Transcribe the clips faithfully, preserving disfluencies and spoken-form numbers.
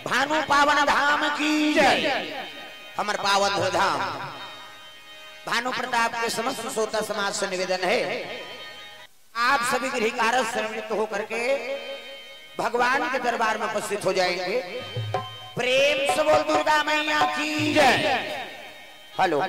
भानु पावन धाम की जय। हमर पावन धाम भानु प्रताप के समस्त श्रोता समाज से निवेदन है, आप सभी गृह कार्य से निवृत्त होकर के भगवान के दरबार में उपस्थित हो जाएंगे। प्रेम से बोल दुर्गा मैया की जय। हेलो।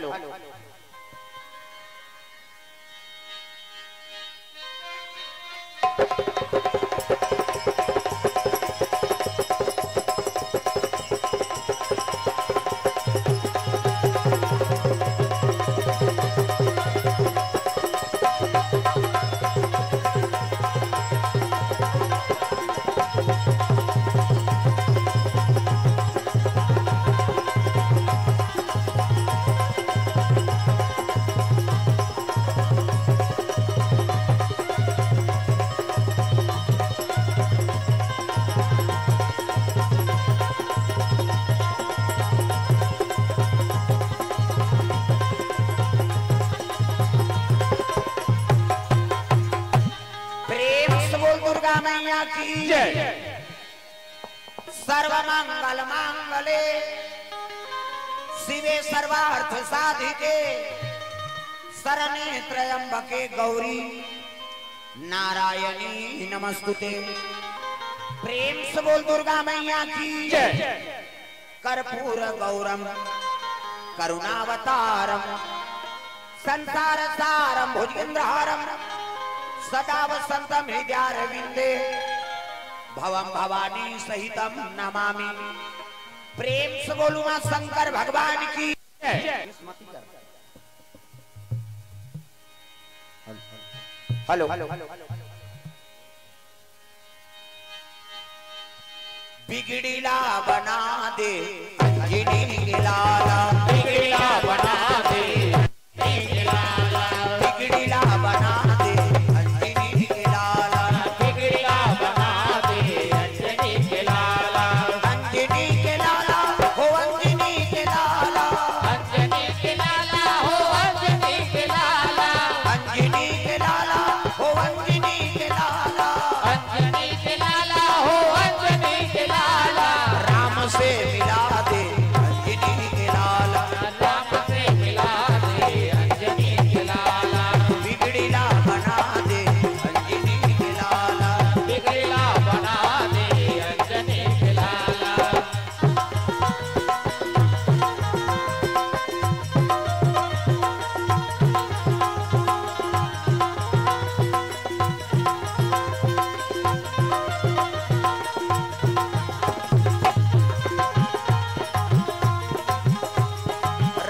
प्रेम से बोल दुर्गा मैया की जय। सर्वमंगल मांगले शिवे सर्वार्थ साधिके शरणे त्र्यंबके गौरी नारायणी नमस्तुते। प्रेम से बोल दुर्गा मैया की जय। कर्पूर गौरम करुणावतारम संसार सारम भुजगेंद्रहारम सदा वसंतम हृदयारविंदे भवम भवानी सहितम नमामि। प्रेम से बोलू मां शंकर भगवान की जय। हेलो। बिगड़ी ला बना दे अंजनी के लाला। बिगड़ी ला बना दे अंजनी के लाला। बिगड़ी ला बना दे अंजनी के लाला। बिगड़ी ला बना दे अंजनी के लाला। अंजनी के लाला, हो अंजनी के लाला। अंजनी के लाला, हो अंजनी के लाला। अंजनी के लाला, हो अंजनी के लाला। अंजनी के लाला, हो अंजनी के लाला। राम से मिला दे अंजनी के लाला। राम से मिला दे अंजनी के लाला। बिगड़ी ला बना दे अंजनी के लाला। बिगड़ी ला बना दे अंजनी के लाला।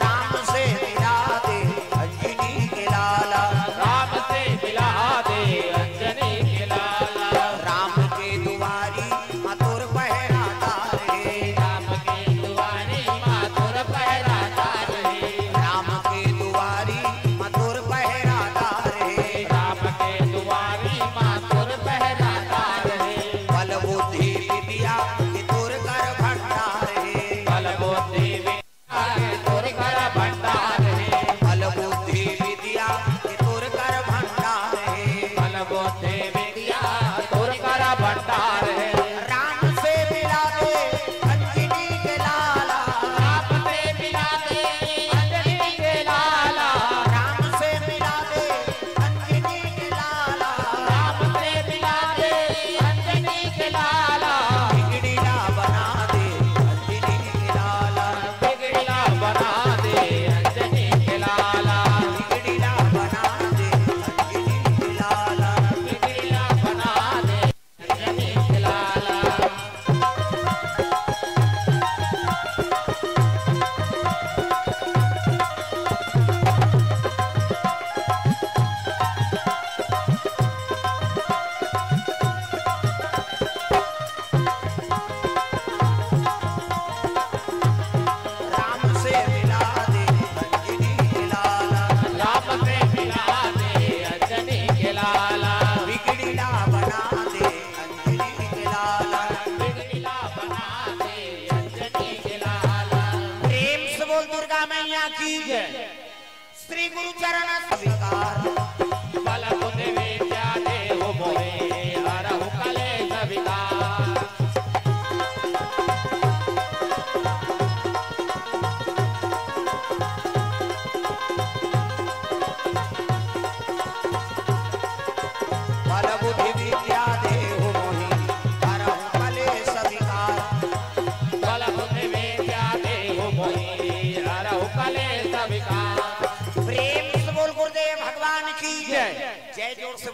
राम से मिला दे अंजनी के लाला। राम से मिला दे अंजनी के लाला। राम के दुआरी मां तोर पहरादार हे। राम के दुआरी मां तोर पहरादार हे। राम के दुआरी मां तोर पहरादार हे। राम के दुआरी मां तोर पहरादार हे। बल बुद्धि विद्या के तोर कर भंडार हे। बल बुद्धि विद्या के तोर कर भंडार हे। बल बुद्धि विद्या के तोर कर भंडार हे। बल बुद्धि विद्या तोर कर भंडार हे। राम से मिला दे अंजनी के लाला। राम से मिला दे अंजनी के लाला। राम से मिला दे अंजनी के लाला। राम से मिला दे अंजनी के लाला। बिगड़ी ला बना दे अंजनी के लाला। बिगड़ी ला बना दे अंजनी के लाला। बिगड़ी ला बना दे अंजनी के लाला। बिगड़ी ला बना दे अंजनी के लाला। राम से मिला दे अंजनी के लाला। राम से मिला दे अंजनी के लाला। बिगड़ी ला बना दे अंजनी के लाला। बिगड़ी ला बना दे अंजनी के लाला। प्रेम से बोल दुर्गा मैया की जय। श्री गुरु चरण स्वीकार। बल बुद्धि विद्या देहु मोहे, हरहु कलेश विकार।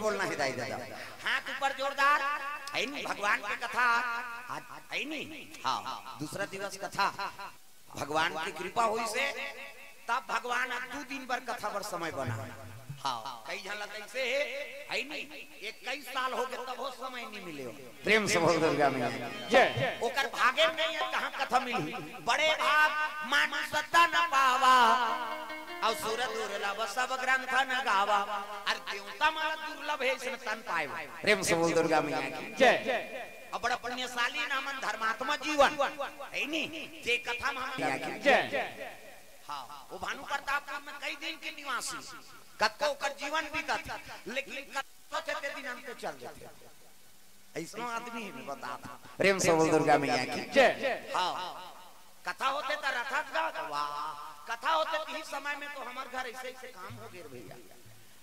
बोलना हे दाई ददा। हाथ ऊपर जोरदार, हे नी भगवान के कथा, आज हे नी, हाँ, दूसरा दिवस कथा, भगवान के कृपा होइसे, तब भगवान अब दू दिन बर कथा बर समय बना। हाँ, कई झन ला कइसे हे, हे नी, इक्कीस साल हो गे, तभो समय नी मिले हो। प्रेम से बोल दुर्गा मैया की। जय। ओकर भागे में नहीं हे, कहाँ कथा मिली। बड़े भाग मानुष तन पावा, अउ सुर दुर्लभ सब ग्रंथ न गावा। अउ देवता मन ला दुर्लभ हे अइसन तन पाए। प्रेम से बोल दुर्गा मैया की। जय। अउ बड़ा पुण्यशाली नामन धर्मात्मा जीवन, हे नी, जे कथा में हमन मैया की। जय। हाँ, वो भानु प्रतापपुर में कई दिन के निवासी, कतको ओकर जीवन बीतत, लेकिन कतको थे ते दिन अंत चल जाथे। अइसनो आदमी हे, मैं बता दूं। प्रेम से बोल दुर्गा मैया की। जय। हाँ, कथा होथे त रथत गा, वाह, कथा होथे त इही समय में तो हमर घर अइसे अइसे काम हो गे भैया।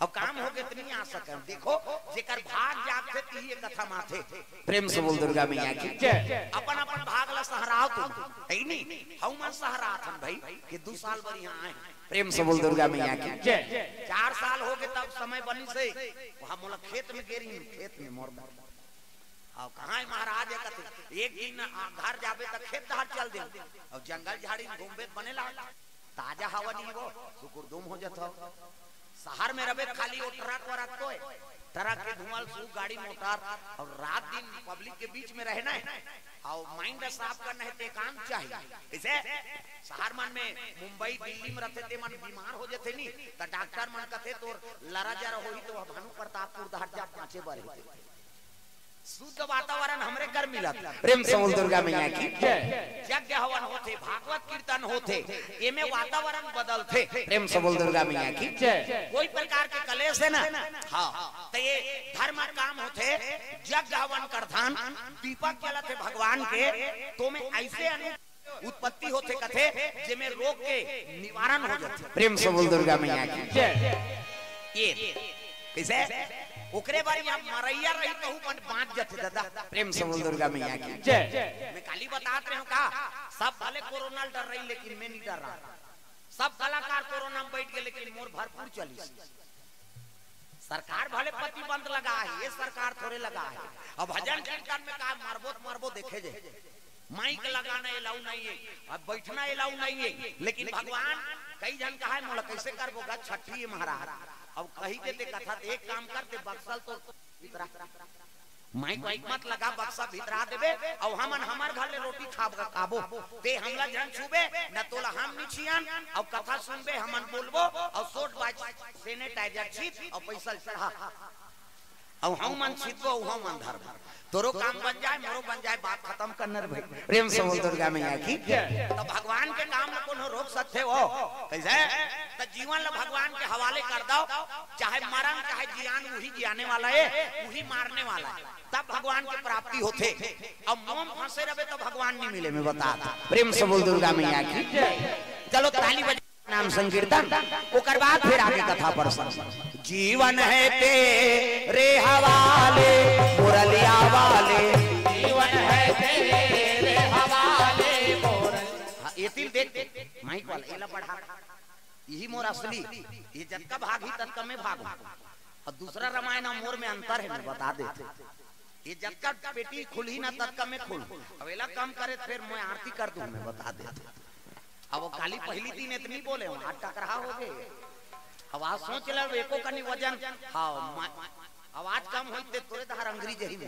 अब काम हो गे त नहीं आ सके। देखो, जेकर भाग जागथे तिही ये कथा माथे। प्रेम से बोल दुर्गा मैया की। जय। अपन अपन भाग ला सहराव तुम, हे नी? हऊ मन सहरात हन भाई, कि दू साल बर यहाँ आए। प्रेम से बोल दुर्गा मैया की। जय। चार साल हो गे तब समय बनिस हे, वहाँ मोला खेत में गे रहिन, खेत में मोर बर। अउ कहाँ हे महाराज हे कथे, एक दिन आ, घर जाबे त खेत डहर चल दे, अउ जंगल झाड़ी में घूमबे त बने लाग, ताजा हवा नहीं वो, सुकुरदुम हो जात हो। शहर में रबे खाली वो ट्रक वरक तो हे, ट्रक के धुआं सूख गाड़ी मोटर, अउ रात दिन पब्लिक के बीच में रहना हे, अउ माइंड साफ करना हे त एकांत चाहिए। कइसे शहर मन में मुंबई दिल्ली में रहथे ते मन बीमार हो जाथे नी, त डॉक्टर मन कथे तोर लरा जरा होही त वो भानु प्रतापपुर डहर जा पाँचे बर हे। शुद्ध वातावरण हमरे कर मिलत। प्रेम से बोल दुर्गा मैया की। जय। यज्ञ हवन होथे, भागवत कीर्तन होथे, एमे वातावरण बदलथे। प्रेम से बोल दुर्गा मैया की। जय। कोई प्रकार के कलेश हे ना, हाँ, त ये धर्म काम होथे, यज्ञ हवन करथन, दीपक जलत हे भगवान के, तो में अइसे अनु उत्पत्ति होथे कथे, जेमे रोग के निवारण हो जाथे। प्रेम से बोल दुर्गा मैया की। जय। ये कइसे? ओकरे बर यहाँ मरइया रही तहू मन बाँच जाथे दादा। प्रेम से बोल दुर्गा मैया की। जय। मैं काली बतात रहे हूँ का, सब भले कोरोना ल डर रही, लेकिन मैं नहीं डर रहा। सब कलाकार कोरोना में बैठ गए, लेकिन मोर भरपूर चलिस। सरकार भले प्रतिबंध लगा हे, ये सरकार थोरे लगा हे। अब भजन कीर्तन में का मरबो त मरबो, देखे जे माइक लगाना अलाउ नहीं हे, अब बैठना अलाउ नहीं हे, लेकिन भगवान कई झन कहा हे, मोला कइसे करबो गा छट्ठी हे महाराज। अब कही के ते कथा, ते एक काम कर, ते बक्सा ल तो भीतरा, माइक वाइक मत लगा, बक्सा भीतरा देबे, अउ हमन हमर घर ले रोटी खाब, खाबो, ते हमला झन छूबे, न तोला हम नी छियन, अउ कथा सुनबे, हमन बोलबो, अउ सोट बाज सैनिटाइजर छीट, अउ पैसा ल चढ़ा। अउ हमन छितबो, अउ हमन धरबो। तोरो काम बन जाए, मोरो बन जाए, बात खतम करना रे भाई। प्रेम से बोल दुर्गा मैया की। त भगवान के काम ल कोनो रोक सकथे हो? कइसे? त जीवन ल भगवान के हवाले कर दव, चाहे मरन, चाहे जियान, उही जियाने वाला हे, उही मारने वाला हे, तब भगवान के प्राप्ति होथे। अब मोह में फंसे रहे त भगवान नहीं मिले, मैं बता। प्रेम से बोल दुर्गा मैया की। चलो ताली बजा। नाम संकीर्तन, ओकर बाद फिर आगे कथा प्रसंग। जीवन हे तेरे हवाले, मुरलिया वाले। जीवन हे तेरे हवाले, मुरलिया। हाँ, ये तिल देख, माइक वाला, एला बढ़ा। यही मोर असली, ये जतका भागही ततका मैं भागहूँ। अउ दूसरा रामायण अउ मोर में अंतर हे, मैं बता देत हँव। ये जतका पेटी खुलही ना ततका मैं खोलहूँ। अब एला कम करे त फेर मैं आरती कर दूँ, मैं बता देत हँव। अब वो काली पहिली दिन एतनी बोले हँव, हाथ टकराहा हो गे। अब आज सोच ले, एको कनी वजन, हाँ, मा-, आवाज कम होई ते तोरे डहर अंगरी जही में।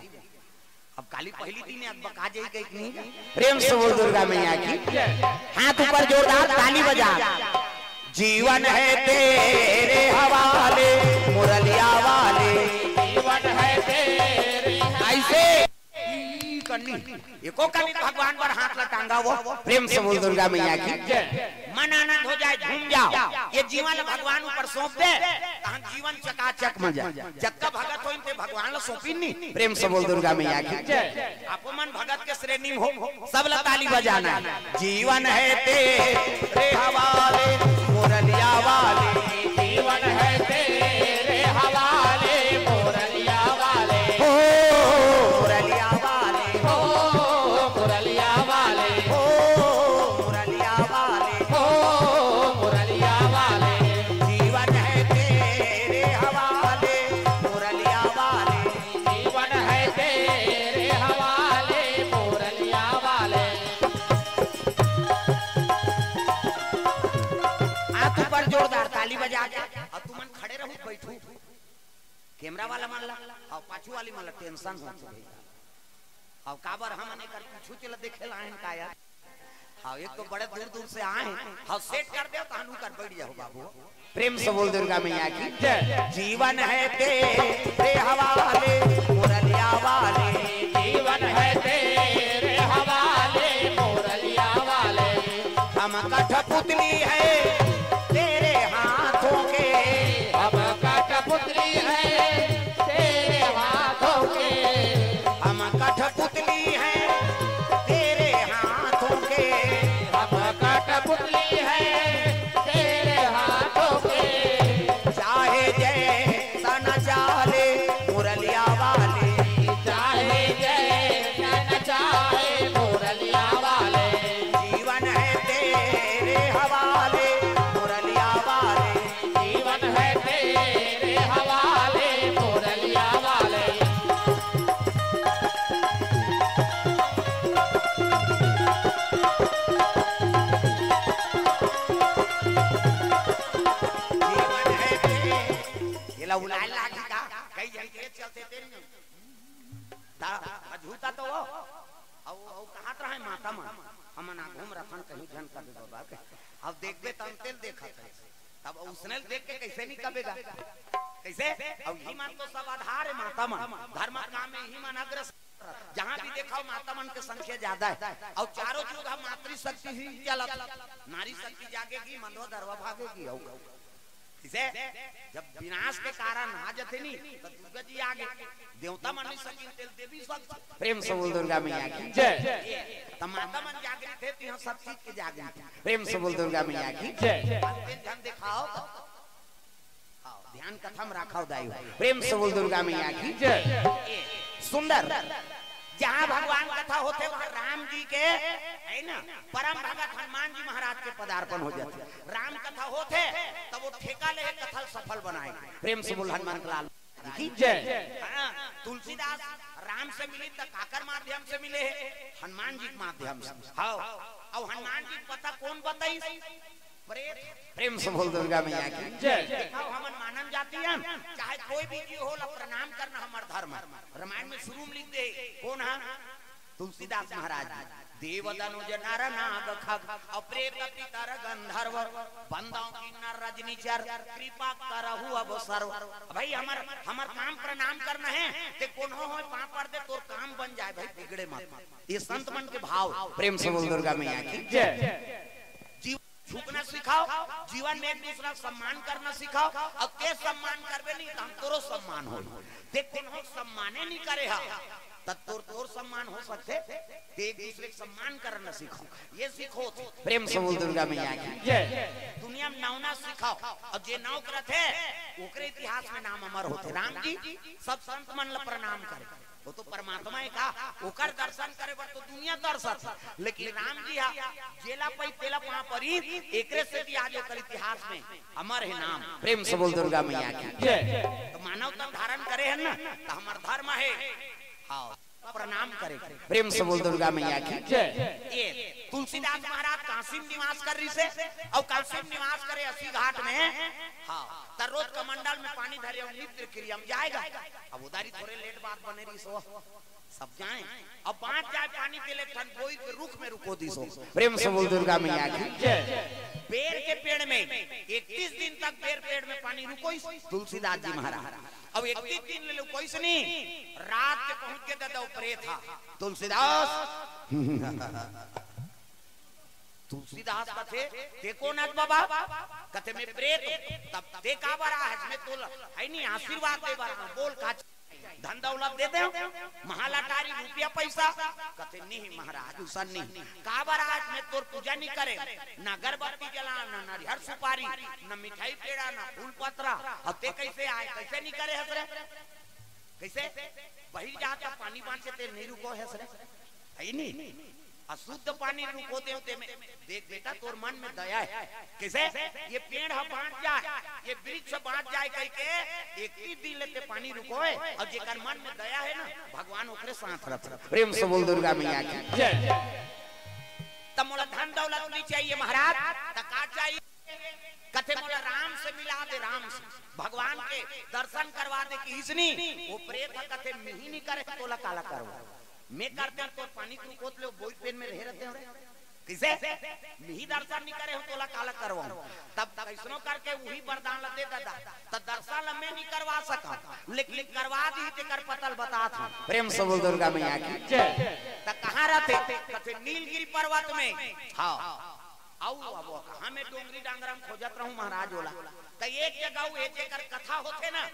अब काली पहिली दिन अकबका जही कही कि नहीं? प्रेम से बोल दुर्गा मैया की। हाथ ऊपर जोरदार ताली बजा। जीवन हे तेरे हवाले, मुरलिया वाले। जीवन हे तेरे अइसे ई कनी, एको कनी भगवान बर हाथ ल टांगा वो। प्रेम से बोल दुर्गा मैया की। मन आनंद हो जाए, झूम जाव। ये जीवन ल भगवान ऊपर सौंप दे, तहन जीवन चकाचक म जाए। जतका भगत होइन ते भगवान ल सौंपिन नी। प्रेम से बोल दुर्गा मैया की। आपो मन भगत के श्रेणी में हो, सब ल ताली बजाना हे। जीवन हे तेरे हवाले, मुरलिया वाले। जीवन हे तेरे हवाले, मुरलिया वाले। हो, मुरलिया वाले। हो, मुरलिया वाले। हो, मुरलिया वाले। हो, मुरलिया वाले। जीवन हे तेरे हवाले, मुरलिया कैमरा वाला मन ला, अउ पाछू वाली मन ला टेंशन होथे भैया। अउ काबर हमन एकर पीछू चला देखे ला आएन का यार? हाँ, एक तो बड़े दूर दूर से आए हैं। हाँ, सेट कर दे, तहन कर बैठ जाओ बाबू। प्रेम से बोल दुर्गा मैया की जय। जीवन है तेरे हवाले, मुरलिया वाले। जीवन है तेरे हवाले, मुरलिया वाले। हम कठपुतली है तेरे हाथों के। हम कठपुतली है तेरे हाथों के। हम कठपुतली है तेरे हाथों के। हम कठपुतली है तेरे हाथों के। चाहे जैसा न चाले मुरलिया वाले। चाहे जैसा न चाले मुरलिया वाले। जीवन है तेरे हवाले मुरलिया वाले। जीवन है तेरे हवाले मुरलिया वाले। जीवन है तेरे। ये ला उलाय लागी का? कई झन के चलते तेरे में। ता, अजूता तो वो। अउ, अउ कहत रहे माता मन, हमन आ घूम रथन कहीं झन कबे बाबा के। अब देखबे तन तेल देखत है। तब उसने देख के कैसे नहीं कबेगा? कैसे? अब यही मन तो सब आधार है माता मन। धर्म काम में यही मन अग्रसर। जहाँ भी देखा हो माता मन के संख्या ज्यादा है। अउ चारों जुग हम मातृशक्ति ही चलत। नारी शक्ति जागेगी, मंदवा दरवा भागेगी। अउ किसे? जब विनाश के कारण आ जथे नी, तो दुर्गा जी आगे। देवता मन नहीं सकिन, तेल देवी शक्ति। प्रेम से बोल दुर्गा मैया की जय। त माता मन जागृत है, तो यहाँ सब चीज के जागृत है। प्रेम से बोल दुर्गा मैया की जय। तेल ध्यान दिखाओ। हाँ, ध्यान कथा में रखाओ दाई। प्रेम से बोल दुर्गा मैया की जय। सुंदर। जहाँ भगवान कथा होथे, वहाँ राम जी के, है ना, परम भगत हनुमान जी महाराज के पदार्पण हो जाथे। राम कथा होथे, तब वो ठेका ले कथा सफल बनाए। प्रेम से बोल हनुमान लाल की जय। हाँ, तुलसीदास राम से मिले त काकर माध्यम से मिले हे? हनुमान जी के माध्यम से। हाँ, अब हनुमान जी के पता कौन बताई? प्रेत। प्रेम से बोल दुर्गा मैया की जय। देखा हो, हमन मानव जाति हन, चाहे कोई भी जीव हो, ला प्रणाम करना हमर धर्म है। रामायण में शुरू में लिख दे, कौन है? तुलसीदास महाराज जी। देव दनुज नर नाग खग, अउ प्रेत पितर गंधर्व, बंदव किन्नर रजनीचर, कृपा करहु अब सर्व। भाई, हमर, हमर काम प्रणाम करना है, ते कोनो हो पाँव पर दे, तोर काम बन जाए भाई, बिगड़े मत। ये संत मन के भाव। प्रेम से बोल दुर्गा मैया की जय। जीव छुपना सिखाओ, जीवन में एक दूसरा का सम्मान करना सिखाओ। अब ते सम्मान करबे नहीं, तो हम तोरो सम्मान हो। ते कोनो सम्माने नहीं करे हा, त तोर, तोर सम्मान हो सकथे। ते एक दूसरे के सम्मान करना सिखाओ, ये सिखो थे। प्रेम से बोल दुर्गा मैया की जय। दुनिया में नवना सिखाओ, और जे नव करत हे, ओकरे इतिहास में नाम अमर होथे। राम जी सब संत मन ला प्रणाम करे। वो तो परमात्मा हे का, ओकर दर्शन करे बर तो दुनिया तरसत हे। लेकिन राम जी हा जेला पई तेला पाँव परी, एकरे सेती आज ओकर इतिहास में अमर हे नाम। प्रेम से बोल दुर्गा मैया की जय। तो मानव तन धारण करे हे ना, तो हमर धर्म हे। हाँ, प्रणाम करे। प्रेम से बोल दुर्गा मैया की जय। ये तुलसीदास महाराज काशी में निवास कर रहिसे, अउ काशी में निवास करे अस्सी घाट में। हाँ, त रोज कमंडल में पानी धरे अउ नित्य क्रिया में जाएगा। अब उधारी थोरे लेट बात बने रहिसे। सब जाए, अब बाँच जाए पानी के लिए ठन कोई के रुख में रुको दिस हो। प्रेम से बोल दुर्गा मैया की जय। बेर के पेड़ में इकतीस दिन तक बेर पेड़ में पानी रुकोइस तुलसीदास जी महाराज। अब इकतीस दिन ले रुकोइस नहीं, रात के पहुँच के दे दो प्रेत हा। तुलसीदास, तुलसीदास कथे, "ते कोन अस बाबा?" कथे, "मैं प्रेत हूँ।" "तब ते काबर आए हस? मैं तोला है नहीं आशीर्वाद दे बर, बोल का धन दौलत दे दे, महालटारी रुपया पैसा।" कथे, "नहीं महाराज, उसन नहीं।" "काबर आए हस? मैं तोर पूजा नहीं करे, ना अगरबत्ती जला, ना नरिहर सुपारी, ना मिठाई पेड़ा, ना फूल पतरा, अउ ते कैसे आए, कैसे नहीं करे हस रे?" कैसे? बहिर जात पानी बाँचे ते नहीं रुको हे सरे। है नहीं? अशुद्ध पानी रुको दे ते में। देख बेटा, तोर मन में दया हे। कैसे? ये पेड़ ह बाँच जाए, ये वृक्ष बाँच जाए कह के एक ही दिन लेते पानी रुकोए, अउ जेकर मन में दया हे ना, भगवान ओकरे साथ रहत हे। प्रेम से बोल दुर्गा मैया की जय। त मोला धन दौलत नहीं चाहिए महाराज, त का चाहिए? कथे, "मोला राम से मिला दे, राम से, भगवान के दर्शन करवा दे।" किहिस नी, वो प्रेत ह कथे, "मिही नी करे, तोला काला करवाहूं? मैं करतेंव तो पानी के रुकोत ले बोई पेन में रहे रहते हो रे।" कइसे? "मिही दर्शन नी करे हंव, तोला काला करवाहूं?" तब कइसनो करके उही वरदान ल दे ददा, त दर्शन ल मैं नी करवा सकंव, लेकिन करवा दिही तेकर पता ल बतात हंव। प्रेम से बोल दुर्गा मैया की जय। त कहां रहिथे? कथे, "नीलगिरी पर्वत में।" हां। अउ अब वो कहां में डोंगरी डांगरा म खोजत रहूं महाराज ओला। त एक जगह वो जेकर कथा होथे ना,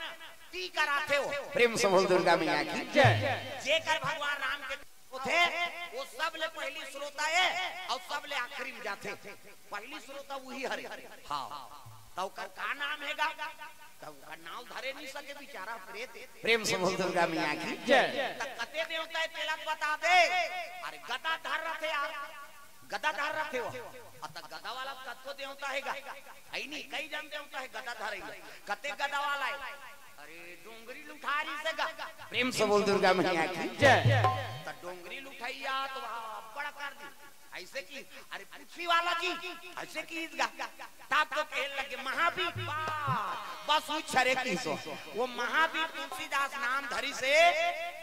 ती कराथे वो। प्रेम से बोल दुर्गा मैया की जय। जेकर भगवान राम के होथे, वो सबले पहिली श्रोता ए अउ सबले आखिरी में जाथे। पहिली श्रोता उही हरे। हां। त ओकर का नाम हे गा? त ओकर नाम धरे नी सके बिचारा प्रेत। प्रेम से बोल दुर्गा मैया की जय। त कते देवता ए तेला बता दे। अरे गदा धर रथे यार, गदा धर रथे वो। अ त गदा वाला कतको देवता हे गा, हे नी, कई जन देवता हे गदा धरइया। कते गदा वाला हे? अरे डोंगरी ल उठा रहिसे गा। प्रेम से बोल दुर्गा मैया की जय। त डोंगरी ल उठइया त वहां बड़ कर दी। अइसे कि, अरे पूछी वाला जी, अइसे किहिस गा। तब तो कहे लगे महावीर, बस, बस उही छरे किहिस। वो महावीर तुलसीदास नाम धरिसे,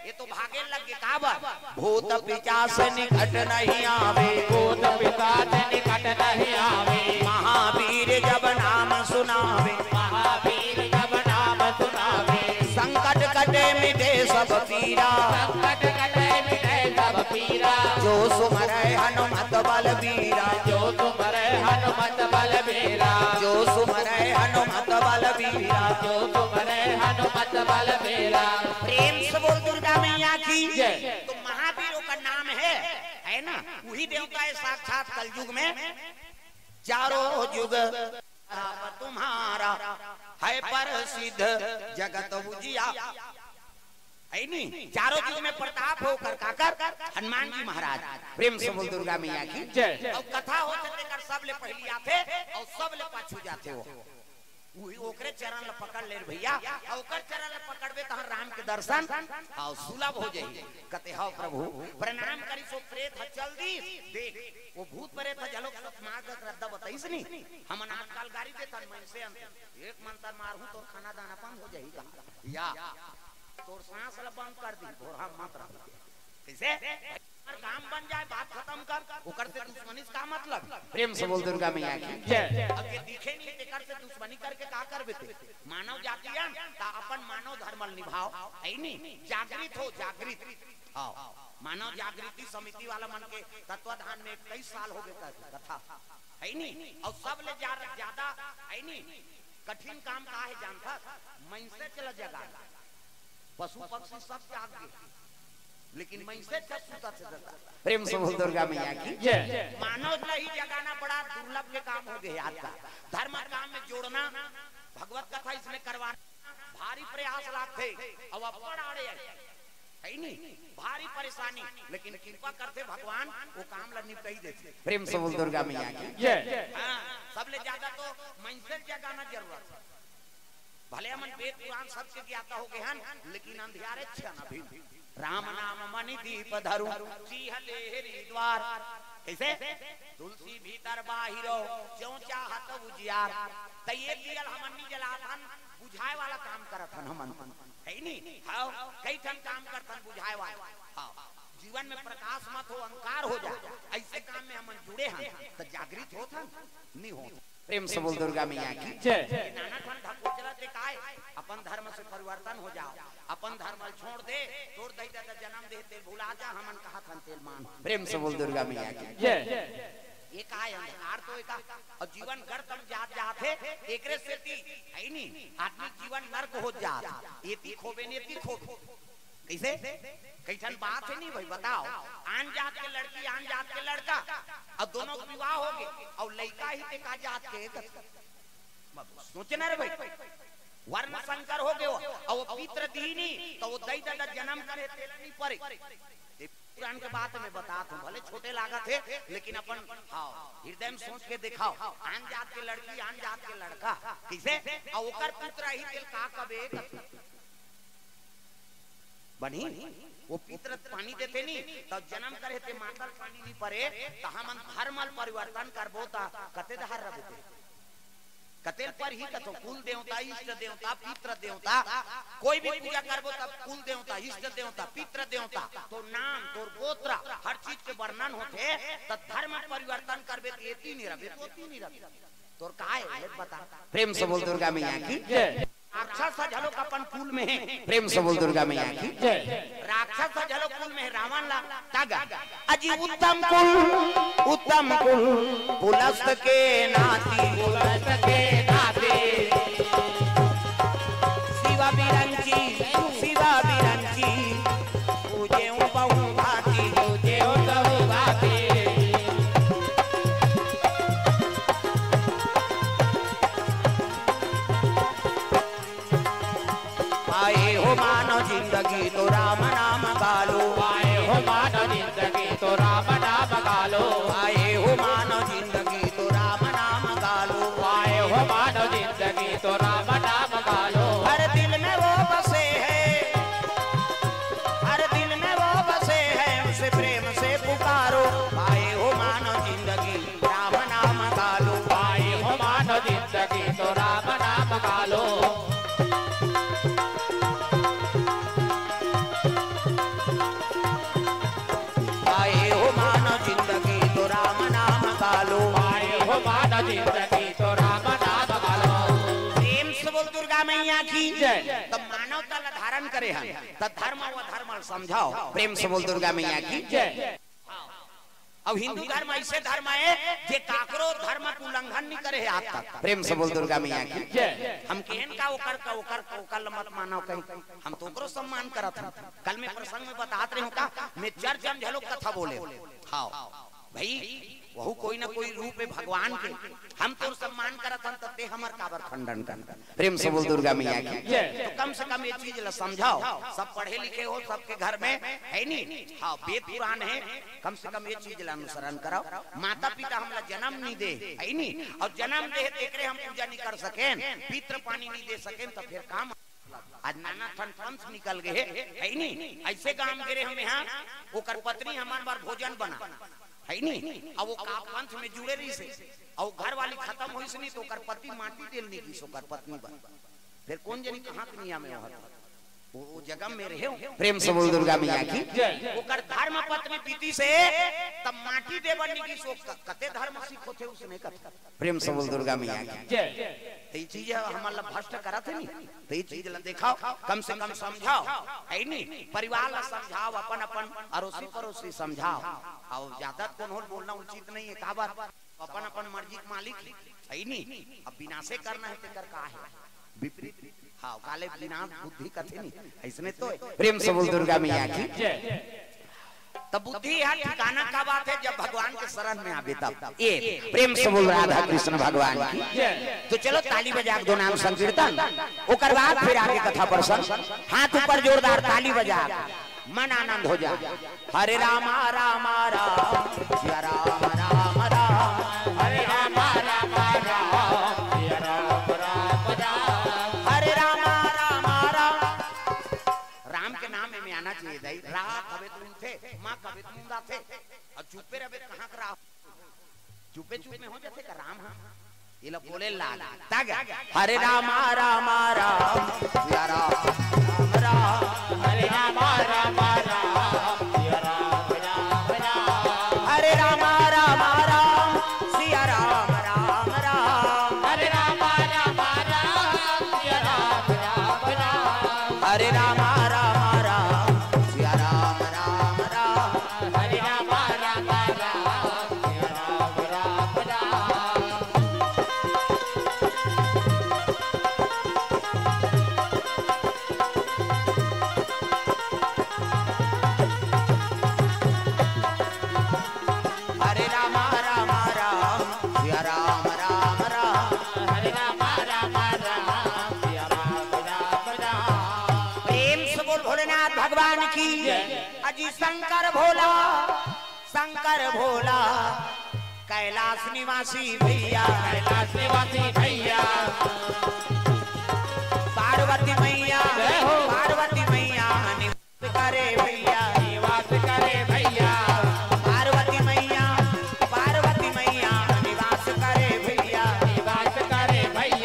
ये तो भागे लगे काबर? भूत पिशाच निकट नहीं आवे, भूत पिशाच निकट नहीं आवे। महावीर जब नाम सुनावे, महावीर जब नाम सुनावे। संकट कटे मिटे सब पीरा, संकट कटे मिटे सब पीरा। जो सुमरे हनुमत बलबीरा, जो सुमरे हनुमत बलबीरा। जो सुमरे हनुमत बलबीरा, जो सुमरे हनुमत बलबीरा। प्रेम से बोल दुर्गा मैया की जय। तो महावीर ओकर नाम हे, हे ना? उही देवता हे साक्षात कलयुग में। चारों जुग प्रताप तुम्हारा, है प्रसिद्ध जगत उजियारा। हे नी? चारों जुग में प्रताप हे ओकर, काकर? हनुमान जी महाराज। प्रेम से बोल दुर्गा मैया की जय। अउ कथा होथे तेकर सबले पहिली आथे अउ सबले पाछू जाथे वो। उही ओकरे चरण ल पकड़ ले रे भइया, अउ ओकर चरण ल पकड़बे तहां राम के दर्शन अउ सुलभ हो जाही। कथे, "हव प्रभु।" प्रणाम करिस, वो प्रेत ह चल दिस। देख, वो भूत प्रेत ह घलो मार के रद्दा बताइस नी। हमन आजकल गारी देथन मइनसे अंते, "एक मंतर मारहूं तोर खाना दाना बंद हो जाही का? या तोर सांस ल बंद कर दी, भोरहा मत रह।" कइसे? हर काम बन जाए, बात खतम कर, ओकर से दुश्मनी से का मतलब? प्रेम से बोल दुर्गा मैया की जय। अब जे दिखे नी तेकर से दुश्मनी करके का करबे ते? मानव जाति हन, त अपन मानव धर्म ल निभाव, हे नी? जागृत हो, जागृत। हां, मानव जागृति समिति वाला मन के तत्वाधान में इक्कीस साल होगे कथे कथा, हे नी? अउ सबले जा-, जादा, हे नी? कठिन काम का हे जानथस? मइनसे ल जगाना। पशु पक्षी सब जाग गे, लेकिन मइनसे ल सुतत हे दादा। प्रेम से बोल दुर्गा मैया की जय। मानव ल ही जगाना बड़ा दुर्लभ के काम होगे हे आज का। धर्म काम में जोड़ना, भगवत कथा इसमें करवाना भारी प्रयास लागथे, अउ अब्बड़ आड़े हे, हे नी? भारी परेशानी, लेकिन कृपा करथे भगवान, वो काम ल निपटई देथे। प्रेम से बोल दुर्गा मैया की जय। हां, सबले जादा तो मइनसे ल जगाना जरूरत हे। भले हमन वेद पुराण सबके ज्ञाता होगे हन, लेकिन अंधियारे छन अभी। "राम नाम मनि दीप धरु, चीह लेहरी द्वार।" कइसे? "तुलसी भीतर बाहिरो, ज्यों चाहत उजियार।" त ये दियल हमन नी जलात हन, बुझाए वाला काम करत हन हमन। हे नी? हव, कई ठन काम करत हन बुझाए वाला। हव, जीवन में प्रकाश मत हो, अंधकार हो जा। अइसे काम में हमन जुड़े हन, त जागृत होत हन, नी होत। प्रेम से बोल दुर्गा मैया की जय। नाना ठन ढकोचला ते काय, अपन धर्म से परिवर्तन हो जाव, अपन धर्म ल छोड़ दे, तोर दई ददा जनम दे तेल भुला जा, हमन कहाथन तेल मान। प्रेम से बोल दुर्गा मैया की जय। ये काय अंधकार तो एका, अउ जीवन गर्त म जात जात हे, एकरे सेती, हे नी? आदमी जीवन नरक होत जात हे, एती खोबे न एती खोबे। कइसे? कई ठन बात हे नी भई, बताव। आन जात के लड़की, आन जात के लड़का, अउ दोनों के विवाह होगे, अउ लइका ही ते का जात के, सोचना रे भई, वर्ण संकर होगे वो, अउ वो पित्र दिही नी, त वो दई ददा जनम करे तेला नी परे। ये पुराण के बात में बतात हंव, भले छोटे लागत हे, लेकिन अपन, हां, हृदय में सोच के देखाव, आन जात के लड़की, आन जात के लड़का, कइसे? अउ ओकर पुत्र ही तेला का कबे? बनही, वो पित्र पानी देथे नी, त जनम करे ते माता ल पानी नी परे, त हमन धर्म ल परिवर्तन करबो, त कते डहर रहिबो ते? कतेल पर ही कथो, कुल देवता, इष्ट देवता, पितृ देवता, कोई भी पूजा करबो तब कुल देवता, इष्ट देवता, पितृ देवता, तो नाम, तोर गोत्र, हर चीज के वर्णन होथे, त धर्म परिवर्तन करबे त एती नहीं रहे, तो ओती नहीं रहे। तोर का है, ले बता। प्रेम से बोल दुर्गा मैया की। जय। राक्षस ह घलोक अपन कुल में है। प्रेम से बोल दुर्गा मैया की। जय। राक्षस ह घलोक कुल में है, रावण ला तग। अजी उत्तम कुल, उत्तम कुल, पुलस्त के नाती। पुलस्त के नाती। शिवा बिरंची, शिवा बिरंची, पूजे बहु भांति। पूजे बहु भांति। आए हो मानव जिंदगी तो राम नाम गालो। आए हो मानव जिंदगी तो राम नाम गालो। आए हो मानव जिंदगी तो राम नाम गालो। आए हो मानव जिंदगी तो राम नाम गालो। हर दिल में वो बसे है, हर दिल में वो बसे है, उसे प्रेम से पुकारो। आए हो मानव जिंदगी राम नाम गालो। आए हो मानव जिंदगी तो राम नाम गालो। आए हो मानव जिंदगी तो राम नाम गालो। आए हो मानव जिंदगी तो राम नाम गालो। प्रेम से बोल दुर्गा मैया की। जय। त मानवता ला धारण करे हन, त धर्म अउ अधर्म ला समझाओ। प्रेम से बोल दुर्गा मैया की। जय। अब हिंदू धर्म ऐसे धर्म है जे काकरो धर्म के उल्लंघन नहीं करे है आज तक। प्रेम से बोल दुर्गा मैया की। जय। हम कहन का ओकर, का ओकर, ओकर ल मत मानो कहीं, हम तो ओकरो सम्मान करत हन। कल मैं प्रसंग में बतात रहे हूँ का, मैं चर्च में घलो कथा बोले। हाँ भाई, वहू कोई ना कोई रूप है भगवान के। हम तोर सम्मान करत हन, त ते हमर काबर खंडन कर? प्रेम से बोल दुर्गा मैया की। जय। तो कम से कम ये चीज ला समझाओ, सब पढ़े लिखे हो, सबके घर में है नी, हाँ, वेद पुराण है, कम से कम ये चीज ला अनुसरण कराओ। माता पिता हमला जन्म नहीं दे, है नी, अउ जन्म दे तेकरे हम पूजा नहीं कर सकेन, पितृ पानी नहीं दे सकेन, त फिर काम आज नाना ठन पंथ निकल गए हे, है नी? ऐसे गांव गे रहे हम यहाँ, ओकर पत्नी हमन बर भोजन बना, है नी? अब वो का पंथ में जुड़े रहिस हे, अउ घर वाली खत्म होइस नी, तो ओकर पति माटी देल नी गिस ओकर पत्नी बर। फिर कोन जनी कहाँ के नियम हे ओहर? वो, वो जगह में रहे हो। प्रेम से बोल दुर्गा मैया की। जय। ओकर धर्म पत्नी बीतिस हे, तब माटी दे बर नी गिस, वो क-, कते धर्म सिख होथे उसने कथे। प्रेम से बोल दुर्गा मैया की। जय। त ई चीज हमन ला भ्रष्ट करत हे नी, त ई चीज ला देखाओ, कम से कम समझाओ, है नी? परिवार ला समझाओ, अपन अपन अड़ोसी पड़ोसी समझाओ। अउ ज्यादा कोनो ल बोलना उचित नहीं है, काबर अपन अपन मर्जी के मालिक है, है नी? अब विनाशे करना है तेकर का है? विपरीत। हाँ, काले विनाश बुद्धि कथे नी, ऐसने तो है। प्रेम से बोल दुर्गा मैया की। जय। त बुद्धि ह ठिकाना का बात है, जब भगवान के शरण में आबे तब। ए, प्रेम से बोल राधा कृष्ण भगवान की। जय। तो चलो ताली बजा के दो नाम संकीर्तन, ओकर बाद फिर आगे कथा प्रसंग। हाथ ऊपर जोरदार ताली बजा, मन आनंद हो जाए। हरे रामा रामा राम, सिया राम राम राम। हरे रामा रामा राम, सिया राम राम राम। हरे रामा रामा राम। राम के नाम में आना चाहिए दाई। रा कबे तो उठे, माँ कबे तो मुंदाथे, अउ चुप्पे रहे कहाँ का राम? चुप्पे चुप में हो जाथे का राम? हाँ, ये ला बोले लाग तग। हरे रामा रामा राम, सिया राम राम राम। हरे रामा रामा राम, सिया राम राम राम। हरे रामा रामा राम, सिया राम राम राम। हरे रामा रामा राम, सिया राम राम राम। हरे रामा रामा राम, सिया राम राम राम। हरे रामा रामा राम, सिया राम राम राम। हरे रामा रामा राम, सिया राम राम राम। हरे रामा रामा राम, सिया राम राम राम। प्रेम से बोल भोलेनाथ भगवान की। जय। अजी शंकर भोला, शंकर भोला, कैलाश निवासी भैया। कैलाश निवासी भैया। पार्वती मैया, जय हो। पार्वती मैया निवास करे भैया। निवास करे भैया। पार्वती मैया, पार्वती मैया निवास करे भैया। निवास करे भैया।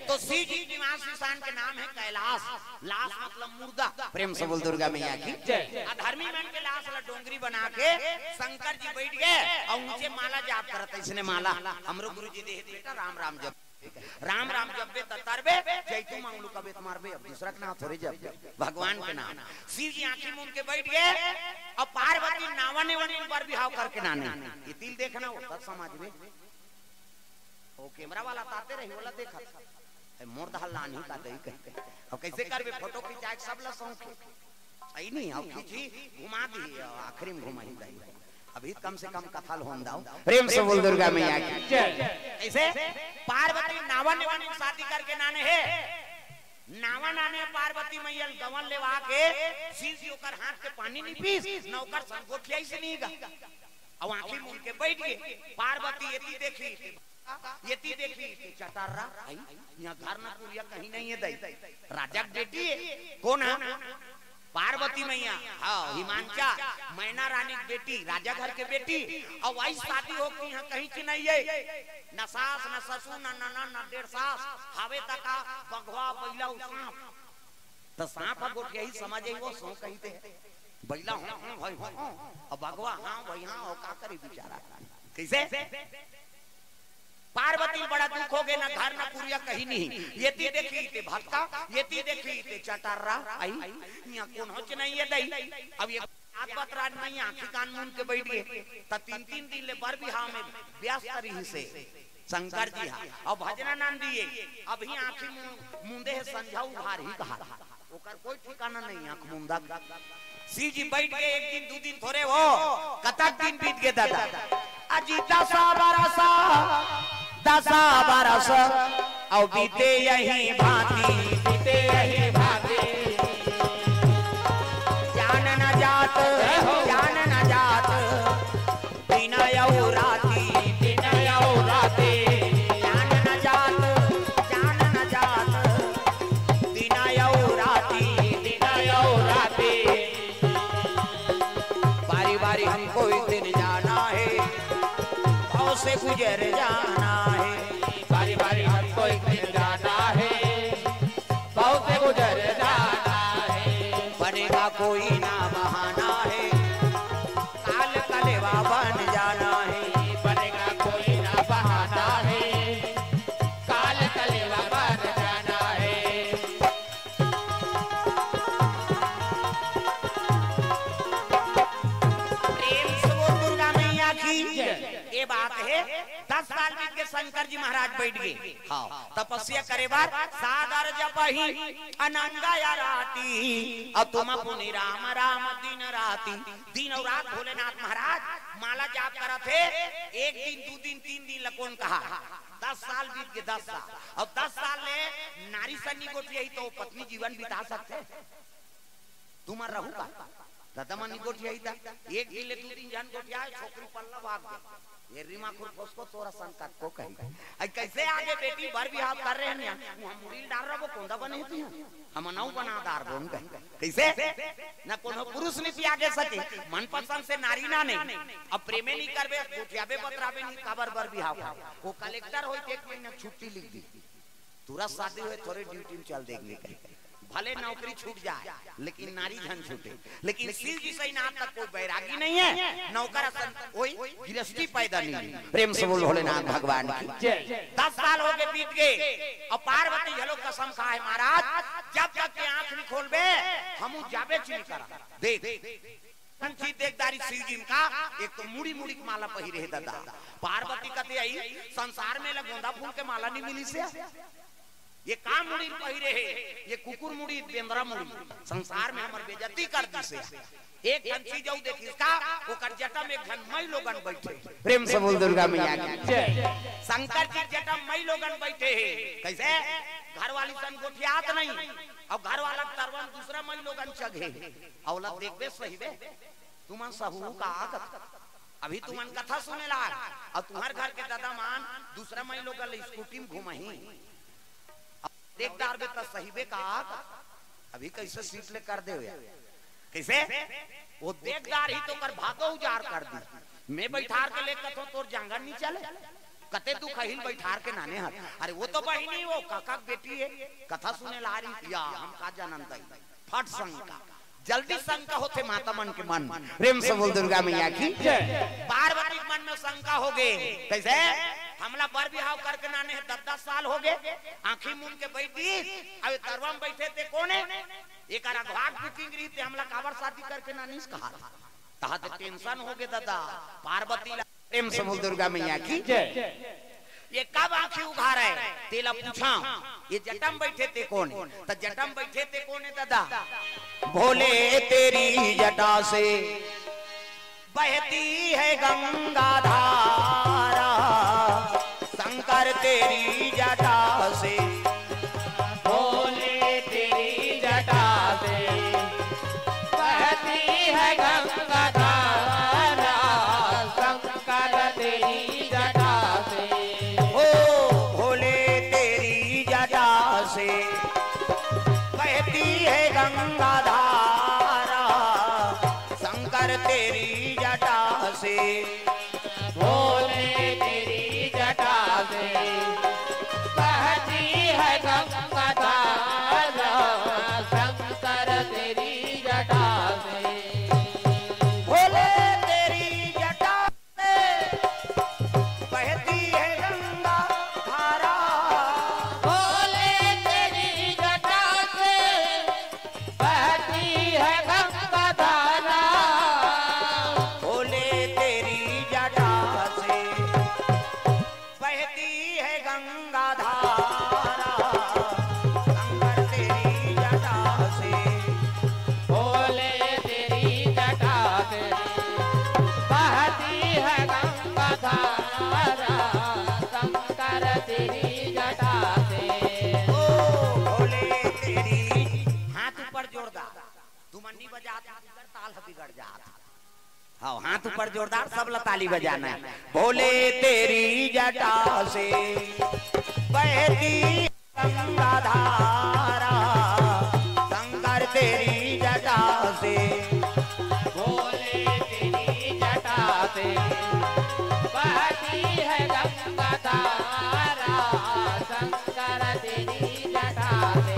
तो शिव जी के निवास स्थान के नाम है कैलाश। लाश मतलब मुर्दा। प्रेम से बोल दुर्गा मैया की। अधर्मी मन के लाश ला डोंगरी बना के शंकर जी बैठ गए और ऊंचे माला जाप करत, इसने माला हमरो गुरु जी दे बेटा, राम राम जप, राम राम जपबे त तरबे, जैतू मांगलू कबे त मारबे, अब दूसरा के नाम थोड़े जपबे, भगवान के नाम। शिव जी आंखी मूंद के बैठ गए और पार्वती नावा नेवन बर बिहाव करके नाने। ये तिल देखना होता समाज में, वो कैमरा वाला ताते रही, बोला देखा था। ए, मोर दहल लान ही का दई कह। अब कैसे करबे, फोटो खिंचाए के सब ला शौक है। सही नहीं, अब खींची, घुमा दी, आखिरी में घुमाई दई। अभी कम से कम कथा ल होन दाओ। प्रेम से बोल दुर्गा मैया की। कैसे? पार्वती नावा नेवन शादी करके नाने है। नावा नाने पार्वती मैया ल गवन लेवा के शिव जी ओकर हाथ के पानी नहीं पीस, न ओकर संग गोठियाई से नहीं गा। अब आंखी मूंद के बैठ गए। पार्वती एती देखी, एती देखी, चटर्रा, आई, यहाँ घर न कुरिया कहीं नहीं है दई। राजा के बेटी है, कौन है? पार्वती मैया, हाँ, हिमांचा, मैना रानी के बेटी, राजा घर के बेटी। और वही शादी हो कि यहाँ कहीं की नहीं है, न सास, न ससुर, न ननद, न डेढ़ सास, हवे तक बघवा, बैला, उ सांप। तो सांप ह गोठियाही समझ आई, वो सो कही दे। बैला हो, हो भाई हो, हो। अब बघवा हाँ भाई हाँ, हो का करी बेचारा। कैसे? पार्वती बड़ा दुख हो गए, ना घर ना कुरिया कहीं नहीं। ये ती देखी ते भक्ता, ये ती देखी ते चटर्रा। आई, यहाँ कौन होच नहीं है दई। अब ये बात बात रात नहीं, आंखी कान मूंद के बैठ गए। त तीन तीन दिन ले बर बिहाव में व्यस्त रही से शंकर जी हा। और भजनानंद दिए, अभी आंखी मू-, मूंदे है, संझा उघार ही कहा। ओकर कोई ठिकाना नहीं, आंख मूंदा। शिव जी बैठ के एक दिन, दू दिन थोड़े हो, कतक दिन बीत गए दादा। अजी दसा बरस, दसा बरस, और बीते यही भांति, बीते यही भांति। जान न जात, जान न जात, दिन अउ राती, दिन अउ राती। जान न जात, जान न जात, दिन अउ राती, दिन अउ राती। बारी बारी हमको एक दिन जाना है, भव से गुजर जाना है। बारी बारी हमको एक दिन जाना है, भव से गुजर जाना है। बनेगा कोई ना बहाना है, काल कलेवा बन जाना है। बनेगा कोई ना बहाना है, काल कलेवा बन जाना है। प्रेम से बोल दुर्गा मैया की। ये बात है, दस साल बीत के शंकर जी महाराज बैठ गए। हाँ, तपस्या करे बर सादर जपही अनंग आरती। अब तुम पुनि राम राम दिन राती। दिन और रात भोलेनाथ महाराज माला जाप करत हे। एक दिन, दू दिन, तीन दिन ला कोन कहा? दस साल बीत गए, दस साल। और दस साल ले नारी सन्नी गोठियाही तो पत्नी जीवन बिता सकते? तुमन रहू का? दादा मन गोठियाही था, एक दिन ले दू दिन झन गोठियाए, छोकरी पल्ला भाग गए। ये रीमा खुरफोस को तोरा संकट को कही। आई कैसे आगे बेटी बर बिहाव कर रहे हैं, वहाँ मुड़ी डार रहा वो कोंदा बने थी, हम नौ बना दार बोन कही। कैसे? न कोनो पुरुष नहीं आगे सके, मनपसंद से नारी ना नहीं। अब प्रेमे नहीं करबे, गोठियाबे बतराबे नहीं, काबर बर बिहाव करे? वो कलेक्टर होई त एक महीना छुट्टी लिख दी। तुरंत शादी होए, थोड़े ड्यूटी में चल देंगे कहीं। भले नौकरी छूट जाए, लेकिन नारी झन छूटे। लेकिन शिव जी सही नाम तक कोई बैरागी नहीं है, नौकर असन कोई गृहस्थी पैदा नहीं है। प्रेम से बोल भोलेनाथ भगवान की। दस साल हो गए, बीत गए। अब पार्वती घलो कसम खाए, महाराज, जब तक के आंख नहीं खोलबे, हमू जाबे च नहीं करा। देख, पंछी देखदारी शिव जी का, एक तो मुड़ी मुड़ी के माला पहिरे हे दादा। पार्वती कथे आई, संसार में ला गोंदा फूल के माला नहीं मिली से। ये का मुड़ी पहिरे हे? ये कुकुर मुड़ी, बेंदरा मुड़ी। संसार में हमर बेइज्जती कर दी से। एक ठन चीज अउ देखिस का, ओकर जटा में एक झन मई लोगन बैठे। प्रेम से बोल दुर्गा मैया की। शंकर जी जटा में मई लोगन बैठे हे। कैसे? घर वाली सन गोठियात नहीं, अब घर वाला तरवन दूसरा मई लोगन चघे। औलत देखबे सही बे, तुमन सहू का आगत। अभी तुमन कथा सुने लाग, और तुम्हार घर के दादा मान दूसरा मई लोगन ले स्कूटी में घुमही। अब देख डारबे त सही बे का आगत। अभी कैसे सीट ले कर दे यार? कैसे? वो देख डार ही तो कर भादो उजार कर दी। मैं बैठार के ले कथो तोर जांगर नहीं चले। कते दुख अहिन बइठार के नाने हर। अरे वो तो बहिनी, वो काका के बेटी हे, कथा सुने ला रही या हम का जानन दई। फट शंका, जल्दी शंका होथे माता मन के मन। प्रेम से बोल दुर्गा मैया की। जय। पार्वती के मन में शंका हो गे, कइसे? हमला बर बिहाव करके नाने हे, दस दस साल हो गे, आंखी मूंद के बइठ दी, अबे तरवा में बइठे ते कोन हे? एकर अघवा के booking रही ते हमला काबर शादी करके नानिस कहा। तहा ते tension हो गे दादा। पार्वती ला प्रेम से बोल दुर्गा मैया की। जय। ये कब आंखी उघारे हे? तेला पूछा, ये जटा में बइठे ते कोन हे? त जटा में बइठे ते कोन हे दादा? भोले तेरी जटा से बहती है गंगा धारा, शंकर तेरी जटा से। भोले तेरी जटा से बहती है गंगा धारा, शंकर तेरी जटा से। ओ भोले तेरी जटा से बहती है गंगा धारा, शंकर तेरी जटा से। भोले तेरी जटा से बहती है गंगा धारा, शंकर तेरी जटा से। भोले तेरी जटा से बहती है गंगा धारा। भोले तेरी जटा से बहती है गंगा धारा। भोले तेरी जटा से बहती है गंगा धारा, शंकर तेरी जटा से। भोले तेरी जटा से बहती है गंगा धारा, शंकर तेरी जटा से। ओ भोले तेरी, हाथ ऊपर जोरदार, तुमन नी बजात, बिगड़ ताल ह बिगड़ जात। हाँ, हाथ ऊपर जोरदार, सब ला ताली बजाना है। भोले तेरी जटा से बहती गंगा धारा, शंकर तेरी जटा से। भोले तेरी जटा से बहती है गंगा धारा, शंकर तेरी जटा से।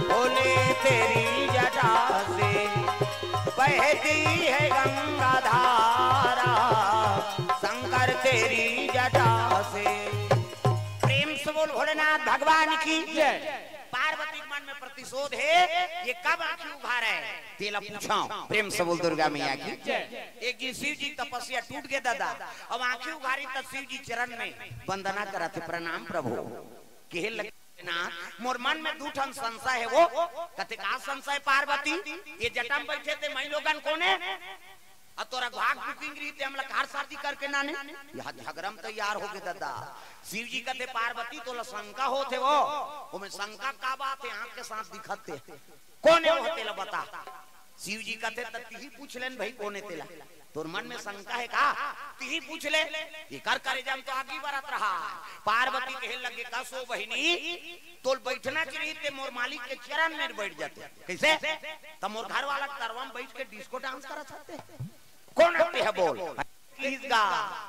भोले तेरी जटा से बहती है गंगा धारा, शंकर तेरी जटा से। प्रेम से बोल भोलेनाथ भगवान की। जय। पार्वती के मन में प्रतिशोध हे, ये कब आंखी उघारे हे? तेला पूछा, प्रेम से बोल दुर्गा मैया की। जय। एक दिन शिव जी के तपस्या टूट गे दादा, अब आंखी उघारी त शिव जी चरण में वंदना करत हे, प्रणाम प्रभु। कहे लगे, "नाथ, मोर मन में दू ठन संशय हे वो।" कथे, "का संशय पार्वती? ये जटा में बइठे ते मइलोगन कोन हे? अउ तोर अघवा के booking रही ते हमला काबर शादी करके नाने?" यहाँ झगरा में तैयार हो गे दादा। शिव जी कथे, "पार्वती तोला शंका होत हे वो, ओमे शंका का बात हे? आंख के साथ दिखत हे, कोन हे वो तेला बता।" शिव जी कथे, "त तिही पूछ लेन भई कोन हे तेला, तोर मन में शंका हे का? तिही पूछ ले।" एकर करेजा में तो आगी बरत रहा। पार्वती कहे लगे, "कस ओ बहिनी, तोल बइठना चाहिए ते मोर मालिक के चरण में बइठ जाते।" कइसे? त मोर घर वाला तरवा में बइठ के disco dance करत हते। कोन हते हे बोल? किस गा?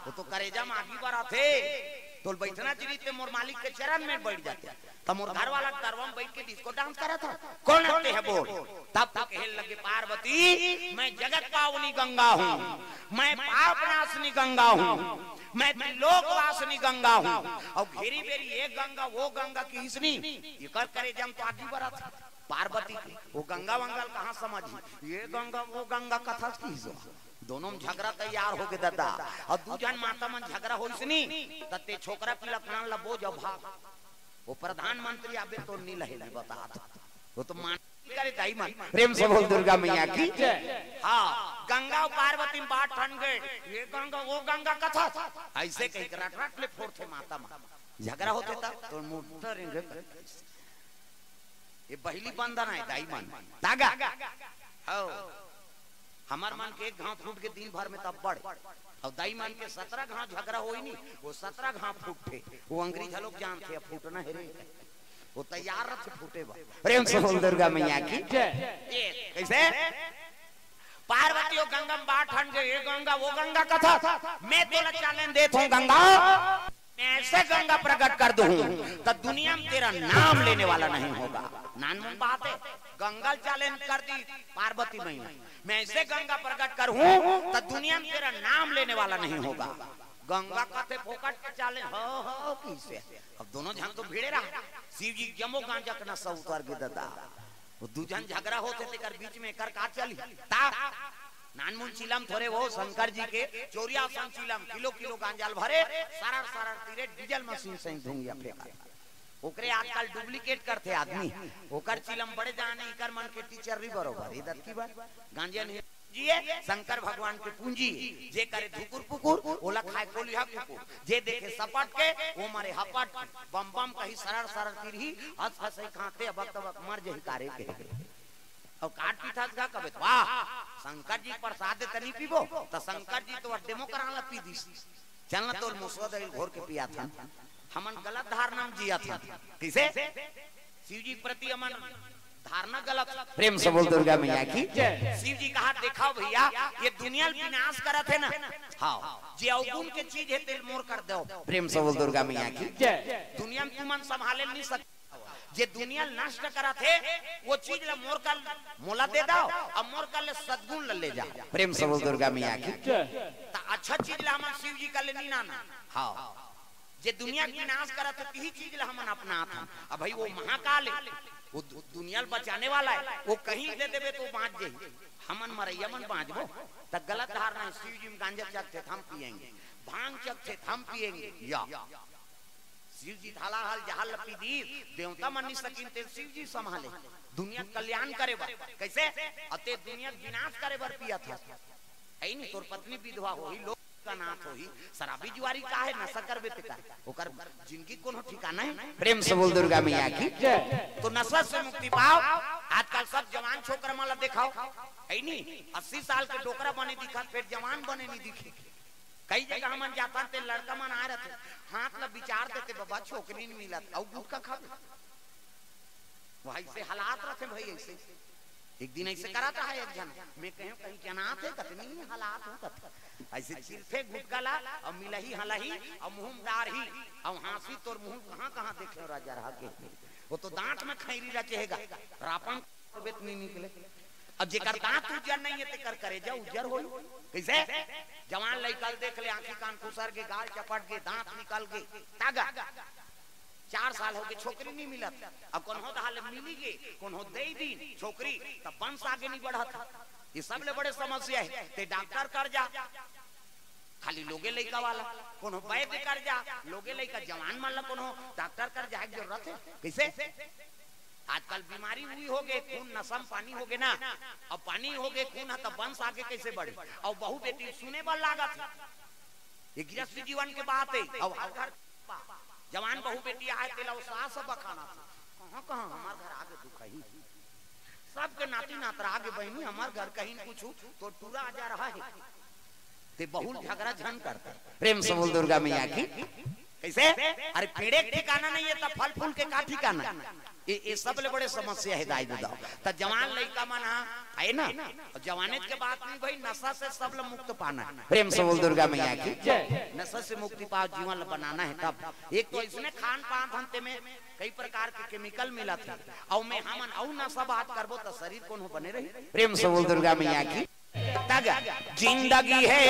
वो तो करेजा में आगी बरत हे। तोल बइठना चाहिए ते मोर मालिक के चरण में बइठ जाते। त मोर घर वाला तरवा में बइठ के disco dance करत हे। कोन हते हे बोल? तब तो कहे लगे, "पार्वती, मैं जगत पावनी गंगा हूँ, मैं पाप नाशनी गंगा हूँ, मैं त्रिलोक वासनी गंगा हूँ।" अउ घेरी बेरी ये गंगा, वो गंगा किहिस नी, एकर करेजा में तो आगी बरत हे। पार्वती के, वो गंगा वंगा ल कहाँ समझही? ये गंगा, वो गंगा कथस किहिस। दोनों में झगरा तैयार हो गे दादा। अउ दू झन माता मन झगरा होइस नी, त ते छोकरा पिला कान ला बोज अउ भाग। वो प्रधानमंत्री आबे तो नी लहे नी बतात। वो तो मान करे दाई मन। प्रेम से बोल दुर्गा मैया की। जय। हाँ, गंगा अउ पार्वती में बात ठन गे। ये गंगा, वो गंगा कथस। अइसे कहिके रट रट ले फोरथे माता मन। झगरा होथे तब तो मुद्दा रेंगे। ये बहिली बंदन हे दाई मन। तागा। हव। हमर मन के एक घांव फूट के दिन भर में तब बड़े, अउ दाई मन के सतरा घांव झगरा होई नी, वो सतरा घांव फूटथे। वो अंग्रेज लोग जानथे, अब फूटना हे रे, वो तैयार रथे फूटे बर। प्रेम से बोल दुर्गा मैया की। जय। ये कैसे? पार्वती वो गंगा में बाहर ठन के, "ए गंगा, वो गंगा कथा, मैं तोला challenge देत हूँ गंगा, मैं ऐसे गंगा प्रकट कर दूँ, तो दुनिया में तेरा नाम लेने वाला नहीं होगा।" नानमुन बात है, गंगा challenge कर दी पार्वती मैया, "मैं ऐसे गंगा प्रकट करूँ, तो दुनिया में तेरा नाम लेने वाला नहीं होगा।" गंगा कथे फोकट के challenge, हो, हो, किसे? अब दोनों झन तो भिड़े रहा, शिव जी जमो गांजा के नशा उतर गे दादा। वो दू झन झगरा होथे तेकर बीच में एकर का चली? ता नानमुन चिलम थोरे, वो शंकर जी के चौरिया असन चिलम, किलो किलो गांजा ल भरे, सरर सरर तीरे डीजल मशीन से धुंगिया फेंका। ओकरे आजकल duplicate करथे आदमी, ओकर चिलम बड़े जाने, इकर मन के टीचर री बरोबर, ये दत की बात, गांजा नहीं। जिए शंकर भगवान के पूंजी, जे करे धुकुर पुकुर, ओला खाए कोलिहा कुकुर, जे देखे सपट के, वो मरे हपट, बम बम कही सरर सरर तिरही, हंस हंसई खाते अबक तबक मर जही कारे के। अउ काट पीथस का कबे, "वाह, शंकर जी प्रसाद तनी पीबो," त शंकर जी तो डेमो करा ला पी दिस। "चल न तोर मुसवा दही घोर के पिया था, हमन गलत धारणा में जिया था।" किसे? शिव जी के प्रति हमन धारणा गलत। प्रेम से बोल दुर्गा मैया की। जय। शिव जी कहा, "देखो भैया, ये दुनिया ल विनाश करत हे ना, हाँ, जे अवगुण के चीज हे तेल मोर कर दो।" प्रेम से बोल दुर्गा मैया की। जय। दुनिया में तुमन संभाले नहीं सकते, जे दुनिया ल नष्ट करत हे, वो चीज ल मोर कर, मोला दे दो, अब मोर कर ले सद्गुण ल ले जाओ। प्रेम से बोल दुर्गा मैया की। जय। त अच्छा चीज ल हमन शिव जी कर ले नहीं ना, ना। हाँ, जे दुनिया के विनाश करत हे, तिही चीज ल हमन अपनात हन। अब भाई वो महाकाल हे, वो दु-, दुनिया ल बचाने वाला हे, वो कहीं दे देबे तो बांच जाही, हमन मरैया मन बांचबो। त गलत धारणा हे, शिव जी में गांजा चखथे त हम पिएंगे, भांग चखथे त हम पिएंगे। या शिव जी थाला हल जहल ल पी दी, देवता मन नहीं सकिन ते शिव जी संभाले, दुनिया के कल्याण करे बर। कैसे? अते दुनिया के विनाश करे बर पिया था। है नहीं, तोर पत्नी विधवा होही, लोग का नाथ होही, शराबी जुआरी का हे, नशा करबे ते का? ओकर जिंदगी कोनो ठिकाना हे? प्रेम से बोल दुर्गा मैया की। जय। तो नशा से मुक्ति पाओ। आजकल सब जवान छोकरा मन ला देखाओ, है नी, अस्सी साल के डोकरा बने दिखत, फेर जवान बने नहीं दिखे। कई जगह हमन जाथन ते लड़का मन आ रथे, हाथ ला विचार देते, "बाबा, छोकरी नहीं मिलत, अउ गुटखा खाबे।" वही से हालात रथे भाई ऐसे। एक दिन ऐसे करत रहा एक झन, मैं कहेंव कहीं के अनाथ हे, कतनी हालात हो कत। ऐसे चिरथे गुटका ला, अउ मिलही हलही, अउ मुंह में डारही, अउ हाँसी तोर मुंह कहाँ कहाँ देखे राजा रहा के। वो तो दांत में खैरी रचेगा, रापन बेत नहीं निकले। अब जेकर दांत उज्जर नहीं हे, तेकर करेजा उज्जर होई। कैसे? जवान लइका ल देख ले, आंखी कान खुसर गे, गाल चपट गे, दांत निकल गे, तागा। चार साल हो गे, छोकरी नहीं मिलत। अब कोनो दहा ले मिली गे, कोनो दे दिन छोकरी, तब वंश आगे नहीं बढ़त। ये सब ले बड़े समस्या हे। ते डॉक्टर कर जा, खाली लोगे लइका वाला, कोनो वैद्य कर जा, लोगे लइका, जवान मन ला कोनो डॉक्टर कर जाए के जरूरत हे। कैसे? आजकल बीमारी हुई हो गे, खून नसम पानी हो गे ना, अब पानी हो गे खून ह, त वंश आगे कैसे बढ़े? अउ बहू बेटी सुने बर लागत हे। ये गृहस्थ जीवन के बात हे। अउ हर घर जवान बहू बेटी आए, तेला वो सास बखाना, "कहाँ कहाँ हमार घर आगे दुखही, सबके नाती नातरा आगे बहनी, हमार घर कहीं कुछ तो टूरा आ जा रहा है।" ते बहुल झगड़ा झन करते। प्रेम से बोल दुर्गा मैया की। कैसे? अरे पेड़े के ठिकाना नहीं हे, त फल फूल के का ठिकाना? ये, ये सब ले बड़े समस्या हे दाई ददा। त जवान लइका मन हा, है ना? अउ जवानेच के बात नहीं भाई, नशा से सब ल मुक्त पाना हे। प्रेम से बोल दुर्गा मैया की। जय। नशा से मुक्ति पाओ, जीवन ल बनाना हे तब। एक तो इसने खान पान धन ते में कई प्रकार के केमिकल मिलत हे, अउ में हमन अउ नशा बात करबो त शरीर कोनो बने रही। प्रेम से बोल दुर्गा मैया की। तग जिंदगी है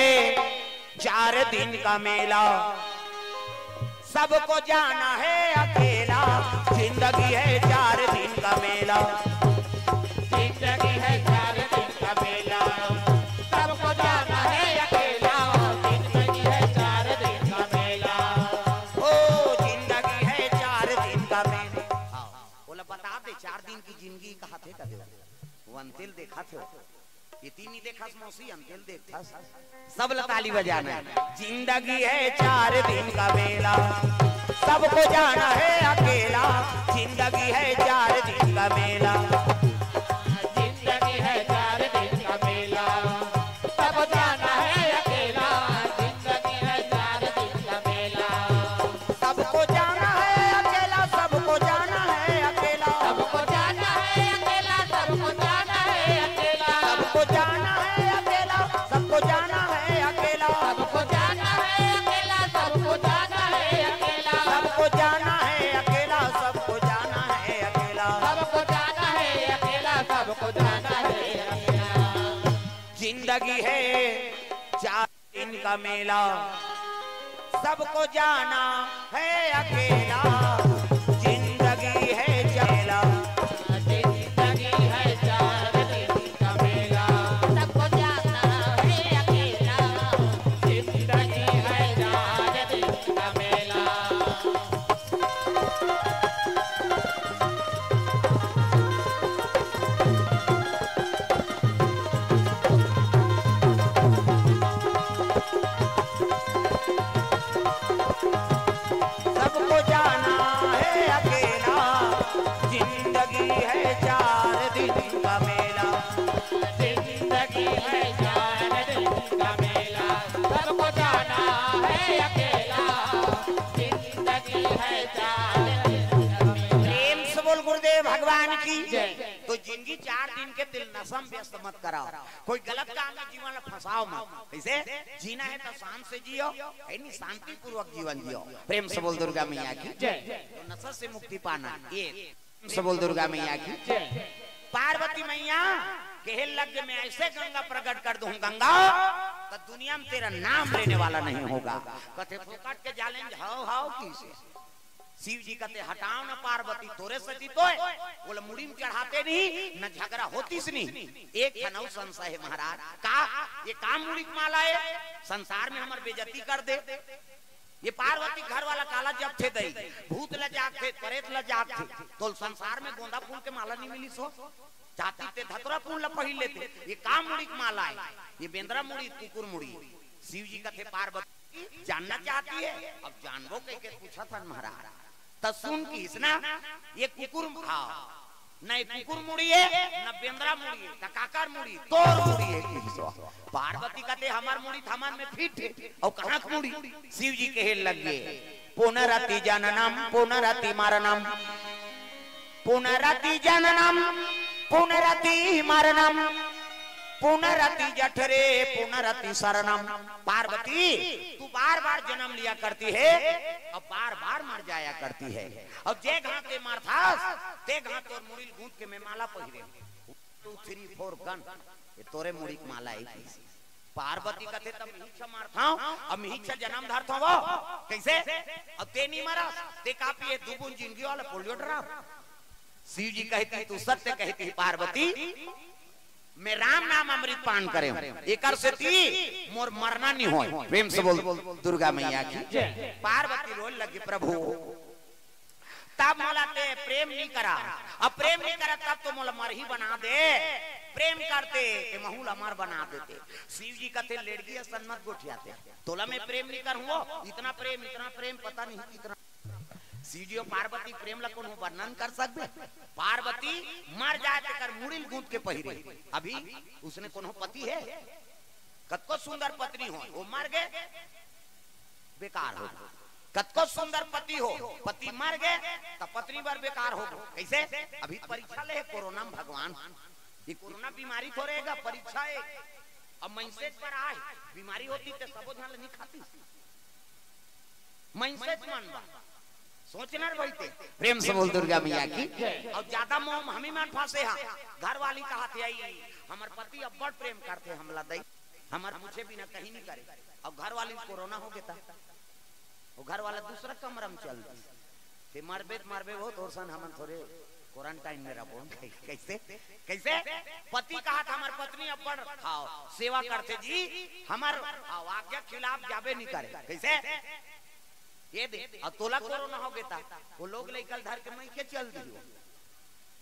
चार दिन का मेला, सबको जाना है अकेला। जिंदगी है चार दिन का मेला। जिंदगी है चार दिन का मेला, सबको जाना है अकेला। जिंदगी है चार दिन का मेला। ओ जिंदगी है चार दिन का मेला। हाँ, ओला बता दे, चार दिन की जिंदगी कहा थे का देवा? वो अंतिल देखा थे। इतनी देखस मौसी, अंतिल देखस। सब ल ताली बजाना हे। जिंदगी है चार दिन का मेला, सबको जाना है अकेला। जिंदगी है चार दिन का मेला। जिंदगी है चार दिन का मेला, जाना है अकेला, सबको जाना है अकेला। सबको जाना है अकेला, सबको जाना है अकेला। जिंदगी है चार दिन का मेला, सबको जाना है अकेला। जिंदगी है चमेला। जिंदगी है चार दिन का मेला, सबको जाना है अकेला। जिंदगी है चार दिन का मेला। सबको जाना है अकेला, जिंदगी है चार दिन का मेला। जिंदगी है चार दिन का मेला, सबको जाना है अकेला। जिंदगी है चार दिन का मेला। प्रेम से बोल गुरुदेव भगवान की। जय। तो जिंदगी चार दिन के दिल नशा में व्यस्त मत कराओ, कोई गलत काम में जीवन ला फंसाओ मत। कैसे जीना है तो शांत से जियो, है नहीं, शांति पूर्वक जीवन जियो। प्रेम से बोल दुर्गा मैया की। जय। तो नशा से मुक्ति पाना है। ये प्रेम से बोल दुर्गा मैया की। जय। पार्वती मैया कहे लग, मैं ऐसे गंगा प्रकट कर दूं गंगा, तो दुनिया में तेरा नाम लेने वाला नहीं होगा। कथे फोकट के जालें हाव हाव की से। शिव जी कहते हटाओ ना पार्वती, तोरे सती तो है। बोले मुड़ी में चढ़ाते नहीं, न झगड़ा होतीस नहीं। एक ठन अउ संशय है महाराज, का ये काम मुड़ी के माला है, संसार में हमर बेइज्जती कर दे। ये पार्वती घर वाला काला जब थे दई, भूत ला जाग थे, प्रेत ला जाग थे, तो संसार में गोंदा फूल के माला नहीं मिली सो। जाती ते धतुरा फूल ला पहिर लेते। ये का मुड़ी के माला है? ये बेंदरा मुड़ी, कुकुर मुड़ी। शिव जी कथे पार्वती जानना चाहती है, अब जानबो कह के पूछा था महाराज। त सुन किहिस ना, ये कुकुर, हाँ, न ये कुकुर मुड़ी है, न बेंदरा मुड़ी है, त काकर मुड़ी, तोर मुड़ी है किहिस। पार्वती कथे हमर मुड़ी त हमर में फिट है, अउ कहाँ के मुड़ी? शिव जी कहे लग गे, पुनरति जननम पुनरति मरणम, पुनरति जननम पुनरति मरणम, पुनरति जठरे पुनरति शरणम। पार्वती, तू बार बार जन्म लिया करती है और बार बार मर जाया करती है, और जे घां ते मरथस ते घां तोर मुड़ी ल गूंथ के मैं माला पहिरे हूं। टू थ्री फोर गन, ये तोरे मुड़ी के माला है। पार्वती कथे तब मिहिक छ मारथव, अब मिहिक छ जन्म धरथव वो। कैसे? अब ते नहीं मरस, ते का पिए दू बूंद जिंदगी वाला पोलियो ड्रॉप। शिव जी कहती तू सत्य कहती पार्वती, मैं राम नाम अमृत पान करे हूं, एकर सेती मोर मरना नहीं होय। प्रेम से बोल दुर्गा मैया की। पार्वती रोए लगी प्रभु, तब मोला ते प्रेम नहीं करा, अब प्रेम नहीं करा तब तो मोला मरही बना दे। प्रेम करते ते महू ल अमर बना देते। शिव जी कथे लेड़गी असन मत गोठियाते, तोला मैं प्रेम नहीं करूं, इतना प्रेम, इतना प्रेम, पता नहीं कितना। शिव जी और पार्वती प्रेम ला कोनो वर्णन कर सकबे? पार्वती मर जाए तेकर मुड़ी ल गूंथ के पहिरे, अभी उसने कोनो पति है? कतको सुंदर पत्नी हो, वो मर गए, बेकार हो। कतको सुंदर पति हो, पति मर गए त पत्नी बर बेकार हो। कैसे? अभी परीक्षा ले हे कोरोना में भगवान, ये कोरोना बीमारी थोरे हे गा, परीक्षा है। अब मैसेज पर आए, बीमारी होती ते सबो झन ल नहीं खाती। मैसेज मन बा, सोचना रे भाई ते। प्रेम से बोल दुर्गा मैया की। और ज्यादा मोह में हमी मन फंसे हा, घर वाली कहा थे आई, हमर पति अब्बड़ प्रेम करते हमला दई, हमर पूछे बिना कहीं नहीं करे। और घर वाली कोरोना हो गया था, वो घर वाला दूसरा कमरा में चल दी। ते मरबे त मरबे वो, तोर सन हमन थोरे क्वारंटाइन में रहबो। कैसे? कैसे? पति कहा था हमर पत्नी अब्बड़, हाँ, सेवा करते जी, हमर, हाँ, आज्ञा खिलाफ जाबे नहीं करे। कैसे? ये दे, अब तोला कोरोना हो गया था, वो लोग लइका ल धर के मैं के चल दियो।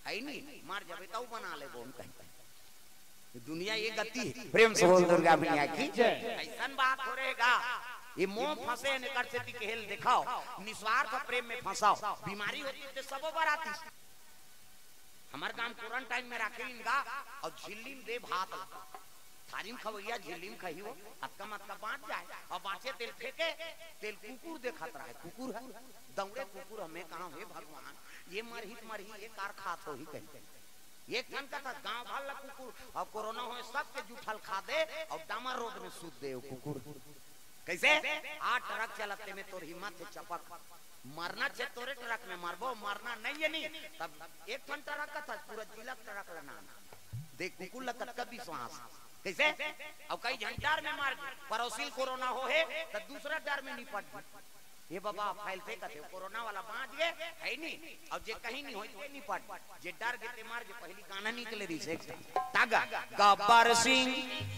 है नहीं, मर जाबे तऊ बना लेबो हम कहीं। दुनिया ये गति है। प्रेम से बोल दुर्गा मैया की। ऐसन बात हो रहेगा, ये मोह फंसे हैं, एकर सेती केहेल देखाओ, निस्वार्थ प्रेम में फंसाओ। बीमारी होती ते सबो बर आती। हमर गांव क्वारंटाइन में राखे इनका और झिल्ली में दे भात ला। थारी में खवैया झिल्ली में खही हो, अतका मतका बांच जाए और बांचे तेल फेंके, तेल कुकुर देखत रहे, कुकुर है, दौड़े कुकुर, हमें कहा हे भगवान, ये मरही त मरही, ये कार खात होही कहीं। ये ठन का था गांव भर ला कुकुर, और कोरोना होए सबके जूठा ल खा दे और डामर रोड में सूत दे वो कुकुर। कैसे? आ ट्रक चलत ते में तोर हिम्मत है चपक। मरना छे तोरे ट्रक में मरबो, मरना नहीं है नहीं, तब एक ठन ट्रक का था, पूरा जिला ट्रक ला नाम। देख कुकुर ला कतका विश्वास। कैसे? अब कई झन डर में मर गे, पड़ोसी ल कोरोना हो हे, त दूसरा डर में निपट गे। ये बाबा फैलते कथे, कोरोना वाला बाँच गे, है नहीं। अब जे कहीं नहीं होई, ते निपट। जे डर गे, ते मर गे, पहली गाना निकले रही से। तागा, गब्बर सिंह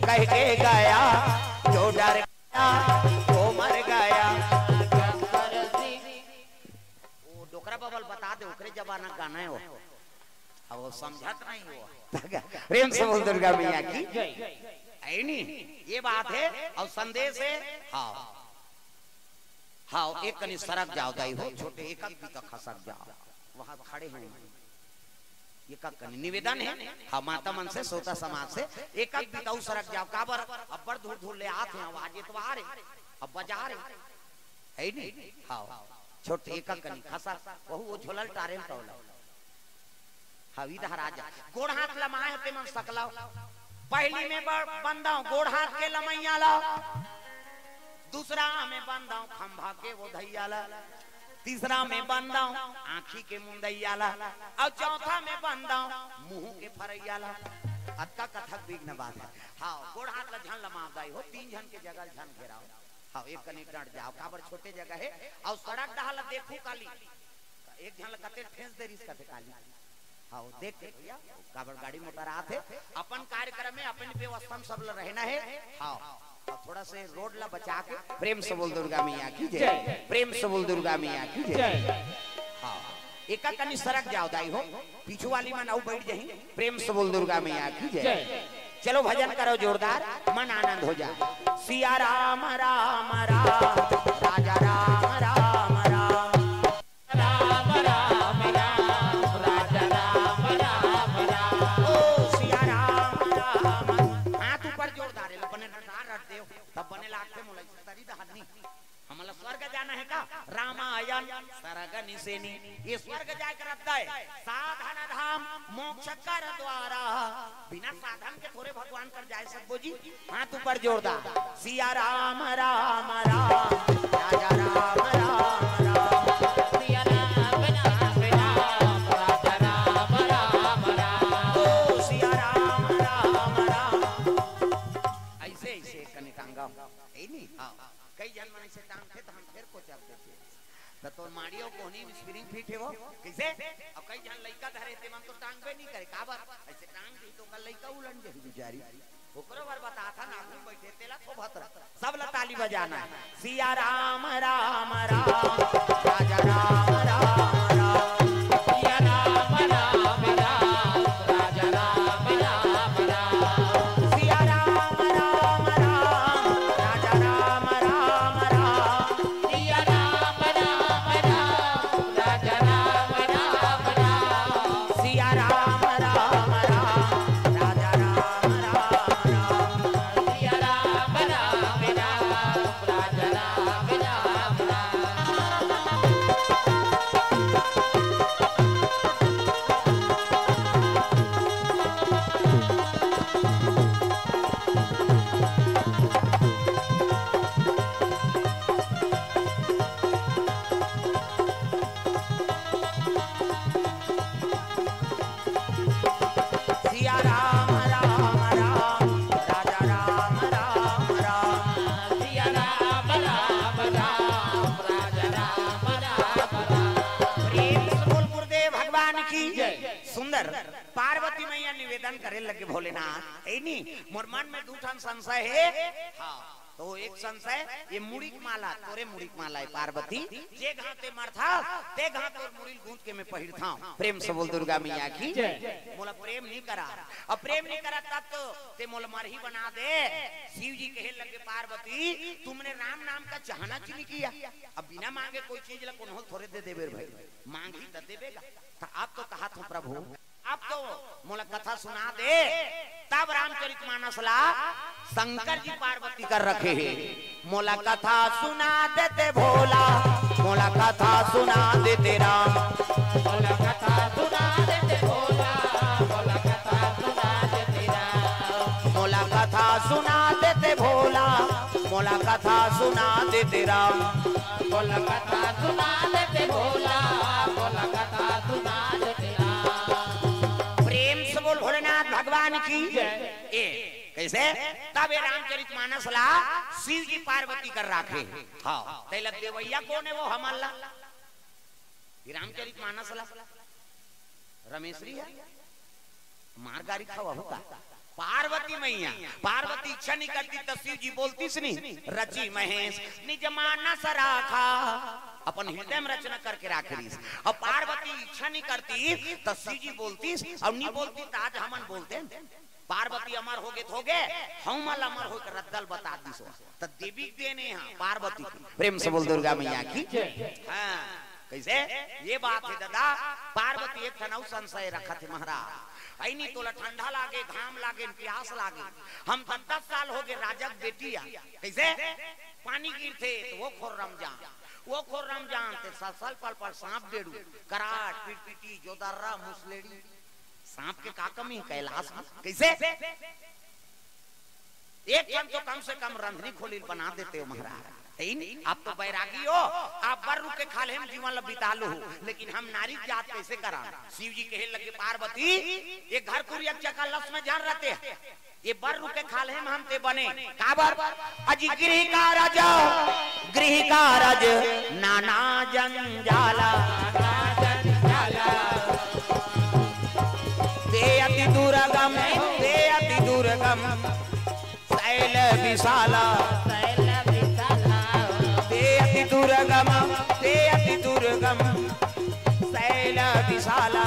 कह के गया, जो डर गया, वो मर गया। गब्बर सिंह। वो डोकरा बबल बता दे, ओकरे जमाना गाना है वो। अब वो समझत नहीं वो। तागा, प्रेम से बोल दुर्गा मैया की। जय। है नहीं, ये बात है। और संदेश है, हाँ। हाँ, एक कनी सरक जाओ दाई हो, छोटे एक आध बीता खसक जाओ। वहाँ खड़े हैं, एक आध कनी निवेदन है, हाँ, माता मन से, श्रोता समाज से, एक आध बीता सरक जाओ। काबर? अब्बड़ दूर दूर ले आत हैं, आवाज एतवार है, अब बजा रहे, है नहीं? हाँ, छोटे एक आध कनी खसक, वहू वो झोलल टारेल तौला। हवी धरा जा। गोड़ हाथ लमाए होते मन सकलाओ। पहली में ब-, बंदाओ गोड़ हाथ के लमैया ला। दूसरा में बंदाओ खंभा के वो धैया ला। तीसरा में बंदाओ आँखी के मुंदैया ला। और चौथा में बंदाओ मुंह के फरैया ला। अतका कथक विघ्न बात है। हाँ, गोड़ हाथ ला झन लमाव दाई हो, तीन झन के जगह झन घेराओ। हाँ, एक कनी डट जाओ, काबर छोटे जगह है। और सड़क डहा ला देखू काली, एक झन ला कते ठेस दे रिस कथे काली। हाँ, देख के भैया, काबर गाड़ी मोटर आत है, अपन कार्यक्रम में अपन व्यवस्था में सब ल रहना है। हाँ, और थोड़ा से रोड ला बचा के। प्रेम से बोल दुर्गा मैया की जय। जय। प्रेम से बोल दुर्गा मैया की जय। जय। हाँ, एका कनी सरक जाओ दाई हो, पीछू वाली मन अउ बैठ जाही। प्रेम से बोल दुर्गा मैया की जय। जय। चलो भजन करो जोरदार, मन आनंद हो जाए। सिया राम राम राम, राजा राम राम राम। राम राम राम, राजा राम राम राम। ओ सिया राम राम। हाथ ऊपर जोरदार, ये लो, बने रटा रट देव, तब बने लागथे मोला तरी दहनी। हमला स्वर्ग जाना है का? रामायण सरग निसेनी। ये स्वर्ग जाए के रद्दा है। साधन धाम मोक्ष कर द्वारा। बिना साधन के थोरे भगवान कर जाए सकबो जी। हाथ ऊपर जोरदार। सिया राम राम राम, राजा राम राम राम। सिया राम राम राम, राजा राम राम राम। ओ सिया राम राम राम। ऐसे, ऐसे कने टांगा। है नहीं? हाँ। कई झन मन ऐसे टांगथे त हम फेर कोचर देथे। त तोर माड़ी अउ कोहनी में spring fit हे वो। कैसे? अब कई झन लइका धरे ते मन तो टांगबे नहीं करे। काबर? ऐसे टांग दी तो ओकर लइका उलट जाही बिचारी। ओकरो बर बताथन, आगू बैठे तेला थोभत रह। सब ला ताली बजाना है। सिया राम राम राम, राजा राम राम राम। सिया राम राम राम, राजा राम राम राम। सिया राम राम राम, राजा राम राम राम। सिया राम राम राम, राजा राम राम राम। सिया राम राम राम, राजा राम राम राम। सिया राम राम राम, राजा राम राम राम। सिया राम राम राम, राजा राम राम राम। सिया राम राम राम, राजा राम राम राम। प्रेम से बोल गुरुदेव भगवान की जय। सुंदर पार्वती मैया निवेदन करे लगे, भोलेनाथ, ए नी, मोर मन में दू ठन संशय हे। हाँ, तो एक संशय, ये मुड़ी के माला, तोरे मुड़ी के माला हे पार्वती, जे घांव ते मरथा, ते घांव तोर मुड़ी ल गूंथ के मैं पहिरथांव। प्रेम से बोल दुर्गा मैया की। जय। मोला प्रेम नहीं करा, अब प्रेम नहीं करा तब तो ते मोला मरही बना दे। शिव जी कहे लगे, पार्वती, तुमने राम नाम का चाहना च नहीं किया। अब बिना मांगे कोई चीज ला कोनो ल थोरे दे देबे रे भाई, मांगही त देबे गा। त अब तो कहाथंव प्रभु, अब तो मोला कथा सुना दे। तब रामचरितमानस ला शंकर जी पार्वती कर रखे हे। मोला कथा सुना देते भोला, मोला कथा सुना देते राम। मोला कथा सुना देते भोला, मोला कथा सुना देते राम। मोला कथा सुना देते भोला, मोला कथा सुना देते राम। बोल कथा सुना देते भोला, बोल कथा सुना देते राम। प्रेम से बोल भोलेनाथ भगवान की। ए, कैसे? तब ये रामचरित मानस ला शिव जी पार्वती कर राखे। हाँ, तैला देवैया कौन है वो हमन ला? ये रामचरित मानस ला रमेशरी है, मार गारी खावा होगा। पार्वती मैया, पार्वती इच्छा नहीं करती तो शिव जी बोलतीस नहीं, "रची महेश निज मानस राखा", अपन हृदय में रचना करके राख रहीस। अब पार्वती इच्छा नहीं करती तो शिव जी बोलतीस, और नहीं बोलती तो आज हमन बोलते हैं, "पार्वती अमर होगे तो होगे, हम अमर होके रद्दल बता दीस।" तो देवी के देने यहाँ पार्वती। प्रेम से बोल दुर्गा मैया की। हाँ, कैसे? ये बात है दादा, पार्वती एक ठन अउ संशय रखत हे महाराज। ऐनी तोला ठंडा लागे, घाम लागे, प्यास लागे। हम तो दस साल होगे राजा के बेटी आ। कैसे? पानी गिरथे तो वो खोर रमजान, वो खोर रमजान ते सल सल पल पल सांप डेड़ू, कराट, पिटपिटी, जोदर्रा, मुसलेड़ी। सांप के का कमी हे कैलाश में? कैसे? एक ठन तो कम से कम रंधनी खोली बना देते हो महाराज। है ही नहीं। आप तो बैरागी हो, आप बर रुख के खाल्हे में जीवन ला बिता लो हो, लेकिन हम नारी जात कैसे करा? शिव जी कहे लगे, "पार्वती, ये घर कुरिया चका लस में जान रहते हैं, ये बर रुख के खाल्हे में हम ते बने।" काबर? अजी गृह कारज, गृह कारज नाना जंजाला। ते अति दुर्गम, ते अति दुर्गम शैल विशाला। ते अति दुर्गम, ते अति दुर्गम शैल विशाला।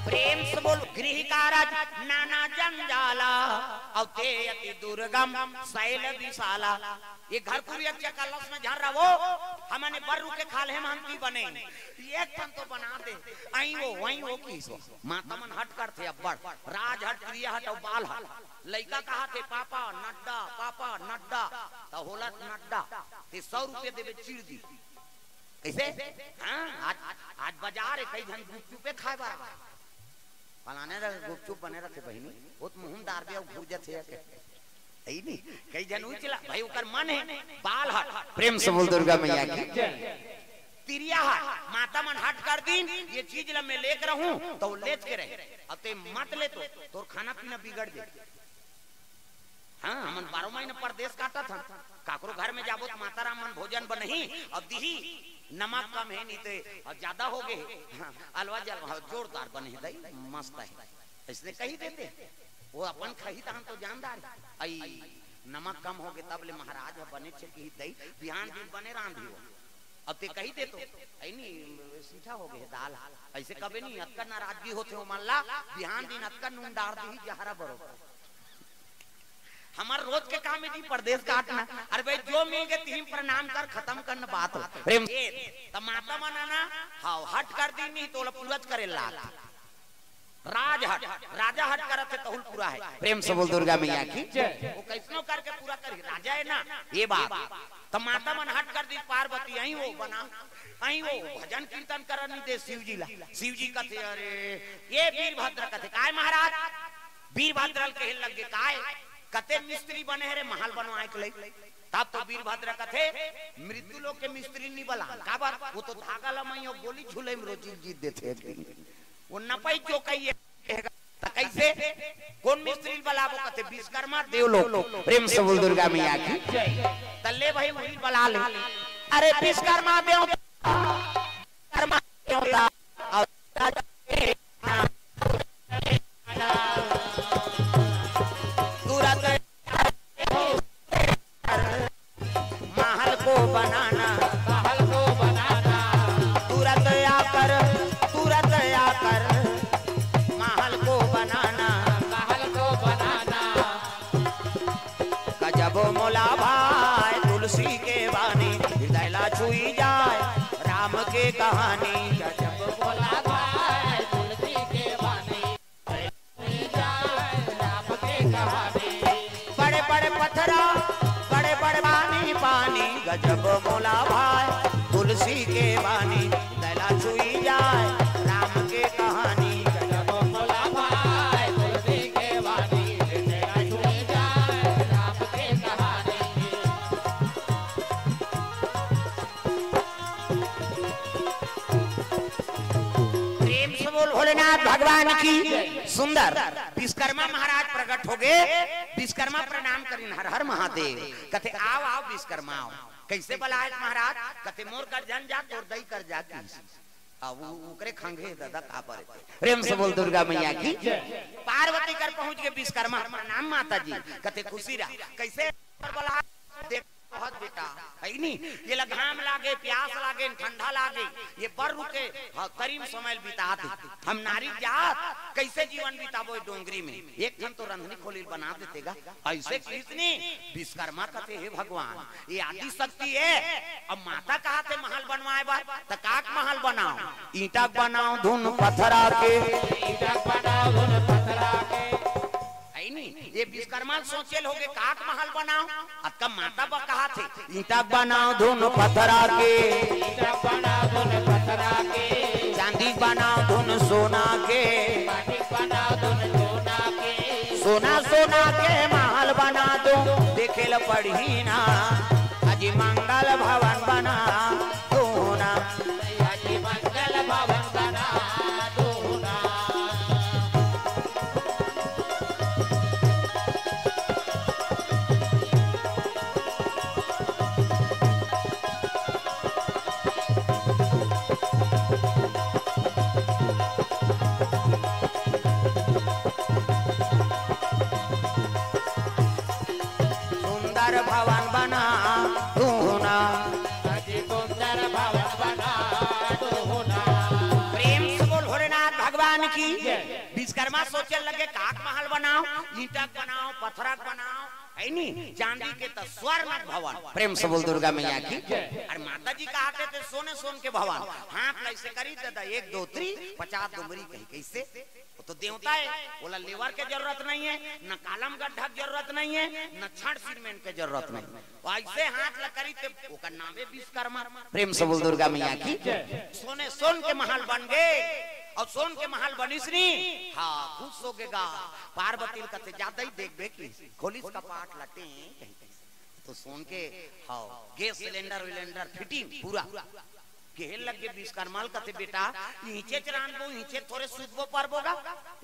प्रेम से बोल, गृह कारज नाना जंजाला, अउ ते अति दुर्गम शैल विशाला। ये घर कुरिया चका लस में झन रहो, हमन बर रुख के खाल्हे में हम ती बने। एक ठन तो बना दे। अई वो, वई वो किहिस वो। माता मन हट करथे अब्बड़। राज हट, क्रिया हट अउ बाल हट। लइका कहाथे, "पापा नड्डा, पापा नड्डा।" त होलत नड्डा। ते सौ रुपया देबे, चीर दी। कैसे? हाँ, आज, आज बाजार हे, कई झन गुपचुपे खाए बर आए। फलाने रह गुपचुप बने रथे बहिनी, बहुत मुंह में डार दिया, घूर जाथे या के। है ही नहीं, कई झन उचला, भाई ओकर मन हे, बाल हट। प्रेम से बोल दुर्गा मैया की। तिरिया हट, माता मन हट कर दीन, ये चीज ला मैं लेके रहूं, तो लेच के रहे। अब ते मत ले तो, तोर खाना पीना बिगड़ जाए। हाँ, हमन बारह महीना परदेस काटत हन। काकरो घर में जाबो त माता राम मन भोजन बनही, अब दिही, नमक कम हे, नहीं ते, अब ज्यादा हो गए हे। हाँ, अलवा जलवा, हाँ, जोरदार बने हे दई, मस्त हे। अइसने कही देते। वो अपन खही तहन तो जानदार हे। अई, नमक कम हो गए, तब ले महाराज ह बने छे कही दई, बिहान दिन बने रांधी वो। अब ते कही दे तो, "ऐ नी, सीठा हो गए दाल।" ऐसे कबे नहीं, अतका नाराजगी होथे ओमन ला, बिहान दिन अतका नून डार दिही जहरा बरोबर। हमर रोज के काम हे जी परदेस काटना। अरे भाई, जो मिल गए तिही प्रणाम कर, खतम करना बात हो। प्रेम से, त माता मन ना, हाँ, हट कर दी नहीं तो ओला पूरत करे ला। राज हट, राजा हट करत हे तहुल पूरा हे। प्रेम से बोल दुर्गा मैया की। जय। वो कैसनो करके पूरा करही, राजा हे ना, ये बात। त माता मन हट कर दी पार्वती, अई वो बना, अई वो भजन कीर्तन करन नहीं दे शिव जी ला। शिव जी कथे, "अरे, ये वीरभद्र कथे, काय महाराज?" वीरभद्र ल कहे लग गे, "काय? कते मिस्त्री बने हे रे महल बनवाए के लई?" तब तो वीरभद्र कथे, "मृत्यु लोक के मिस्त्री नहीं बला, काबर? वो तो धागा ला मइयो गोली झुलई में रोजी जीत देथे एक दिन।" वो नपई चोकई हे। त कैसे? कौन मिस्त्री बलाबो? कथे, "विश्वकर्मा देवलोक।" प्रेम से बोल दुर्गा मैया की। त ले भाई, वही बला ले। अरे विश्वकर्मा देवता, विश्वकर्मा देवता। और तुरंत महल को बनाना, महल को बनाना। तुरंत आकर, तुरंत आकर महल को बनाना, महल को बनाना। गजब मोला भाए तुलसी के बानी, हृदय ला छुई जाए राम के कहानी। गजब मोला भाए तुलसी के बानी। बड़े बड़े पथरा, बड़े बड़े पानी पानी, गजब मोला भाए तुलसी के बानी, गला छुई जाए राम के कहानी। भगवान की। सुंदर। विश्वकर्मा महाराज प्रकट हो गए। विश्वकर्मा प्रणाम करिन, हर हर महादेव। कथे, "आओ, आओ विश्वकर्मा, आओ।" "कैसे बलाए महाराज?" कथे, "मोर कर झन जा, तोर दई कर जा।" की अब वो ओकरे खंगे दादा का पर। प्रेम से बोल दुर्गा मैया की। पार्वती कर पहुंच गए विश्वकर्मा, "प्रणाम माता जी।" कथे, "खुशी रहा।" "कैसे बला?" "देख, बहुत बेटा, है नी, ये ला घाम लागे, प्यास लागे, ठंडा लागे, ये बर रुके, हाँ, करीम समय बिता दे। हम नारी जात कैसे जीवन बिताबो ये डोंगरी में? एक ठन तो रंधनी खोली बना देते गा।" ऐसे किसने? विश्वकर्मा कथे, "हे भगवान, ये आदि शक्ति है।" अब माता कहा थे महल बनवाए बर, त काक महल बनाओ, ईंटा बनाओ धुन पथरा के। ईंटा बनाओ धुन पथरा के। है नी? ये विश्वकर्मा सोचे होगे काक महल बनाओ, अतका माता ब कहा थे, "ईंटा बनाओ धुन पथरा के, ईंटा बनाओ धुन पथरा के, चांदी बनाओ धुन सोना के, चांदी बनाओ धुन सोना के, सोना सोना के महल बना दो, देखे ल पड़ही ना, अजी मंगल भवन बना दो ना।" अजी मंगल भवन बना दो ना। सुंदर भवन बना दो ना। अति सुंदर भवन बना दो ना। प्रेम से बोल भोलेनाथ भगवान की। विश्वकर्मा सोचे लगे, "काक महल बनाओ, ईंटक बनाओ, पत्थरक बनाओ, है नी, चांदी के त स्वर्ण भवन।" प्रेम से बोल दुर्गा मैया की। अरे माता जी कहा थे, "सोने सोन के भवन।" हाथ कैसे करी दादा, एक दो त्री, पचास डुमरी कही, कैसे? वो तो देवता है, ओला लेवर के जरूरत नहीं है, न कालम गड्ढा के जरूरत नहीं है, न छड़ सीमेंट के जरूरत नहीं। वो ऐसे हाथ ला करी थे, ओकर नाम है विश्वकर्मा। प्रेम से बोल दुर्गा मैया की। सोने सोन के महल बन गए, और सोन के महल बनिस नी, हाँ, खुश हो गएगा। पार्वती ल कथे, "ज्यादा ही देखबे की खोलिस का पाट लटे कहीं।" तो सोन के, हाँ, गैस सिलेंडर विलेंडर फिटिंग पूरा। कहे लगे विश्वकर्मा ल कथे, "बेटा, इहिंचे च रांधबो, इहिंचे थोरे सुतबो परबो गा,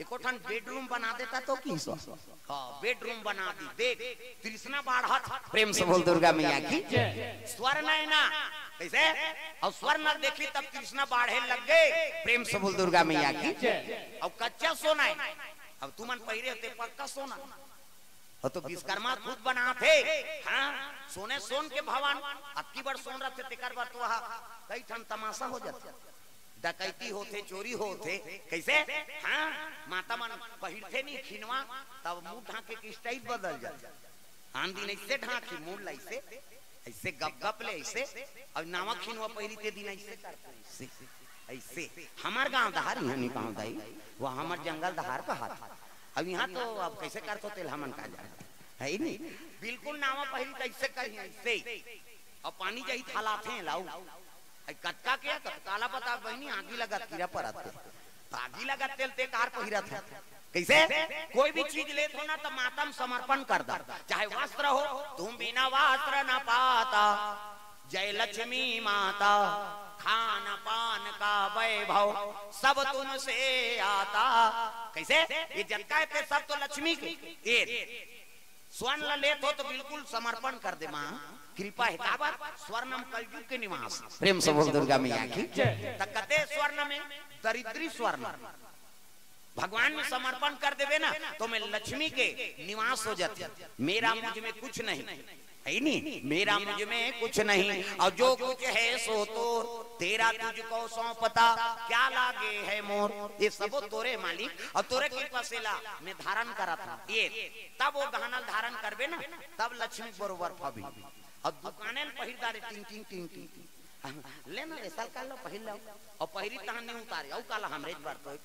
एको ठन बेडरूम बना देता तो की सो।" हाँ, बेडरूम बना दी। देख, तृष्णा बाढ़त। प्रेम से बोल दुर्गा मैया की। स्वर्ण है ना, कैसे? और स्वर्ण देखी तब तृष्णा बाढ़े लग गए। प्रेम से बोल दुर्गा मैया की। और कच्चा सोना है, अब तुमन पहिरे होते पक्का सोना। और तो विश्वकर्मा खुद बनाथे। हाँ, सोने सोन के भवन, अतकी बड़ सोन रथे, तेकर बर तो वहाँ कई ठन तमाशा हो जाथे। डकैती होथे, चोरी होथे, कैसे? हाँ, माता मन पहिरथे नी खिनवा, तब मुंह ढांके के स्टाइल बदल जाथे। आन दिन ऐसे ढांकी मुंह ला ऐसे, ऐसे गप गप ले ऐसे, अब नावा खिनवा पहिरी ते दिन ऐसे करथे, ऐसे, ऐसे। हमार गांव डहार इहाँ नहीं पाऊँ दाई, वो हमार जंगल डहार कहा था। अब यहाँ तो अब कैसे करथो तेल हमन का जाए, है ही नहीं। बिल्कुल नावा पहिरी त ऐसे करी ऐसे, अब पानी जाही थालाथे लाऊ। आई कतका के, त काला बता बहिनी, आगी लगत कीरा परत हे। त आगी लगत तेल ते कार पहिरत हे। कैसे? कोई भी चीज लेत हो ना, त माता म समर्पण कर दा। चाहे वस्त्र हो, तुम बिना वस्त्र न पाता। जय लक्ष्मी माता, खान पान का वैभव सब तुमसे आता। कैसे? ये जतका हे ते सब तो लक्ष्मी के। ये स्वर्ण ल लेत हो तो बिल्कुल समर्पण कर दे माँ, कृपा हे। काबर? स्वर्ण म कलयुग के निवास। प्रेम से बोल दुर्गा मैया की। त कते स्वर्ण में दरिद्री स्वर्ण। भगवान में समर्पण कर देबे ना, तो मैं लक्ष्मी के निवास हो जाती। मेरा मुझ में कुछ नहीं, है नी? मेरा मुझ में कुछ नहीं, और जो कुछ है सो तो तेरा, तुझको सौंपता, क्या लागे है मोर, ये सबो तोरे मालिक, और तोरे कृपा से ला मैं धारण करत हूँ। ये तब वो गहना धारण करबे ना, तब लक्ष्मी बरोबर फबी। और दुकाने ल पहिर डारे, टिंग, टिंग, टिंग, टिंग, टिंग। ले ना रे, साल काल लो, पहिर लो। और पहिरी तहन नहीं उतारे, और काला हमरे बर तो।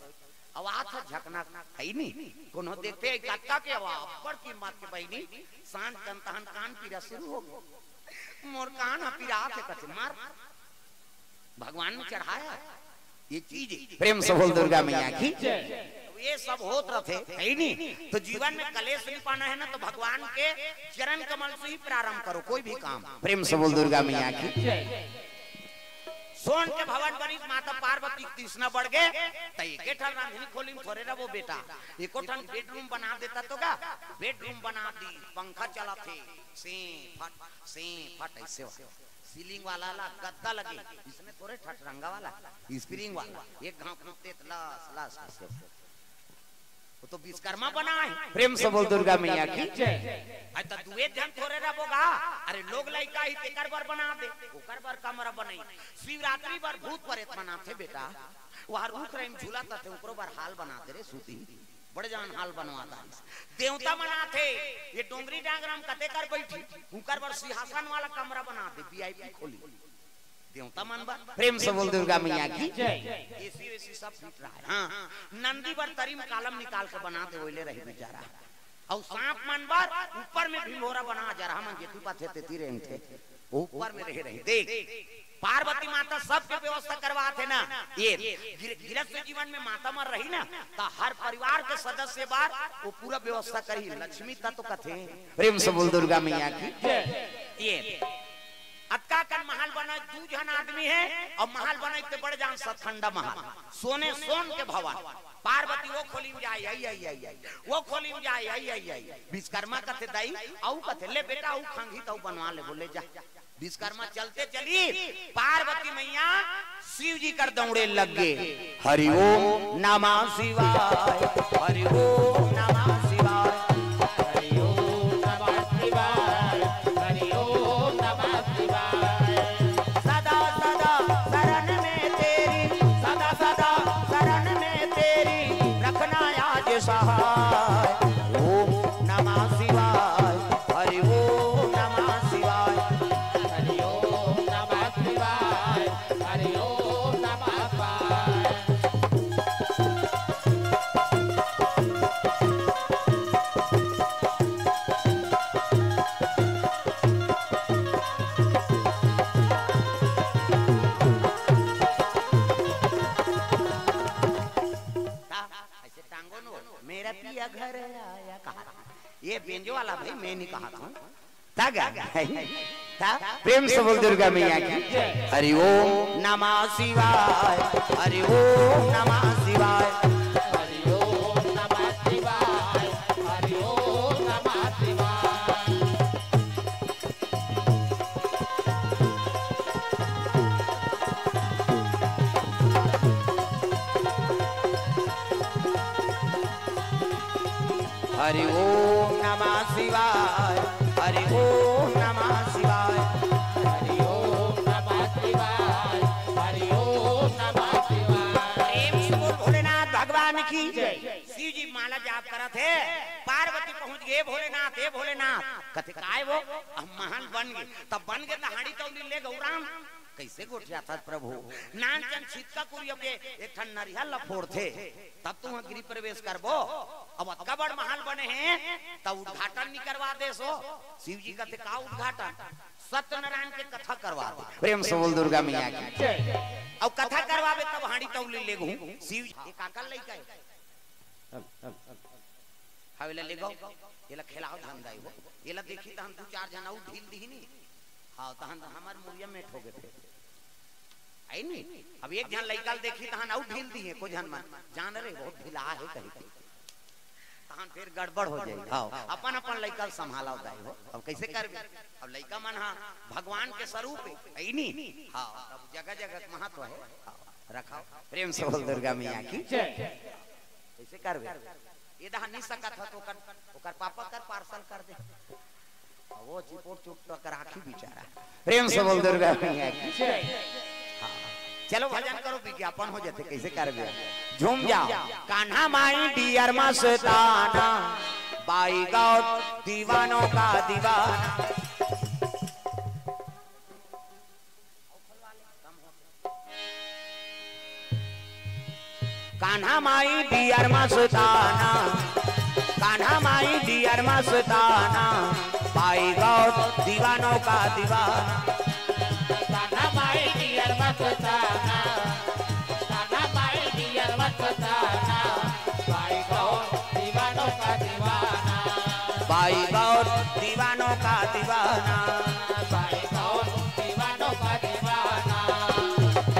अब आत ह झकना है नी, कोनो देखते ही कतका के, अब अब्बड़ कीमत के बहिनी, सांझ कन तहन कान पीरा शुरू हो गया। मोर कान ह पीरा थे कथे, मार। भगवान ने चढ़ाया ये चीज। प्रेम से बोल दुर्गा मैया की। ये सब होत रथे, है नी? तो जीवन में कलेश नहीं पाना है ना, तो भगवान के चरण कमल से ही प्रारंभ करो कोई भी काम। प्रेम से बोल दुर्गा मैया की। सोन के भवन बनिस, माता पार्वती के तृष्णा बढ़ गे, त एके ठन रांधनी खोली म थोरे रहो बेटा, एको ठन बेडरूम बना देता तो का? बेडरूम बना दी, पंखा चलत हे, से फट, से फट, ऐसे वाला। सीलिंग वाला ला गद्दा लगे, इसने थोरे ठठरंगा वाला, स्प्रिंग वाला, एक घाव कूदते त लस, लस, ऐसे। वो तो विश्वकर्मा बना है। प्रेम से बोल दुर्गा मैया की। अरे त दुए झन थोरे रहो गा। अरे लोग लइका ही तेकर बर बना दे, ओकर बर कमरा बनई। शिवरात्रि बर भूत प्रेत बनाथे बेटा, वहाँ रुख राई म झूलत रथे, ओकरो बर हाल बना दे रे सूती। बड़े जान हाल बनवा दारिस। देवता बनाथे, ये डोंगरी डांगरा म कते कर बैठी, उकर बर सिंहासन वाला कमरा बना दे, वीआईपी खोली। देवता मन बर। प्रेम से बोल दुर्गा मैया की। एसी वेसी सब फिट रहा है। हाँ, नंदी बर तरी म कालम निकाल के बना दे, ओइले रही बेचारा। अउ सांप मन बर ऊपर में भिंभोरा बना, जरहा मन जेती पाथे तेती रेंगथे, वो ऊपर में रहे रही। देख, पार्वती माता सबके व्यवस्था करवाथे ना। ये गिर-, गृहस्थ जीवन में माता मन रही ना, त हर परिवार के सदस्य बर वो पूरा व्यवस्था करही। लक्ष्मी तत्व कथे। प्रेम से बोल दुर्गा मैया की। ये अतका कन महल बने, दू झन आदमी हे अउ महल बने ते बड़े जान सतखंडा महल, सोने सोन के भवन। पार्वती वो खोली म जाय, आई, आई, आई, आई, वो खोली म जाय, आई, आई, आई। विश्वकर्मा कथे दाई, अउ कथे, "ले बेटा, अउ खांगी त अउ बनवा ले," बोले, "जा।" विश्वकर्मा चलते चली, पार्वती मैया शिव जी कर दौड़े लग गे। हरि ओम नमः शिवाय, हरि ओम नमः शिवाय, हरि ओम नमः शिवाय, हरि ओम नमः शिवाय। सदा सदा शरण में तेरी, सदा सदा शरण में तेरी, रखना आज सहाय। ओम नमः शिवाय, हरि ओम नमः शिवाय, हरि ओम नमः शिवाय, हरि ओम नमः शिवाय। ऐसे टांगो नो, मेरा पिया घर आया कहा। ये बेंजो वाला भाई, मैं नहीं कहा था। ता गा, ता प्रेम से बोल दुर्गा मैया की। हरि ओम नमः शिवाय, हरि ओम नमः शिवाय, हरि ओम नमः शिवाय, हरि ओम नमः शिवाय। हरि ओम नमः शिवाय, हरि ओम नमः शिवाय, हरि ओम नमः शिवाय, हरि ओम नमः शिवाय। प्रेम से बोल भोलेनाथ भगवान की। शिव जी माला जाप करत हे, पार्वती पहुंच गे, "भोलेनाथ, हे भोलेनाथ।" कथे, "काय वो?" "अब महल बन गे।" "तब बन गे त हाड़ी तौली ले गौराम।" कइसे गोठियाथस प्रभु? नानचन छितका कुरिया के एक ठन नरिहा ल फोड़थे, तब तुंहर गृह प्रवेश करबो। अब अतका बड़ महल बने हे, त उद्घाटन नइ करवा देस हो। शिव जी कथे, "का उद्घाटन?" "सत्यनारायण के कथा करवा दे।" प्रेम से बोल दुर्गा मैया की। अउ कथा करवाबे तब हाड़ी तौली लेगहूं। शिव जी, ए काकर लइका हे? हव, एला लेगव, एला खेलाव झन दाई हो। एला देखही तहन दू चार झन अउ ढील दिही नी। हव, तहन त हमर मुड़िया मेठ होगे फेर। अइ नी? अब एक झन लइका ल देखही तहन अउ ढील दिही, एको झन मन जान रे, बहुत ढिला हे कहिके। तहन फेर गड़बड़ हो जाही। हव, अपन अपन लइका ल संभालव दाई हो। अब कइसे करबे? अब लइका मन ह भगवान के स्वरूप हे, अइ नी? हव, अब जगह जगह के महत्व हे। हव, रखव। प्रेम से बोल दुर्गा मैया की। कइसे करबे? ए दहा नइ सकत ह त ओकर, ओकर पापा कर पार्सल कर दे। अब वो चिपोट चुप तो कर आँखी बिचारा। प्रेम से बोल दुर्गा मैया की। हाँ। चलो भजन करो, विज्ञापन हो जाथे, कइसे करबे? झूम जाव। Kanha my dear Mastana, by God दीवानों का दीवाना। Kanha my dear Mastana, Kanha my dear Mastana, by God दीवानों का दीवाना। Kanha my dear Mastana, Kanha my dear Mastana, by God दीवानों का दीवाना। By God दीवानों का दीवाना। By God दीवानों का दीवाना।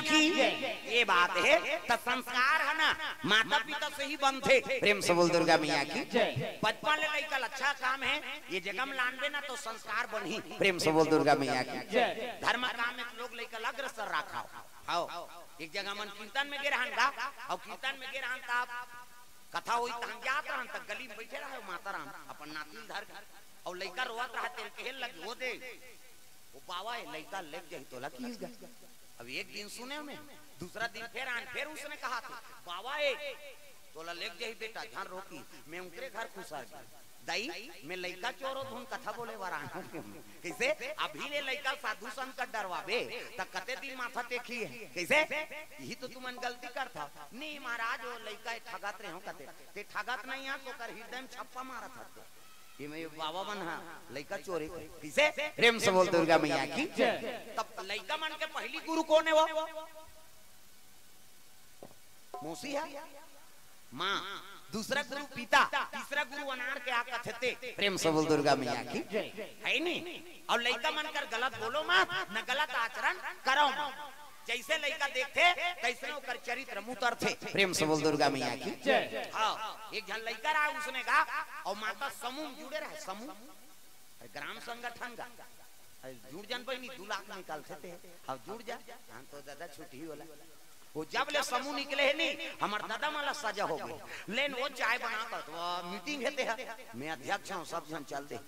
की ये बात हे। त संस्कार हे ना, माता पिता से ही बनथे। प्रेम से बोल दुर्गा मैया की। बचपन ले लइका ल अच्छा काम हे, ये जगह म लानबे ना तो संस्कार बनही। प्रेम से बोल दुर्गा मैया की। धर्म काम में लोग लइका ल अग्रसर राखव। हव, एक जगह मन कीर्तन में गे रहन गा, अउ कीर्तन में गे रहन त कथा होई तहन जात रहन त गली में बइठे रहे माता राम अपन नाती ल धर के, अउ लइका रोवत रहे तेल कहे लगे, "ओ दे, ओ बाबा ए लइका लेग जाही तोला किहिस गा।" अब एक दिन सुने में, दूसरा दिन फेर आन, फेर उसने कहा थे, "बाबा ए, तोला लेग जाही बेटा, झन रोकी।" मैं उनकरे घर खुसर गे, "दाई, मैं लइका चोर हों धुन कथा बोले बर आए हों।" कइसे? अभी ले लइका साधु संत का डरवाबे, त कते दिन माथा टेकही हे। कइसे? यही तो तुमन गलती करथव। "नहीं महाराज, ओ लइका ए ठगत रहे हों," कथे। "ते ठगत नहीं हस, ओकर हृदय में छप्पा मारत हस ते।" ये में बाबा मन हा लइका चोरी कइसे? प्रेम से बोल दुर्गा मैया की। तब लइका मन के पहली गुरु कोन हे वो? मौसी हे, माँ। दूसरा गुरु पिता, तीसरा गुरु अनार के आ कथे ते। प्रेम से बोल दुर्गा मैया की। हे नी? अउ लइका मन कर गलत बोलो मत, न गलत आचरण करो मत। जइसे लइका देखथे, तइसने ओकर चरित्र म उतरथे। प्रेम से बोल दुर्गा मैया की। हाँ, एक झन लइका रहा, उसने गा, अउ माता समूह म जुड़े रहे, समूह, अरे ग्राम संगठन गा, अरे जुड़ जन बहिनी, दू लाख निकालथे ते, अब जुड़ जा, हम तो दादा छुट्टी वाला। वो जब ले समूह निकले हे नी, हमर दादा मन ला सजा हो गे। लेन वो चाय बना कर, तो मीटिंग हे ते ह, मैं अध्यक्ष हों, सब झन चल दे।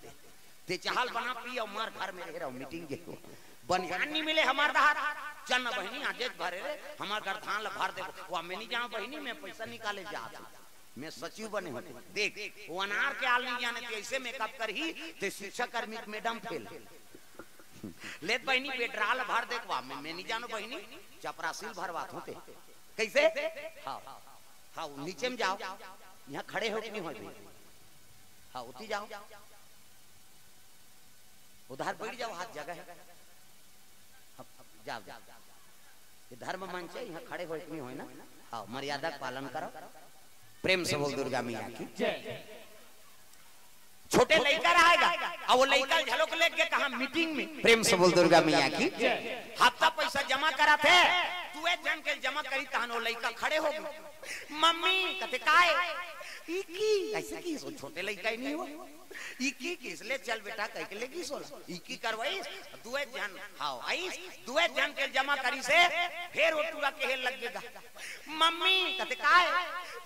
ते चाह ल बना पी अउ मर घर में रहे रहो, मीटिंग गे हो। बनिहार नहीं मिले हमर डहर, चल न बहिनी, आजेच भरे रे, हमर घर धान ला भर देबो। वा मैं नहीं जाओं बहिनी, मैं पैसा निकाले जात हों, मैं सचिव बने हों। देख, वो अनार के आल नहीं जाने, ते ऐसे मेकअप करही, ते शिक्षा कर्मी के मैडम फेल। ले त बहिनी, पेट्रोल भर दे, वा मैं, मैं नहीं जानों बहिनी, चपरासी ल भरवात हों ते। कइसे? हाँ, हाँ, नीचे में जाओ, यहाँ खड़े हो कि नहीं होय बे? हाँ, ओती जाओ, उधर बैठ जाओ, हाथ जगह हे। हाँ, जाओ, जाओ। ये धर्म मंच हे, यहाँ खड़े होय कि नहीं होय ना? हाँ, मर्यादा का पालन करो। प्रेम से बोल दुर्गा मैया की। छोटे लइका रहेगा, अउ वो लइका ल घलोक लेके कहा मीटिंग में। प्रेम से बोल दुर्गा मैया की। हफ्ता पैसा जमा कराथे, दुए झन के जमा करिस तहन वो लइका खड़े हो गे। मम्मी, कथे काय? इकी, अइसे किहिस, वो छोटे लइका ही नहीं हो। इकी किहिस, ले चल बेटा, कहिके ले गिस ओला। इकी करवाइस, दुए झन, हाँ, आइस, दुए झन के जमा करिस हे, फेर वो टूरा कहे लग गे गा। मम्मी, कथे काय?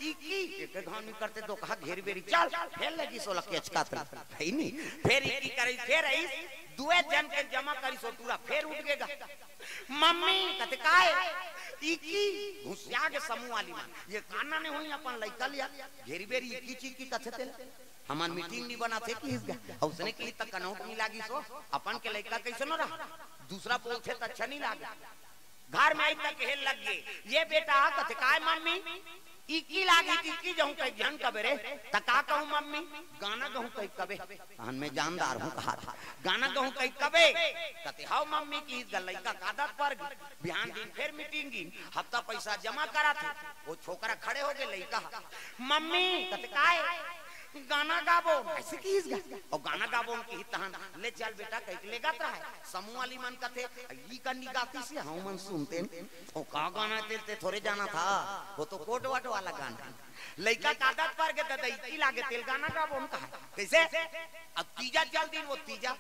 इकी, एक घाव नहीं करते तो कहा घेरी बेरी, चल, फेर ले गिस ओला केचकात ल, हे नी? फेर इकी करिस, फेर आइस, दुए झन के जमा करिस, वो टूरा फेर उठ गे गा। मम्मी, कथे काय? इकी, घुसिया गे समूह वाली मन। ये काना ने होई अपन लइका लिया, घेरी बेरी इकी चिकी कथे तेला। हमर मीटिंग नहीं बनाथे किहिस गा। अउ उसने किहिस त कनौट नहीं लागिस हो। अपन के लइका कइसनो रहा, दूसरा बोलथे त अच्छा नहीं लागे। घर में आई त कहे लग गे, ये बेटा, कथे काय मम्मी? इकी लागी, इकी जहूँ कहि झन कबे रे, त का कहूँ मम्मी? गाना गहूँ कहि कबे। तहन मैं जानदार हों कहा था। गाना गहूँ कहि कबे। कथे हव मम्मी, किहिस गा, लइका का आदत पर गे। बिहान दिन फेर मीटिंग गिन, हफ्ता पैसा जमा कराथे। वो छोकरा खड़े हो गे, लइका ह। मम्मी, कथे काय? गाना गाबो, अइसे किहिस गा। अउ गाना गाबो किहिस तहन, ले चल बेटा, कहिके ले गात रहा हे। समूह वाली मन कथे, "ई कनी गातिस हे, हमन सुनतेन।" ओ का गाना तेल ते थोरे जानत हस, वो तो कोट वट वाला गाना। लइका का आदत पर गे, ददा इकी लागे तेल गाना गाबो कहा। कइसे? अब तीजा चल दिन वो तीजा।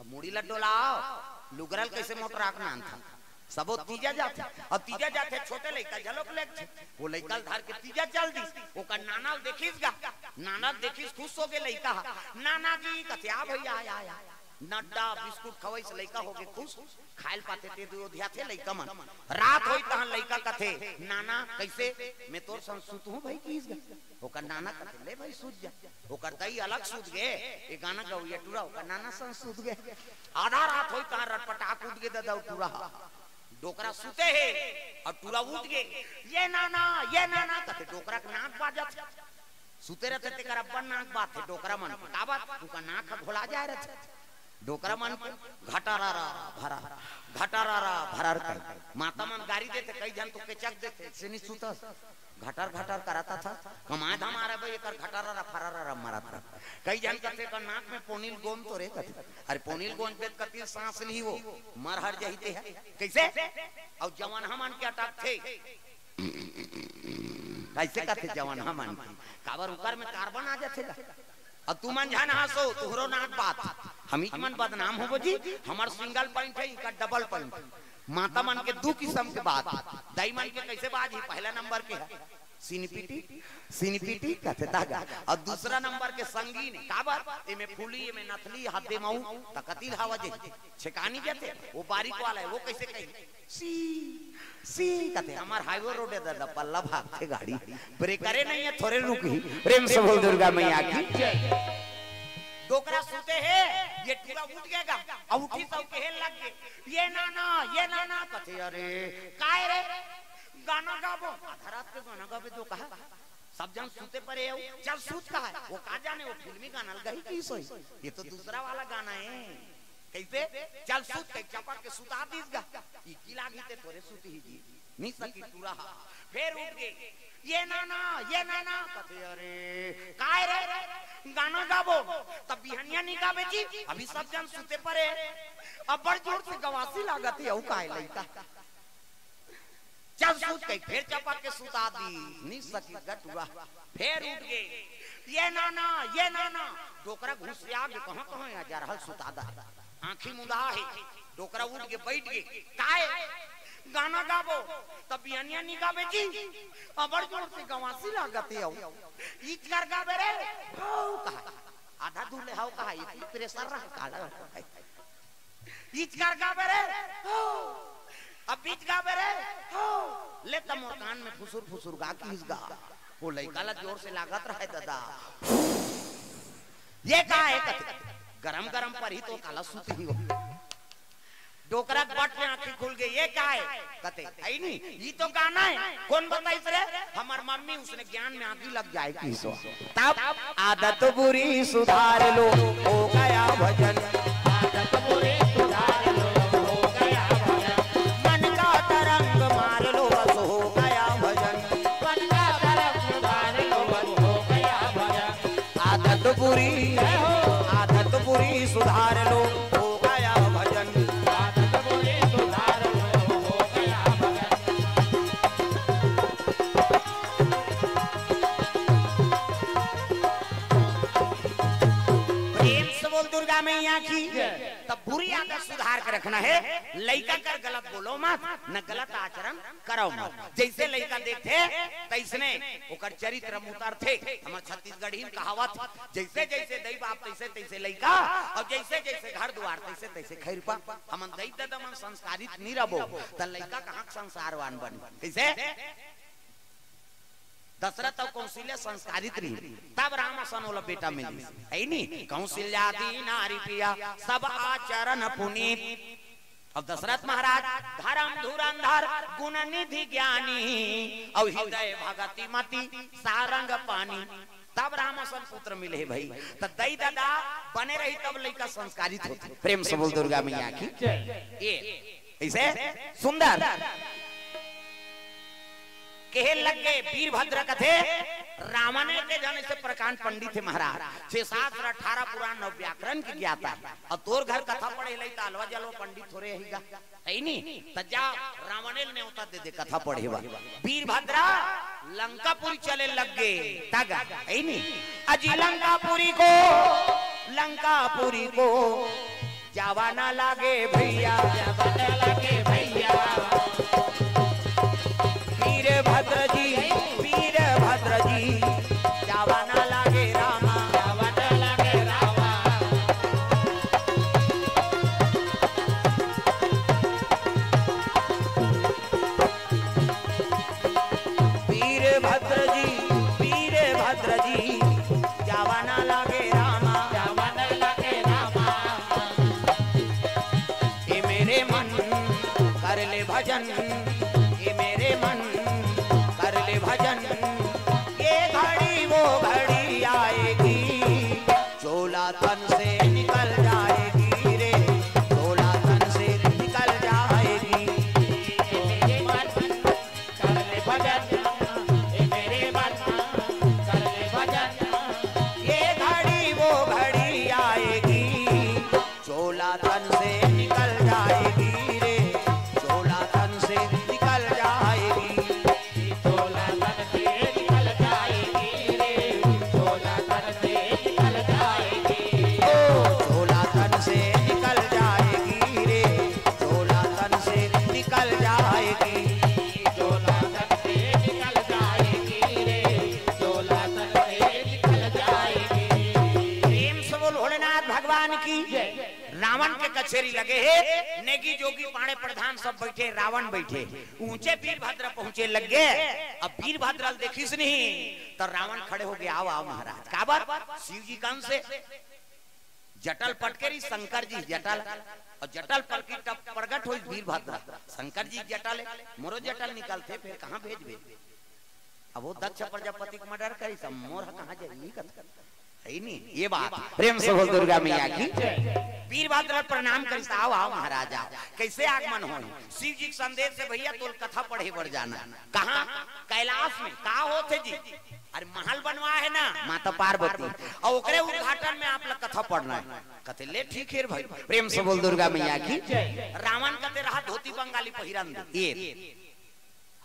अब मुड़ी ल डोलाव, लुगरा ल कइसे मोटरा के नानथन। सबो तीजा जाथे। अब तीजा जाथे, छोटे लइका घलोक लेगथे। वो लइका ल धर के तीजा चल दिस। ओकर नाना ल देखिस गा। नाना ल देखिस, खुश हो गे लइका ह। नाना जी कथे, आ भइया, आ, आ, आ। नड्डा, बिस्कुट खवइस, लइका हो गे खुश। खाय ल पाथे ते दे ओधियाथे लइका मन। रात होई तहन लइका कथे, "नाना, कइसे? मैं तोर संग सुतहूँ भई," किहिस गा। ओकर नाना कथे, "ले भई, सुत जा।" ओकर दई अलग सुत गे, ये गाना गवइया टूरा ओकर नाना संग सुत गे। आधा रात होई तहां रटपटा कूद गे ददा टूरा ह। डोकरा सुते हे अउ टूरा उठ गे, "ये नाना, ये नाना," कथे डोकरा के नाक बाजत हे। सुते रथे तेकर अब्बन नाक बाजथे डोकरा मन के। काबर? उनका नाक ह घोला जाय रथे। डोकरा मन के घटरारा भरर, घटरारा भरर कहि। माता मन गारी देथे, कई झन तो केचक देथे, "से नी सुतस।" घटर घटर करत हस, कमाए धमाए बर कर घटारा रा फरारा रा मरत रह। कई झन कथे का नाक में पोनील गोंद तो रे कथे। अरे पोनील गोंद पे कति सांस ली वो, मर हर जही ते है। कैसे? अउ जवन हमन के अटक थे। कैसे कथे जवन हमन के? काबर उकर में कार्बन आ जाथे गा। अब तुमन झन हंसो, तुहरो नाक बात। हमीच मन बदनाम होबो जी, हमर सिंगल पॉइंट है, इनका डबल पॉइंट। माता मन के दू किस्म के बात। दाई मन के कैसे बात ही, पहला नंबर के है। सिनपिटी, सिनपिटी कथे धागा। अउ दूसरा नंबर के संगीन, काबर? एमे फूली, एमे नथली, हद्दे मऊ, त कतिल हवा जे। छेकानी जथे, वो बारीक वाला है, वो कैसे कही? सी, सी कथे। हमर हाईवे रोड है दादा, पल्ला भागथे गाड़ी। ब्रेकरे नहीं है, थोरे रुकही। प्रेम से बोल दुर्गा मैया की। डोकरा सुते हे, ये टूरा उठ गया गा, अउ उठी सब कहे लग गए, "ये नाना, ये नाना," कथे, "अरे, काय रे?" गाना गाबो, आधा रात के गाना गाबे तो कहा, सब जन सुते परे हो, चल सूत कहा है, वो का जाने, वो फिल्मी गाना लगा ही की सोई, ये तो दूसरा वाला गाना है। कैसे? चल सूत, कह चपक के सुता दीस गा, ई की लागी ते तोरे सुती ही जी, नी सकी टूरा हा। फिर उठ गए, "ये नाना, ये नाना," कथे, "अरे, काय रे, गाना गाबो?" तब बिहनिया नी गाबे जी, अभी सब जन सुते परे, अब बड़ जोर से गवासी लागत है, अउ काय लइका। चल सूत कही, फिर चपक के सुता दी, नी सकी गटुआ। फिर उठ गए, "ये नाना, ये नाना।" डोकरा घुसिया के कहाँ कहाँ आ जा रहल सुता दा। आँखी मुंदा है, डोकरा उठ के बैठ गए, "काय?" "गाना गाबो।" "तब बिहनिया नी गाबे जी, अबड़ जोर से गवासी लागत है, अउ ईच कर गाबे रे, हाउ कहा।" आधा दूर ले हाउ कहा, इतनी प्रेशर रहा काला। ईच कर गाबे रे, हो। अब बीच गाबे रे, हो। ले त मोर कान में फुसुर फुसुर गा किहिस गा। वो लइका ला जोर से लागत रहे दादा। "ये का है?" कथे, "गरम गरम परही तो काला सुत ही हो।" डोकरा के बट में आँखी खुल गई, "ये का है?" कथे, "ऐ नी, ई तो गाना है।" "कौन बताइस रे?" "हमर मम्मी, उसने ज्ञान में आगी लग जाए किहिस हो।" तब आदत बुरी सुधार लो, हो गया भजन। आदत बुरी सुधार लो, हो गया भजन। मन का तरंग मार लो, बस हो गया भजन। मन का तरंग मार लो, बस हो गया भजन। आदत बुरी, आदत बुरी सुधार लो, हो गया भजन। आदत बुरी सुधार लो, हो गया भजन। प्रेम से बोल दुर्गा मैया की। तब बुरी आदत सुधार के रखना है, लइका कर गलत बोलो मत, न गलत आचरण करो मत। जैसे लइका देखथे, तैसने ओकर चरित्र में उतरथे। हमर छत्तीसगढ़ी में कहावत, "जैसे जैसे दई बाप, तैसे तैसे लइका, अउ जैसे जैसे घर दुआर, तैसे तैसे खैरपा।" हमन दई ददा मन संस्कारित नी रहबो, त लइका कहाँ के संस्कारवान बनही? कैसे? दशरथ अउ कौशल्या संस्कारित रही, तब राम असन ओला बेटा मिलिस, है नी? "कौशल्या दी नारी प्रिया, सब आचरण पुनीत।" अब दशरथ महाराज धर्म धुरंधर गुण निधि ज्ञानी, अउ हृदय भगति मति सारंग पानी। तब राम असन पुत्र मिले हे भाई। त दई ददा बने रही तब लइका संस्कारित होथे। प्रेम से बोल दुर्गा मैया की। ये ऐसे सुंदर कहे लग गए। वीरभद्र कथे, रावण के जन से प्रकांड पंडित हे महाराज, छह शास्त्र, अठारह पुराण, नौ व्याकरण के ज्ञाता हे। अउ तोर घर कथा पढ़े लई त अलवा जलवा पंडित थोरे ही गा, है नी? त जा, रावण ल नेवता दे दे कथा पढ़े बर। वीरभद्र लंकापुरी चले लग गे, तग, है नी? अजी लंकापुरी को, लंकापुरी को जावा ना लागे भैया, जावा ना लागे भैया। वीरभद्र जी, वीरभद्र जी, जावा ना लागे रामा, जावा ना लागे रामा। वीरभद्र जी, वीरभद्र जी, जावा ना लागे रामा, जावा ना लागे रामा। ए मेरे मन की रावण के कचेरी लगे हे, नेगी जोगी पाड़े प्रधान सब बैठे, रावण बैठे। ऊंचे वीरभद्र पहुंचे लग गे। अब वीरभद्र ल देखिस नहीं तो रावण खड़े हो गया, "आओ, आओ महाराज।" काबर? शिव जी कन से जटल पटके रही, शंकर जी जटल, और जटल पटकी तब प्रगट होइस वीरभद्र। शंकर जी जटल हे, मोरो जटल निकलथे, फिर कहाँ भेजबे? अब वो दक्ष प्रजापति के मर्डर करिस, अब मोर ह कहाँ जाही? कत है नहीं ये बात। प्रेम से बोल दुर्गा मैया की। वीरभद्र प्रणाम करिस, "आओ, आओ महाराज, आओ।" कैसे आगमन होय? शिव जी के संदेश से, "भैया, तोल कथा पढ़े बर जाना।" कहाँ? कैलाश में। का होथे जी? अरे, महल बनवा हे ना माता पार्वती, और ओकरे उद्घाटन में आप लोग कथा पढ़ना हे। कथे, "ले, ठीक हे भाई।" प्रेम से बोल दुर्गा मैया की। रावण कथे, "रहा, धोती बंगाली पहिरन दे।" ये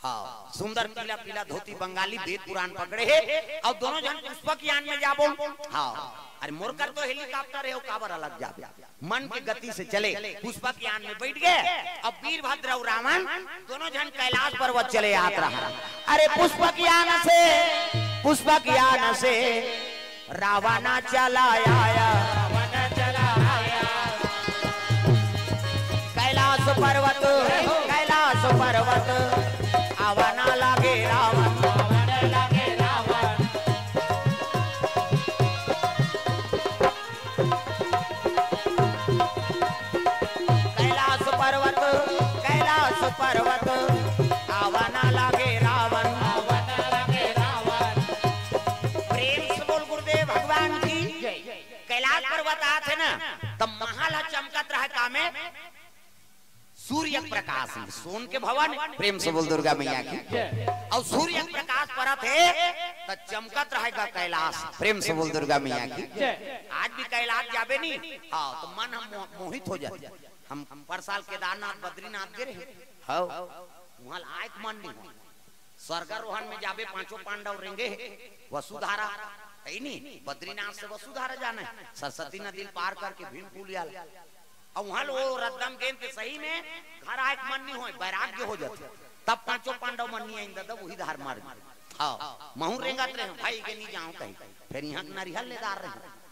हाँ, सुंदर पीला पीला धोती बंगाली, वेद पुराण पकड़े हे, और दोनों झन पुष्पक यान में जाबो। हाँ, अरे, मोर कर तो हेलीकॉप्टर हे, वो काबर अलग जाबे? मन के गति से चले, पुष्पक यान में बैठ गे। अब वीरभद्र और रावण दोनों झन कैलाश पर्वत चले आत रहा। अरे, पुष्पक यान से, पुष्पक यान से रावण चला आया। कैलाश पर्वत, कैलाश पर्वत, आवा ना लागे रावण। कैलाश पर्वत, कैलाश पर्वत, आवा ना लागे रावण। प्रेम से बोल गुरुदेव भगवान की। कैलाश पर्वत आथे ना, तब महल ह चमकत रहे, कामे सूर्य प्रकाश में, सोन के भवन। प्रेम से बोल दुर्गा मैया की। और सूर्य प्रकाश परत हे, त चमकत रहेगा कैलाश। प्रेम से बोल दुर्गा मैया की। आज भी कैलाश जाबे नी, हाँ, तो मन हम मोह-, मोहित हो जाथे। हम पर साल केदारनाथ, बद्रीनाथ गे रहे, हाँ, वहाँ लायक मन नहीं हो। स्वर्गारोहण में जाबे, पांचों पांडव रेंगे हे, वसुधारा, है नी? बद्रीनाथ से वसुधारा जाना हे, सरस्वती नदी पार करके भीम पुलिया ले। अब वहां लो रद्दम गेंद के सही में घर आए के मन नहीं होय, वैराग्य हो जाथे। तब पांचों पांडव मन नहीं आइन दादा, वही धार मार। हाँ, महू रेंगत रहे, भाई के नहीं जाओ कहीं, फिर यहाँ के नरिहल लेदार रहे।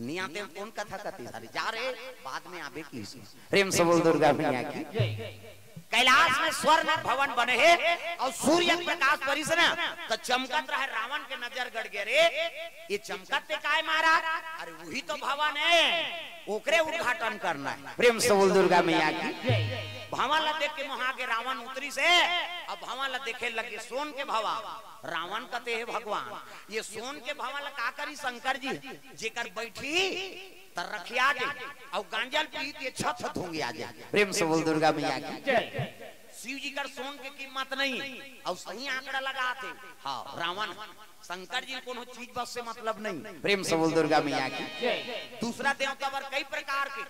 नियाते कोन कथा कथे सारी, जा रे, बाद में आबे की। प्रेम से बोल दुर्गा मैया की। कैलाश में स्वर्ण भवन बने हे और सूर्य प्रकाश परिस ना, तो चमकत रहे, रावण के नजर गड़ गया, "रे, ये चमकत ते काय महाराज?" "अरे, वही तो भवन हे, ओकरे उद्घाटन करना हे।" प्रेम से बोल दुर्गा मैया की। भवन ला देख के मोहा के रावण उतरिस हे, अब भवन ला देखे लगे, सोन के भवन। रावण कथे, "हे भगवान, ये सोन के भवन ला का करी शंकर जी?" जेकर बैठी त रखिया जाय, अउ गांजल पीही त छत धुंगिया जाय। प्रेम से बोल दुर्गा मैया की। शिव जी कर सोन के कीमत नहीं, अउ सही आंकड़ा लगाथे। हाँ, रावण, शंकर जी कोनो चीज बस से मतलब नहीं। प्रेम से बोल दुर्गा मैया की। दूसरा देवता बर कई प्रकार के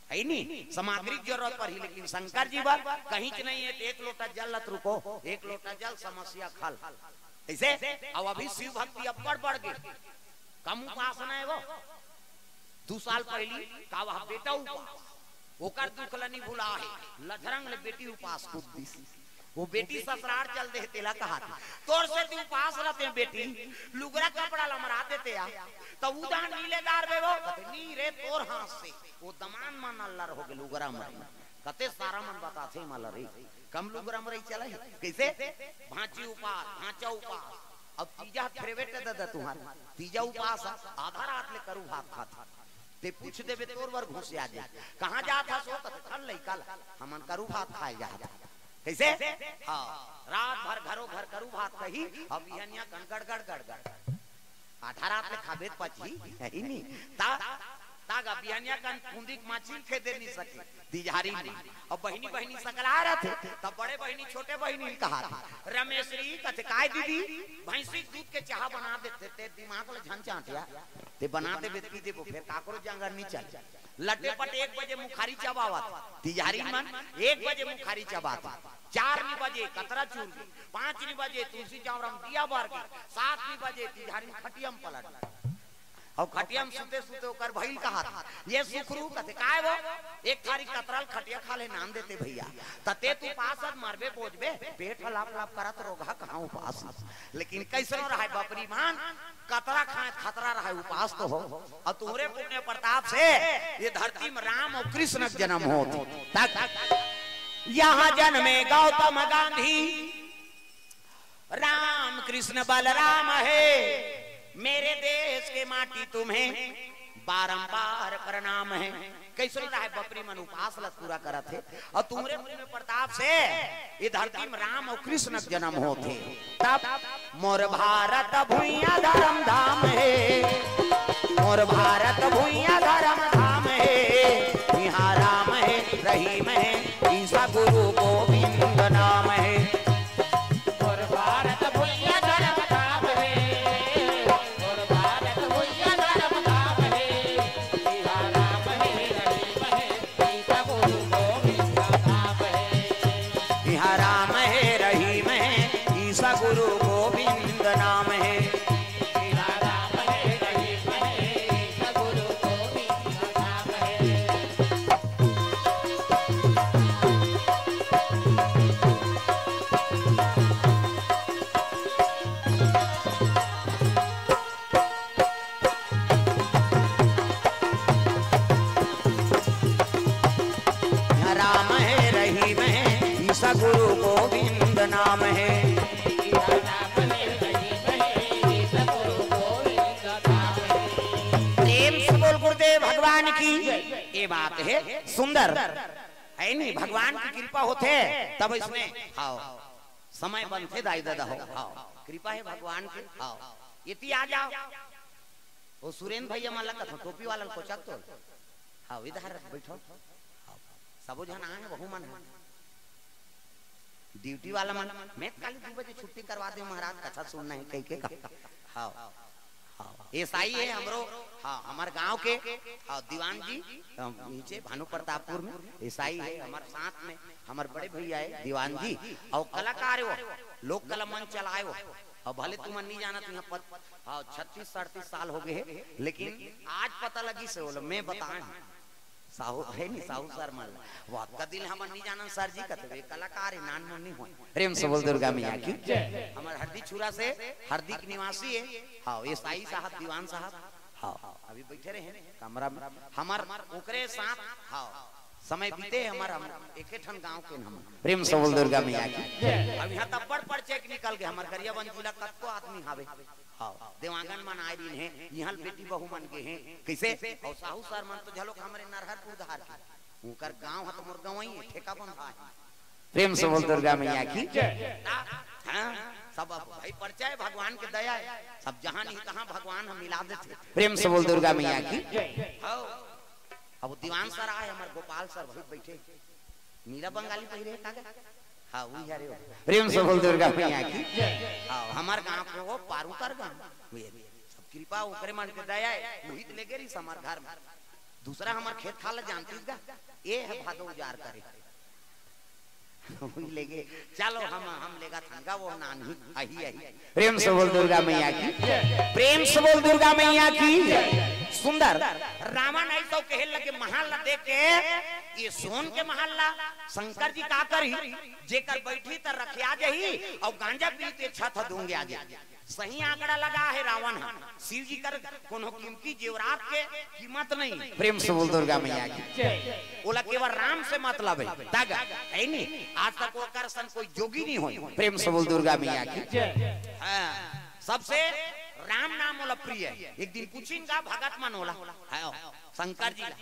है नी, सामग्री के जरूरत पड़ही, लेकिन शंकर जी बर कहीं च नहीं हे। तो एक लोटा जल लत रुको, एक लोटा जल समस्या खल। ऐसे अब अभी शिव भक्ति अब्बड़ बढ़ गई। कम उपासना हे वो। दू साल पहिली का वह बेटा उपास, ओकर दुख ल नी भुला हे, लझरंग ले बेटी उपास कूद दिस। वो बेटी ससुरार चल दे, तेला कहा थे, "तोर से ती उपास रहते बेटी, लुगरा कपड़ा ल मरा देते आ, त उदान नी ले दार बे वो।" कथे, "नी रे, तोर हाथ से।" वो दमान मन अल्लर हो गे, लुगरा मरे। कते सारा मन बताथे मला रे, कम लुगरा मरई चला हे। कैसे? भांची उपास, भांचा उपास। अब तीजा फेवरेट हे दादा तुम्हार, तीजा उपास, आधा रात ले करू भात खात। ते पूछ देबे तोर बर घुसिया जाय, "कहाँ जात हस?" "ओ कथे थन लइका ला, हमन करू भात खाए जात।" कैसे? हाँ, रात भर घरो घर करू भात कही, अब बिहनिया कन गड़गड़ गड़गड़। आधा रात ले खाबे त पचही, है ही नहीं। ता, ता गा बिहनिया कन फुंदी के माछी ल खेदे नहीं सके, तिजहारी में। अब बहिनी, बहिनी सकला रहथे, तब बड़े बहिनी, छोटे बहिनी ल कहा थे। रमेश्वरी कथे, "काय दीदी, भैंसी के दूध के चाहा बना देते, ते दिमाग ले झन चांटिया, ते बना देबे, पी देबो, फिर काकरो जांगर नहीं चल।" लटे पटे एक बजे मुखारी चबावत, तिजहारी मन एक बजे मुखारी चबात। चार नी बजे कतरा चूर गे, पाँच नी बजे तुलसी चौरा म दिया बर गे, सात नी बजे तिजहारी म खटिया म पलट गे। अउ खटिया म सुते सुते ओकर भइल कहा थे, "ये सुखरू," कथे, "काय वो?" "एक थारी कतरा ल खटिया खा ले नान देते भैया।" "तते तू उपास अस मरबे बोजबे, पेट ह लाप लाप करत रोगहा कहाँ उपास।" लेकिन कैसनो रहय बपरी मान, कतरा खाए खतरा रहे, उपास तो हो। अउ तुंहरे पुण्य प्रताप से ये धरती में राम अउ कृष्ण के जन्म होत हे। तक यहाँ जन्मे गौतम गांधी, राम कृष्ण बलराम हे, मेरे देश के माटी तुम्हें बारंबार प्रणाम हे। कइसनो रहे बपरी मन उपास ल पूरा करत हे, अउ तुंहरे पुण्य प्रताप से ये धरती में राम अउ कृष्ण के जन्म होत हे। तब मोर भारत भुइयां धरम धाम हे, मोर भारत भुइयां धरम धाम हे, इहां राम हे, रहीम हे, ईसा गुरु गोविंद नाम हे। मोर भारत भुइयां धरम धाम हे, मोर भारत भुइयां धरम धाम हे, इहां राम हे, रहीम हे, ईसा गुरु गोविंद नाम हे। इहां राम हे, रहीम हे, ईसा गुरु गोविंद नाम हे। इहां राम हे, रहीम हे, ईसा गुरु गोविंद नाम हे। इहां राम हे, रहीम हे, ईसा गुरु गोविंद नाम हे। प्रेम से बोल गुरुदेव भगवान की। ये बात हे सुंदर, हे नहीं? भगवान की कृपा होथे तब इसमें, हाव, समय बनथे दाई ददा हो। हाव, कृपा हे भगवान की। हाव, एती आ जाव। ओ सुरेंद्र भइया मन ला कथों, टोपी वाला ल कोचक तो। हाव, इधर बइठो। हाव, सबो झन आए हे, वहू मन हे। ड्यूटी वाला मन, मैं काली दू बजे छुट्टी करवा देंव महाराज, कथा सुनना हे कहिके का। हाव, हाव, एसआई हे हमरो, हाव, हमर गांव के, हाव, दीवान जी, अम, नीचे भानु प्रतापपुर में एसआई हे हमर साथ में, हमर बड़े भइया हे दीवान जी, अउ कलाकार हे वो, लोक कला मंच चलाए वो। अउ भले तुमन नइ जानत, इहां पर, हाव, छत्तीस सड़तीस साल हो गे हे, लेकिन आज पता लगिस हे, ओला मैं बताएंव। साहू हे नहीं, साहू सर मन ला। वो अतका दिन हमन नइ जानन सर जी कथे, वे कलाकार हे, नानमुन नइ होय। प्रेम से बोल दुर्गा मैया की। हमर हरदी छुरा से, हरदी के निवासी हे। हाव, एसआई साहब, दीवान साहब। हाव, अभी बइठे रहे कमरा में। हमर ओकरे साथ, हाव, समय बीते हमर, हम एके ठन गांव के हमन। प्रेम से बोल दुर्गा मैया की। अब इहां त अब्बड़ परिचय के निकल गे, हमर गरियाबंद जिला कतको आदमी हावे। हाव, देवांगन मन आए रहिन हे, इहां ल बेटी बहू मन गे हे, कइसे? अउ साहू सर मन तो झलोक हमरे नरहरपुर डहार के, उंकर गांव ह त मोर गंवई हे, ठेका बंधा हे। प्रेम से बोल दुर्गा मैया की। हां, सब अब भाई परिचय, भगवान के दया हे, सब जहां नहीं तहां भगवान ह मिला देथे। प्रेम से बोल दुर्गा मैया की। हाव, अब दीवान सर आए, हमर गोपाल सर बहुत बइठे, नीला बंगाली पहिरे हे का गा? हाव, उही हरे हो। प्रेम से बोल दुर्गा मैया की। हाव, हमर गांव के वो पारू तर गांव। उही हरे। सब कृपा ओकरे मन के दया हे, उही त लेगे रहिस हमर घर में। दूसरा हमर खेत खार ल जानतिस गा, ए हे भादो उजार करे। उही लेगे, चलो हम, हम लेगथन गा, वो नानही, आही, आही। प्रेम से बोल दुर्गा मैया की। प्रेम से बोल दुर्गा मैया की। सुंदर। रावण अइसो कहे लगे महल ला देख के, ये सोन के महल ला शंकर जी का करही, जेकर बइठही त रखिया जही, अउ गांजा पीही त छत ह धुंगिया जही। सही आंकड़ा लगा हे रावण ह। शिव जी कर कोनो कीमती जेवरात के कीमत नहीं। प्रेम से बोल दुर्गा मैया की। ओला केवल राम से मतलब हे। तग, हे नहीं? आज तक ओकर सन कोई जोगी नहीं होय। प्रेम से बोल दुर्गा मैया की। हां, सबसे राम नाम ओला प्रिय हे। एक दिन पूछिन गा भगत मन ओला, हाव, शंकर जी ला,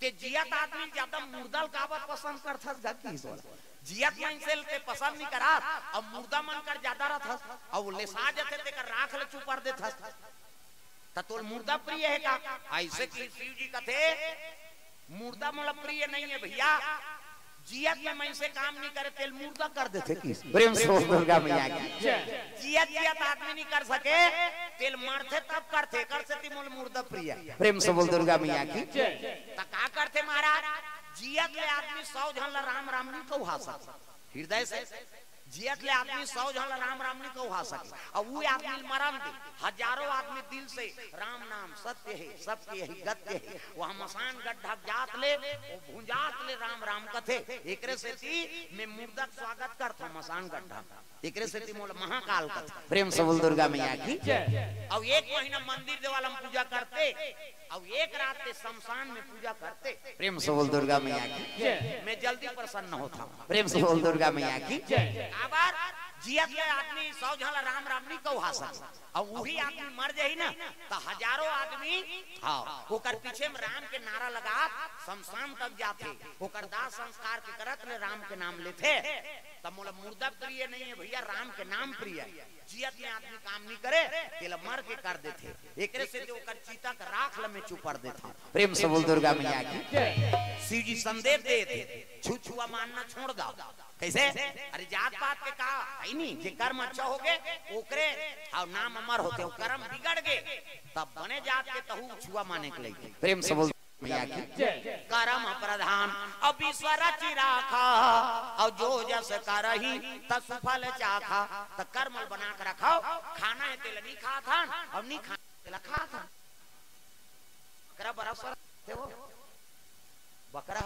ते जियत आदमी ल जादा मुर्दा ल काबर पसंद करथस गा कहिस ओला? जियत मइनसे ल ते पसंद नइ करस, अउ मुर्दा मन कर जादा रथस, अउ लेसा जथे तेकर राख ल चुपर देथस। त तोल मुर्दा प्रिय हे का? अइसे कहिस शिव जी कथे, मुर्दा मोला प्रिय नइ हे भइया, जियत में मइनसे काम नइ करे, तेल मुर्दा कर देथे कहिस। प्रेम से बोल दुर्गा मैया की। जियत, जियत आदमी नइ कर सके, तेल मरथे तब करथे, एकर सेती मोला मुर्दा प्रिय। प्रेम से बोल दुर्गा मैया की। त का करथे महाराज, जियत ले आदमी सौ झन ला राम राम नइ कहा सकय, हृदय से जियत ले आदमी सौ झन ला राम राम नहीं कहवा सके, अउ वो आदमी ल मरन दे। हजारों आदमी दिल से राम नाम सत्य है, सबके यही गत्य है, वहाँ मसान गड्ढा जात ले, वो भुंजात ले राम राम कथे। एकरे सेती मैं मुर्दा के स्वागत करथौं मसान गड्ढा, एकरे सेती मोला महाकाल कथे। प्रेम से बोल दुर्गा मैया की। जय। अउ एक महीना मंदिर देवाला म पूजा करते, अउ एक रात ते शमशान में पूजा करते। प्रेम से बोल दुर्गा मैया की। जय। मैं जल्दी प्रसन्न होथौं। प्रेम से बोल दुर्गा मैया की। जय। काबर? जियत ले आदमी सौ झन ला राम राम नहीं कहवा सके, अउ वही आदमी मर जाही ना, त हजारों आदमी, हाँ, ओकर पीछे में राम के नारा लगात शमशान तक जाथे, ओकर दाह संस्कार के करत ले राम के नाम लेथे। त मोला मुर्दा प्रिय नहीं है भैया, राम के नाम प्रिय है। जियत में आदमी काम नहीं करे, तेला मर के कर देथे। एकरे सेती ओकर चिता के राख ल मैं चुपर देथौं। प्रेम से बोल दुर्गा मैया की। जय। शिव जी संदेश देथे, छुआ मानना छोड़ दव। कैसे? अरे जात पात के का है नहीं, जे कर्म अच्छा होगे, ओकरे, हाँ, नाम अमर होथे, अउ कर्म बिगड़ गे, तब बने जात के तहू छुआ माने के लइक। प्रेम से बोल मैया की। जय। कर्म प्रधान अउ विश्व रचि राखा, अउ जो जस करही तसु फल चाखा। त कर्म ल बना के रखव, खाना हे तेला नहीं खात हन, अउ नहीं खाना हे तेला खात हन। बकरा बरस थे वो, बकरा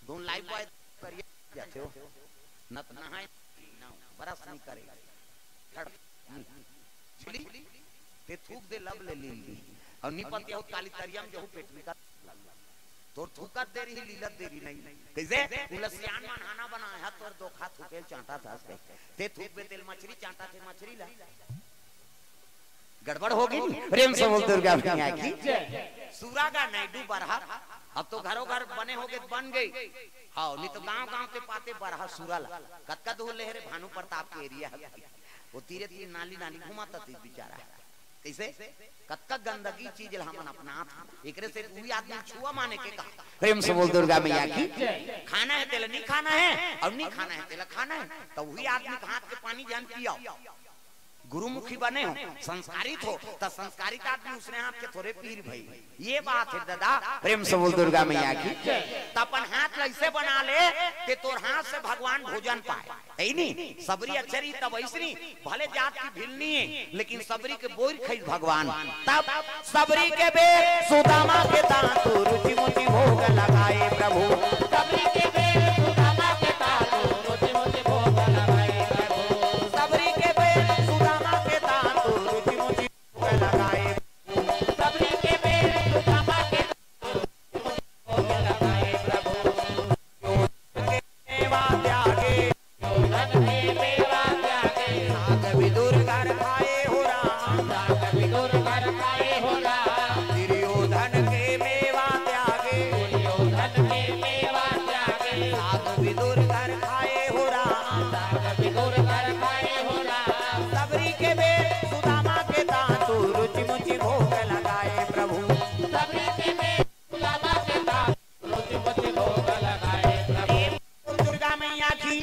दोन लाइफ बॉय करिया जाथे वो, न त नहाय, न बरस नहीं करे। झड़, झिली, ते थूक दे लब ले लील दी। अउ निपत यहू काली तरियम जहू पेट निकाल। तोर थूकत देरी ही लीलत देरी नहीं। कैसे? उला सियान मन हाना बनाए हा, तोर दोखा थूके चांटा था कहे। ते थूक बे तेल मछरी चांटा थे मछरी ला। गड़बड़ होगी नी। प्रेम से बोल दुर्गा मैया की। जय। सूरा गा नायडू बरहा। अब तो घरों घर बने होगे त बन गई। हाँ, नहीं तो गांव गांव के पाते बरहा सूरा ला। कतका दूर ले रे भानु प्रताप के एरिया है। वो तीरे तीर नाली नाली घुमाता थी बेचारा। कैसे? कतका गंदगी चीज ला हमन अपनात हन। एकरे से उही आदमी छुआ माने के कहा। प्रेम से बोल दुर्गा मैया की। खाना है तेला नहीं खाना है, अउ नहीं खाना है तेला खाना है। त उही आदमी के हाथ के पानी जान पियाव। गुरुमुखी बने हो, संस्कारित हो, त संस्कारित आदमी उसने हाथ के थोरे पीही भई। ये बात है दादा। प्रेम से बोल दुर्गा मैया की। त अपन हाथ ल अइसे बना ले कि तोर हाथ से भगवान भोजन पाए। है नी? सबरी अच्छरी तब ऐसनी, भले जात की भिलनी है, लेकिन सबरी के बोर खइस भगवान। तब सबरी के बेर सुदामा के दांत रुचि मुचि भोग लगाए प्रभु। सबरी के बेर सुदामा के दांत रुचि मुचि भोग लगाए प्रभु। सबरी के बेर सुदामा के दांत रुचि मुचि भोग लगाए। सबरी के बेर सुदामा के दांत रुचि मुचि भोग लगाए प्रभु। मेवा त्यागे। दुर्योधन के मेवा त्यागे। साग विदुर घर खाए हो राम। साग विदुर घर खाए हो राम। दुर्योधन के मेवा त्यागे। दुर्योधन के मेवा त्यागे। साग विदुर घर खाए हो राम। साग विदुर घर खाए हो राम। सबरी के बेर सुदामा के दांत रुचि मुचि भोग लगाए प्रभु। सबरी के बेर सुदामा के दांत रुचि मुचि भोग लगाए प्रभु। दुर्गा मैया की।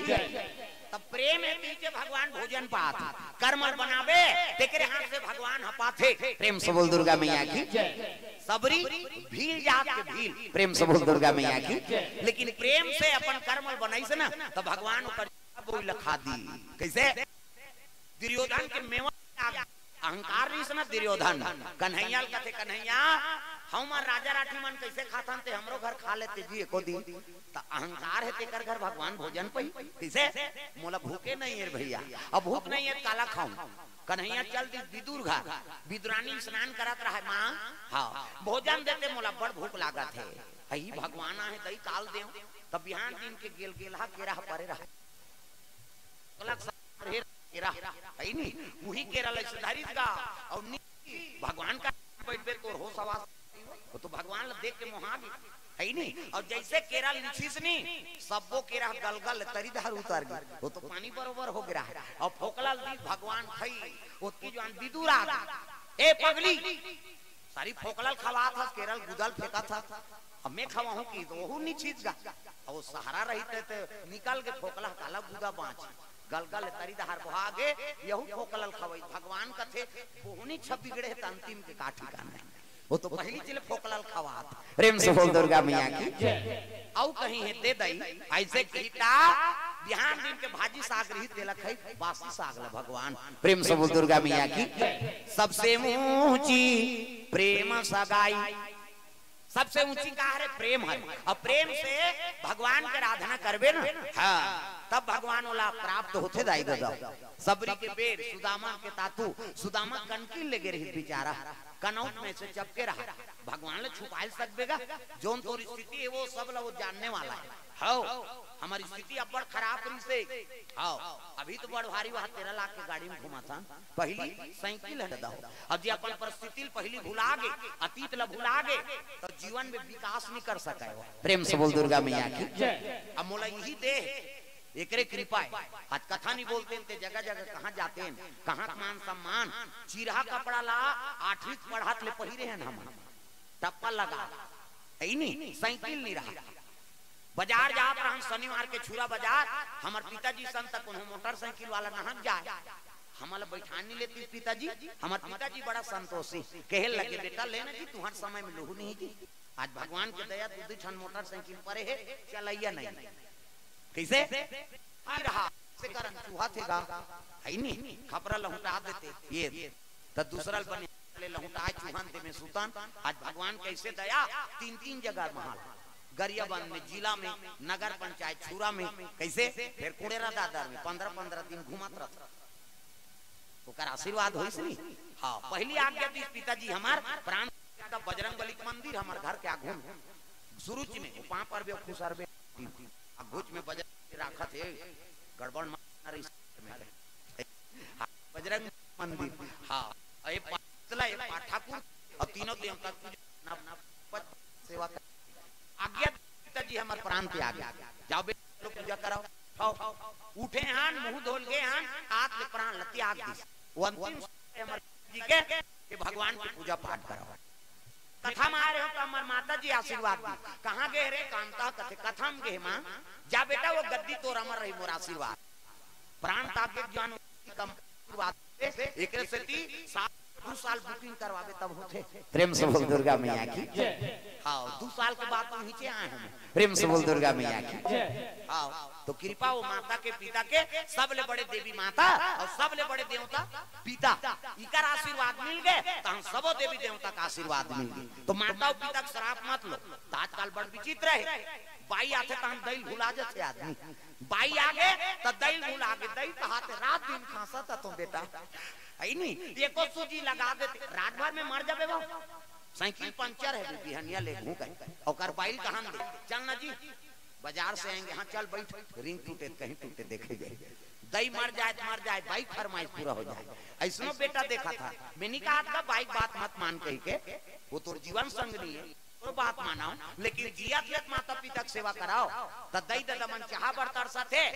तब प्रेम है बीच भगवान भोजन पात। कर्म बनावे, तेकरे हाथ से भगवान हपाथे। प्रेम से बोल दुर्गा मैया की। सबरी भील जात के भील। प्रेम से बोल दुर्गा मैया की। लेकिन प्रेम से अपन कर्म बनाइस ना, त भगवान ओकर बोल लखा दी। कैसे? दुर्योधन के मेवा अहंकार रहिस ना दुर्योधन, कन्हैया ल कथे, "कन्हैया, हमर राजा राठी मन कैसे खाथन ते हमरो घर खा लेते जी एको दिन।" त अहंकार है तेकर घर भगवान भोजन पही। कैसे? मोला भूखे नहीं है भैया, अब भूख नहीं है काला खाऊं। कन्हैया चल दी विदुर घर, विदुरानी स्नान करत रहे, "माँ, हाँ, भोजन देते मोला बड़ भूख लागत है।" अही भगवान आहे दई काल देव, तब बिहान दिन के गेल गेलहा केरा परे रहे। अलग सा ढेर केरा, है नी? उही केरा ल अइसे धरिस गा, अउ नी भगवान का बैठबे तोर होश हवास, वो तो भगवान ल देख के मोहा गे, है नी? अउ जइसे केरा ल लिछिस नी, सब्बो केरा गलगल तरी डहर उतर गे, वो तो पानी बरोबर हो गे रहा। अउ फोकला ल दीस भगवान खई, ओतकी जुवार विदुर आ गे, "ए पगली, सारी फोकला ल खवात हस, केरा ल गुदा ल फेंकत हस, अब मैं खवाहूं कि?" त ओहू नी छिस गा। अउ वो सहरा रहिते त निकल गे फोकला, काला गुदा बांच। गलगल तरी डहर बोहा गे, यहू फोकला ल खवई। भगवान कथे, "बोहनी छ बिगड़े हे त अंतिम के का ठिकाना है।" वो तो पहली चले फोकला ल खवात। प्रेम से बोल दुर्गा मैया की। अउ कहीं हे दे दई, अइसे कहिता बिहान दिन के भाजी साग रही, तेला खाई, बासी साग ला भगवान। प्रेम से बोल दुर्गा मैया की। सबसे ऊंची प्रेम सगाई। सबसे ऊंची का हरे? प्रेम हरे। अउ प्रेम से भगवान के आराधना करबे ना, हाँ, तब भगवान ओला प्राप्त होथे दाई ददा। सबरी के बेर सुदामा के तातू, सुदामा कनकी ले गे रही बेचारा, कनौत में से चपके रहा। भगवान ला छुपाए सकबे गा? जोन तोर स्थिति हे वो सब ला वो जानने वाला हे। हव, हमर स्थिति अब्बड़ खराब रहिसे। हव, अभी तो बड़ भारी वहा तेरह लाख के गाड़ी में घुमाथन, पहिली साइकिल हे ददा। अब जे अपन परिस्थिति ल पहिली भुला गे, अतीत ला भुला गे, तो जीवन में विकास नहीं कर सके हो। प्रेम से बोल दुर्गा मैया की। अब मोला यही दे हे, एकरे कृपा हे। आज कथा नहीं बोलते ते जगह जगह कहाँ जाते हैं, कहाँ मान सम्मान, चिरहा कपड़ा ला आठवीं पढ़त ले पहिरे हन हम, टप्पा लगा, हे नहीं, साइकिल नहीं रहा। बाजार जात रहन शनिवार के छुरा बाजार, हमर पिताजी सन त कोनो मोटरसाइकिल वाला नहक जाए, हमला बैठान नहीं लेती पिताजी। हमर पिताजी बड़ा संतोषी, कहे लगे, "बेटा लेना जी, तुहर समय में लुहू नहीं जी।" आज भगवान के दया दू दू ठन मोटरसाइकिल परे हे, चलैया नहीं। कैसे? आ रहा, से करन चूहा थे गा, हे नहीं, खपरा लहुटा देते। ये त दूसरा ल बने ले लहुटाए चूहन ते में सुतन। आज भगवान कैसे दया, तीन तीन जगह महल, गरियाबंद में, जिला में, नगर पंचायत छुरा में, कैसे फिर कुड़ेरा दादर में पंद्रह पंद्रह दिन घूमत रहत। ओकर आशीर्वाद होइस नहीं। हाँ, पहली आज्ञा दीस पिताजी हमार प्राण, तब बजरंग बली के मंदिर हमार घर के आगू में, सुरुचि में, वो पाँव पर भी खुसर बे, आगू में बजरंग बली राखत हे, गड़बड़ मत करना रही। हाँ, बजरंग मंदिर, हाँ, ये पा-, चला, ये पा-, ठाकुर और तीनों देवता की पूजा करना, सेवा कर। आज्ञा पिताजी हमार प्राण त्याग, जाओ बेटा लोग पूजा कराओ, खाओ। उठे हन, मुंह धोल गे हन, आत ले प्राण ल त्याग दिस। वो अंतिम समय हमार जी के, के भगवान की पूजा पाठ कराओ। कथा में आ रहे हो तो हमार माता जी आशीर्वाद दी। कहाँ गे रे कांता? कथे कथा में गे माँ। जा बेटा, वो गद्दी तोर अमर रही, मोर आशीर्वाद। प्राण ताप के ज्ञान कम आशीर्वाद दे, एकरे सेती साल, दू साल booking करवाबे तब होथे। प्रेम से बोल दुर्गा मैया की। हाँ, दू साल के बाद तो नीचे आए हम। प्रेम से बोल दुर्गा मैया की। हाँ, तो कृपा वो माता के, पिता के, सबले बड़े देवी माता और सबले बड़े देवता पिता, इकर आशीर्वाद मिल गे, तो हम सबो देवी देवता का आशीर्वाद मिल गे। तो माता और पिता का श्राप मत लो। तो आजकल बड़ विचित्र हे, बाई आथे तो हम दई भुला जाथे आदमी। बाई आगे तो दई भुला गे, दई कहाथे रात दिन खांसत तो बेटा। हे नहीं, एको सूजी लगा देते, रात भर में मर जाबे वो। साइकिल पंचर हे, बिहनिया ले घूम गए, ओकर बाई ल कहन दे, "चल ना जी, बाजार से आएंगे।" "हाँ, चल बैठ।" रिंग टूटे त कहीं टूटे, देखे जाए। दई मर जाए त मर जाए, बाई के फरमाइश पूरा हो जाए। ऐसनो बेटा देखा था, मैं नहीं कहा था बाई के बात मत मान कही के, वो तोर जीवन संग नहीं है, तोर बात मानाओ, लेकिन जियत लेत माता पिता के सेवा कराओ। त दई ददा मन चाहा बर तरसत हे,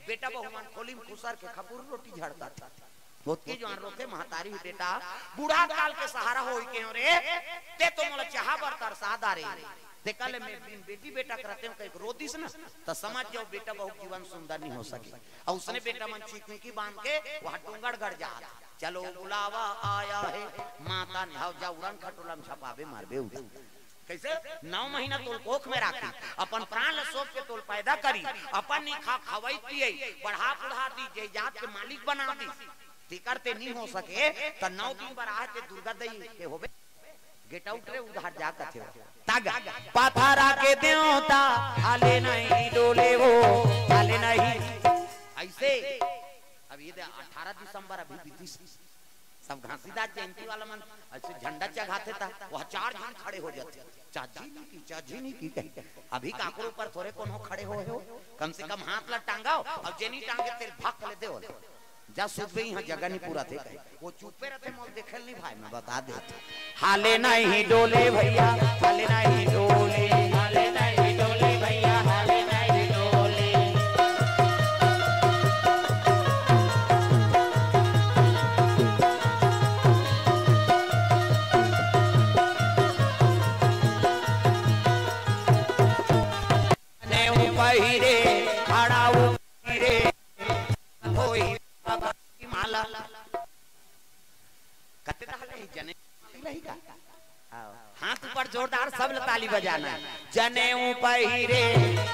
बेटा बहू मन खोली में खुसर के खपुर रोटी झड़कत हे। ओतकी जुवार रोथे महतारी, "बेटा, बूढ़ा काल के सहारा होई के हो रे, ते तो मोला चाहा बर तरसा डारे।" तेकर ले मैं बिन बेटी बेटा के रहते हो कहिके रो दिस ना, त समझ जाओ बेटा बहू जीवन सुंदर नहीं हो सके। और उसने बेटा मन चिकमिकी बांध के वहाँ डोंगरगढ़ जा, "चलो बुलावा आया है माता ने, हाव जा उड़न खटोला में छपाबे मारबे उड़ा।" कैसे? नौ महीना तोल कोख में राखी, अपन प्राण ल सौंप के तोल पैदा करी, अपन नी खा खवई पिए, बढ़ा बुढ़ा दी, जायदाद के मालिक बना दी। तेकर ते नी हो सके, त नौ दिन बर आए ते दुर्गा दई के होबे। Get out रे, उधार जा कथे हो। तग पथरा के देवता, हाले नहीं डोले वो, हाले नहीं। ऐसे, अब ये दे, अठारह दिसंबर अभी बीतीस, सब घासीदास जयंती वाला मन ऐसे झंडा चघाथे ता, वह चार झन खड़े हो जाथे। चाची नहीं की, चाची नहीं की कही। अभी काकरो ऊपर थोरे कोनो खड़े होए हो, कम से कम हाथ ला टांगाओ, और जेनी टांगे तेल भक ले दे। जा सुबह यहाँ जगह नहीं पूरा थे कहे। वो चुप्पे रहते, मोल देखे नहीं भाई, मैं बता दे। हाले नहीं डोले भैया, हाले नहीं डोले, हाले नहीं डोले भैया, हाले नहीं डोले। ने ऊपहिरे, खड़ा ऊपहिरे, होई बाबा की माला। कते डाले ही जने रही का? हाथ ऊपर जोरदार सब ताली बजाना। जने ऊपहिरे,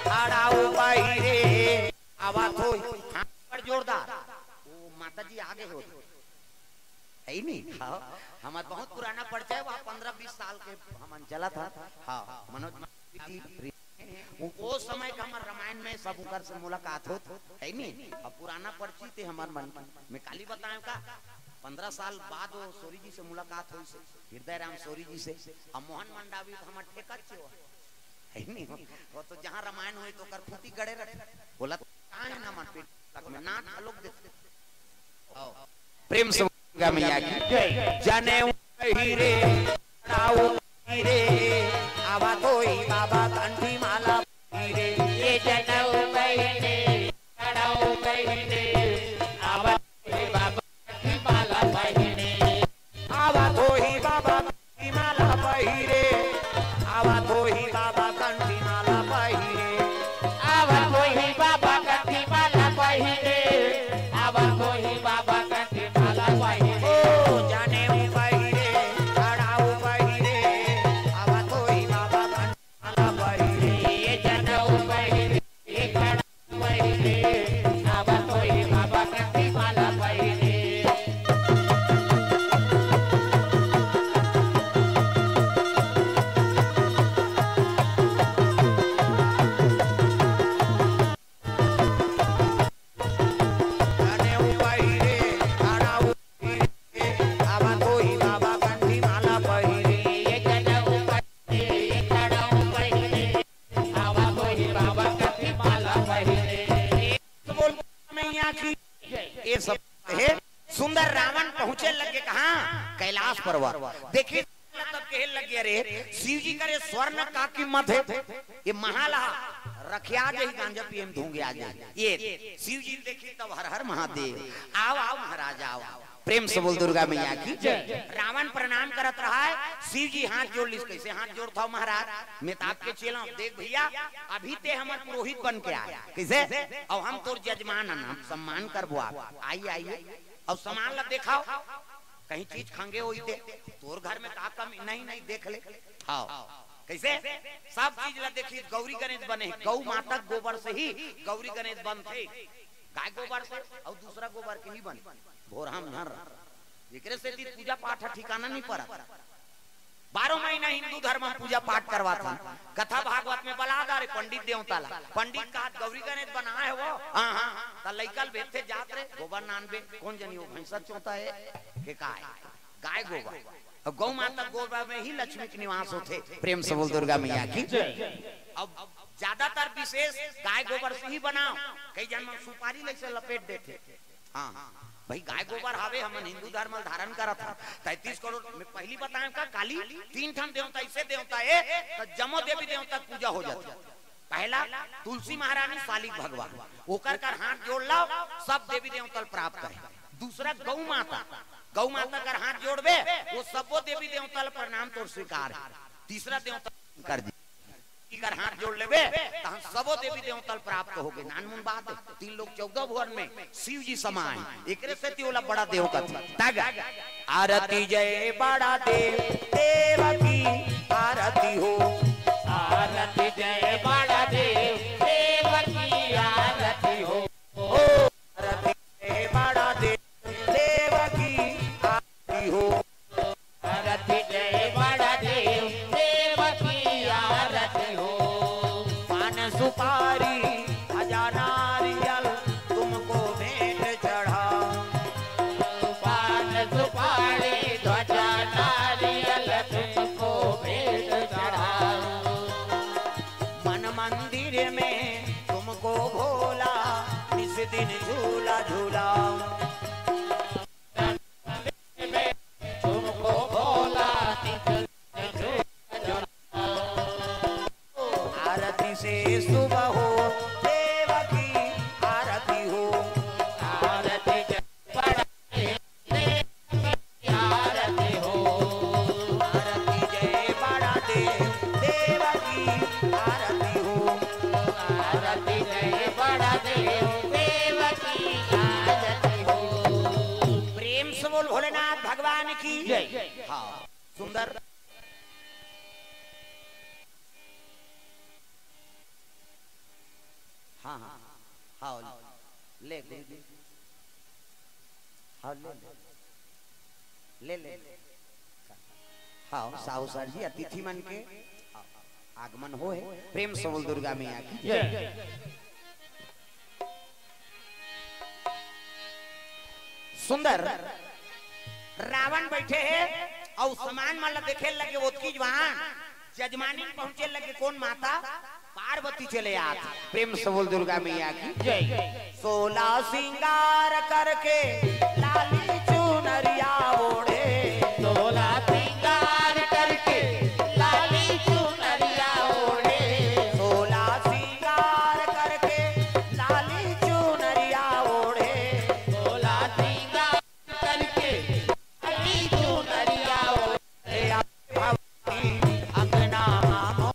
खड़ा ऊपहिरे, आवाज हो, हाँ, बड़ जोरदार। ओ माता जी आगे हो। है ही नहीं। हाँ, हमार बहुत पुराना परिचय, वह पन्द्रह बीस साल के हमन चलत हन। हाँ, मनोज जी, वो, वो समय का हमर रामायण में सब उकर से मुलाकात होत, है नहीं? अब पुराना परिचित है हमर मन की। मैं काली बताएं का, पन्द्रह साल बाद वो सोरी जी से मुलाकात होइस, हृदय राम सोरी जी से। अब मोहन मंडावी तो हमर ठेका चे हो, है नहीं? वो तो जहाँ रामायण होई तो ओकर खूंटी गड़े रखे, बोला तो कहाँ है ना मन पेट तक में नाट लोग देते। प्रेम से दुर्गा मैया की जय। जनेऊ पहिरे, राऊ पहिरे, आवा कोई बाबा कंठी माला पहिरे। ये जनेऊ पहिरे, राऊ पहिरे, आवा कोई बाबा कंठी माला पहिरे। आवा कोई बाबा कंठी माला पहिरे, आवा कोई बाबा कंठी माला पहिरे। आवा कोई बाबा कंठी माला पहिरे, आवा कोई बाबा कंठी माला पहिरे। ओ जनेऊ पहिरे, राऊ पहिरे, आवा कोई बाबा कंठी माला पहिरे। ये जनेऊ पहिरे, ये राऊ पहिरे, आवा कोई बाबा कंठी माला पहिरे। जनेऊ पहिरे, राऊ पहिरे, आवा कोई बाबा कंठी माला पहिरे। ये जनेऊ पहिरे, ये राऊ पहिरे, आवा कोई बाबा कंठी माला पहिरे। तो बोल मैया की, ये सब है। सुंदर रावण पहुंचे लगे कहाँ? कैलाश पर्वत। देखिए तब कहे लगे, अरे शिव जी करे स्वर्ण का कीमत है, ये महालहा रखिया जाही, गांजा पिए में धुंगिया जाही। ये शिव जी देखी तब हर हर महादेव, आओ आओ महाराज आओ। प्रेम से बोल दुर्गा मैया की जय। रावण प्रणाम करत रहा है, शिव जी हाथ जोड़ लिस, कैसे हाथ जोड़त हव महाराज, मैं तो आपके चेला हूँ। देख भैया, अभी ते हमर पुरोहित बन के आए, कैसे? अब हम तोर जजमान हन, हम सम्मान करबो आप। आइए, आइए। अब सामान ला देखाओ, कहीं चीज खंगे होई ते, तोर घर में का कमी? नहीं, नहीं, देख ले। हाँ, कैसे? सब चीज ला देखी, गौरी गणेश बने, गौ माता के गोबर से ही गौरी गणेश बनथे। गाय गोबर से और दूसरा गोबर के नहीं बने। भोरहा म धर, एकरे सेती पूजा पाठ ह ठिकाना नहीं परत। बारह महीना हिंदू धर्म म पूजा पाठ करवाथन। कथा भागवत में बला डारे पंडित देवता ला। पंडित कहत गौरी गणेश बनाए हो? हाँ, हाँ। त लइका ल भेजथे, जात रे, गोबर नानबे, कोन जनी वो भैंसा चोता है, के का है? गाय गोबर। अब गौ माता गोबर में ही लक्ष्मी के निवास होथे। प्रेम से बोल दुर्गा मैया की। अब ज्यादातर विशेष गाय गोबर से ही बनाओ, कई जन मन सुपारी लइसे लपेट देथे। हाँ, भाई गाय गोबर हावे, हमन हिंदू धर्म ल धारण करत हन। तैंतीस करोड़ में पहली बताएं का, काली तीन ठन देवता, ऐसे देवता ए, त जम्मो देवी देवता के पूजा हो जाथे। पहला तुलसी महारानी, सालिक भगवान, ओकर कर हाथ जोड़ लाओ, सब देवी देवता ल प्राप्त है। दूसरा गौ माता, गौ माता कर हाथ जोड़बे, वो सबो देवी देवता ल प्रणाम तोर स्वीकार है। तीसरा देवता शंकर जी। एकर हाथ जोड़ लेबे, तहन सबो देवी देवता ल प्राप्त होगे। नानमुन बात है, तीन लोक चौदह भुवन में शिव जी समाए, एकरे सेती ओला बड़ा देव कथे। तग आरती जय बड़ा देव, देव की आरती हो। आरती जय बड़ा देव, देव की आरती हो। ओ आरती जय बड़ा देव, देव की आरती हो। आरती जय बड़ा देव, देव की आरती हो। पान सुपारी खजा नारियल तुमको भेंट चढ़ाऊं। पान सुपारी ध्वजा नारियल तुमको भेंट चढ़ाऊं। मन मंदिर में तुमको भोला निस दिन झूला झूलाऊं। तुमको भोला निस दिन झूला झूलाऊं। आरती से सुबह हो, देव की आरती हो। आरती जय बड़ा देव, देव की आरती हो। आरती जय बड़ा देव, देव की आरती हो। आरती जय बड़ा देव, देव की आरती हो। प्रेम से बोल भोलेनाथ भगवान की जय। हाँ, सुंदर। हाँ, हाँ, हाँ। हाँ, ले गुरुजी। हाँ, ले, ले। ले, ले, ले। हाँ, साहू सर जी, अतिथि मन के आगमन हो हे। प्रेम से बोल दुर्गा मैया की जय। सुंदर रावण बैठे हे अउ सामान मन ल देखे लगे, ओतकी जुवार जजमानी पहुंचे लगे, कोन माता? पार्वती चले आत। प्रेम से बोल दुर्गा मैया की जय। सोला सिंगार करके लाली चुनरिया ओढ़े। सोला सिंगार करके लाली चुनरिया ओढ़े। सोला सिंगार करके लाली चुनरिया ओढ़े। सोला सिंगार करके लाली चुनरिया ओढ़े। अंगना मामो,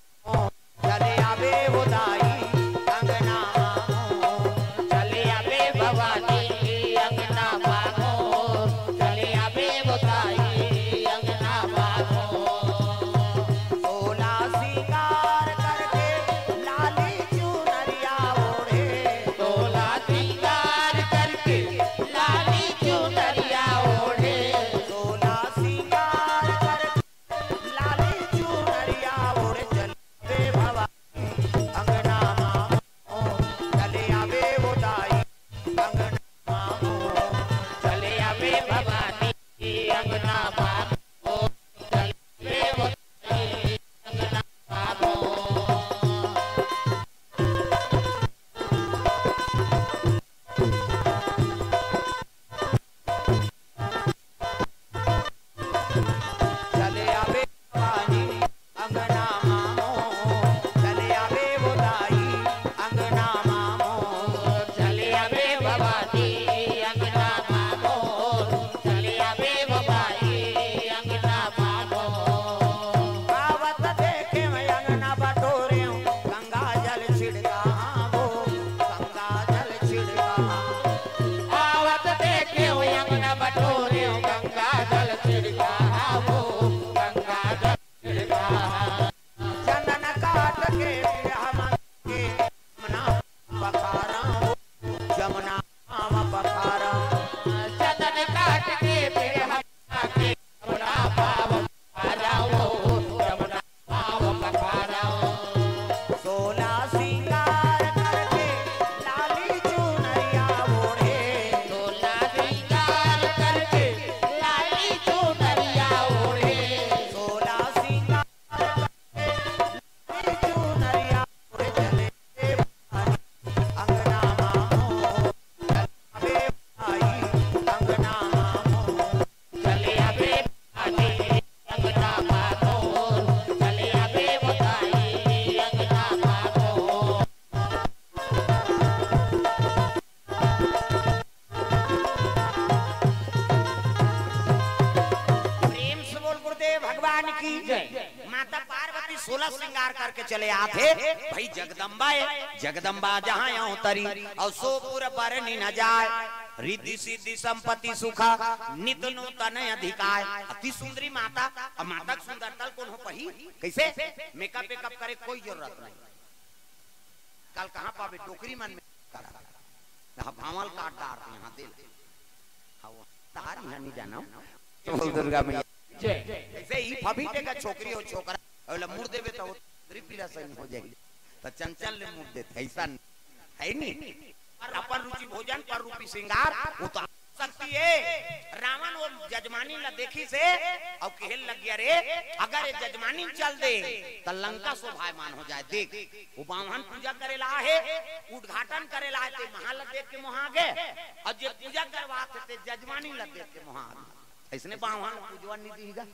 चले आवे वो दाई, अंगना मामो। चले आवे भवानी, अंगना मामो। चले आवे वो दाई, अंगना मामो। सोला सिंगार करके लाली चुनरिया ओढ़े। सोला सिंगार करके लाली चुनरिया ओढ़े। सोला सिंगार करके लाली चुनरिया ओढ़ चले भवानी अंगना मामो, चले आवे वो दाई अंगना मामो, चले आवे भवानी अंगना मामो, चले आवे वो दाई अंगना मामो। चले आवे भवानी अंगना मामो, चले आवे वो दाई अंगना मामो। चले आवे भवानी अंगना मामो, चले आवे वो दाई अंगना मामो। आवत देखे मैं अंगना बटोरे, गंगा जल छिड़का, हाँ वो गंगा जल छिड़का। आवत देखे हो अंगना बटोरे, गंगा जल छिड़का, हाँ वो गंगा जल छिड़का। चंदन काट के बिरहा मन के जमुना पखारा हो, जमुना पखारा। चंदन काट के बिरहा मन के जमुना पाव पखारा हो, जमुना पाव पखारा हो। सोला सिंगार करके लाली चुनरिया ओढ़े। सोला सिंगार करके लाली चुनरिया ओढ़े। सोला सिंगार करके लाली चुनरिया ओढ़े चले अंगना मामो, चले भाई अंगना मामो। चले आवे भवानी अंगना मामो, चले आवे वो दाई अंगना मामो। प्रेम से बोल गुरुदेव भगवान की जय। माता पार्वती सोलह श्रृंगार करके चले आथे। भाई जगदम्बा है, जगदम्बा जहाँ अवतरी, अउ सो पुर बरनि न जाय। रिद्धि सिद्धि संपत्ति सुख नित नूतन अधिकाय। अति सुंदरी माता, अउ माता के सुंदरता ल कोनो पही? कइसे? मेकअप वेकअप करे कोई जरूरत नहीं। कल कहाँ पाबे? डोकरी मन में करा। यहाँ भांवल काट डारथे, यहाँ दे ले। हाँ, वो तार यहाँ नहीं जाना। तो बोल दुर्गा मैया। जय। जइसे ही फबीटे का छोकरी हो छोकरा, ओला मुड़ देबे त वो रिपिला सही हो जाही। त चंचल ले मुड़ देथे, अइसन हे नी? पर अपन रुचि भोजन, पर रूपी श्रृंगार, वो तो शक्ति हे। रावण वो जजमानी ला देखिस हे अउ कहे लग गे, "अरे, अगर ये जजमानी चल दे, त लंका शोभायमान हो जाय।" देख, वो बाम्हन पूजा करे ला हे, उद्घाटन करे ला हे, ते महल ला देख के मोहा गे, अउ जे पूजा करवाथे, ते जजमानी ला देख के मोहा गे। अइसने बाम्हन पूजवा नइ दिही गा।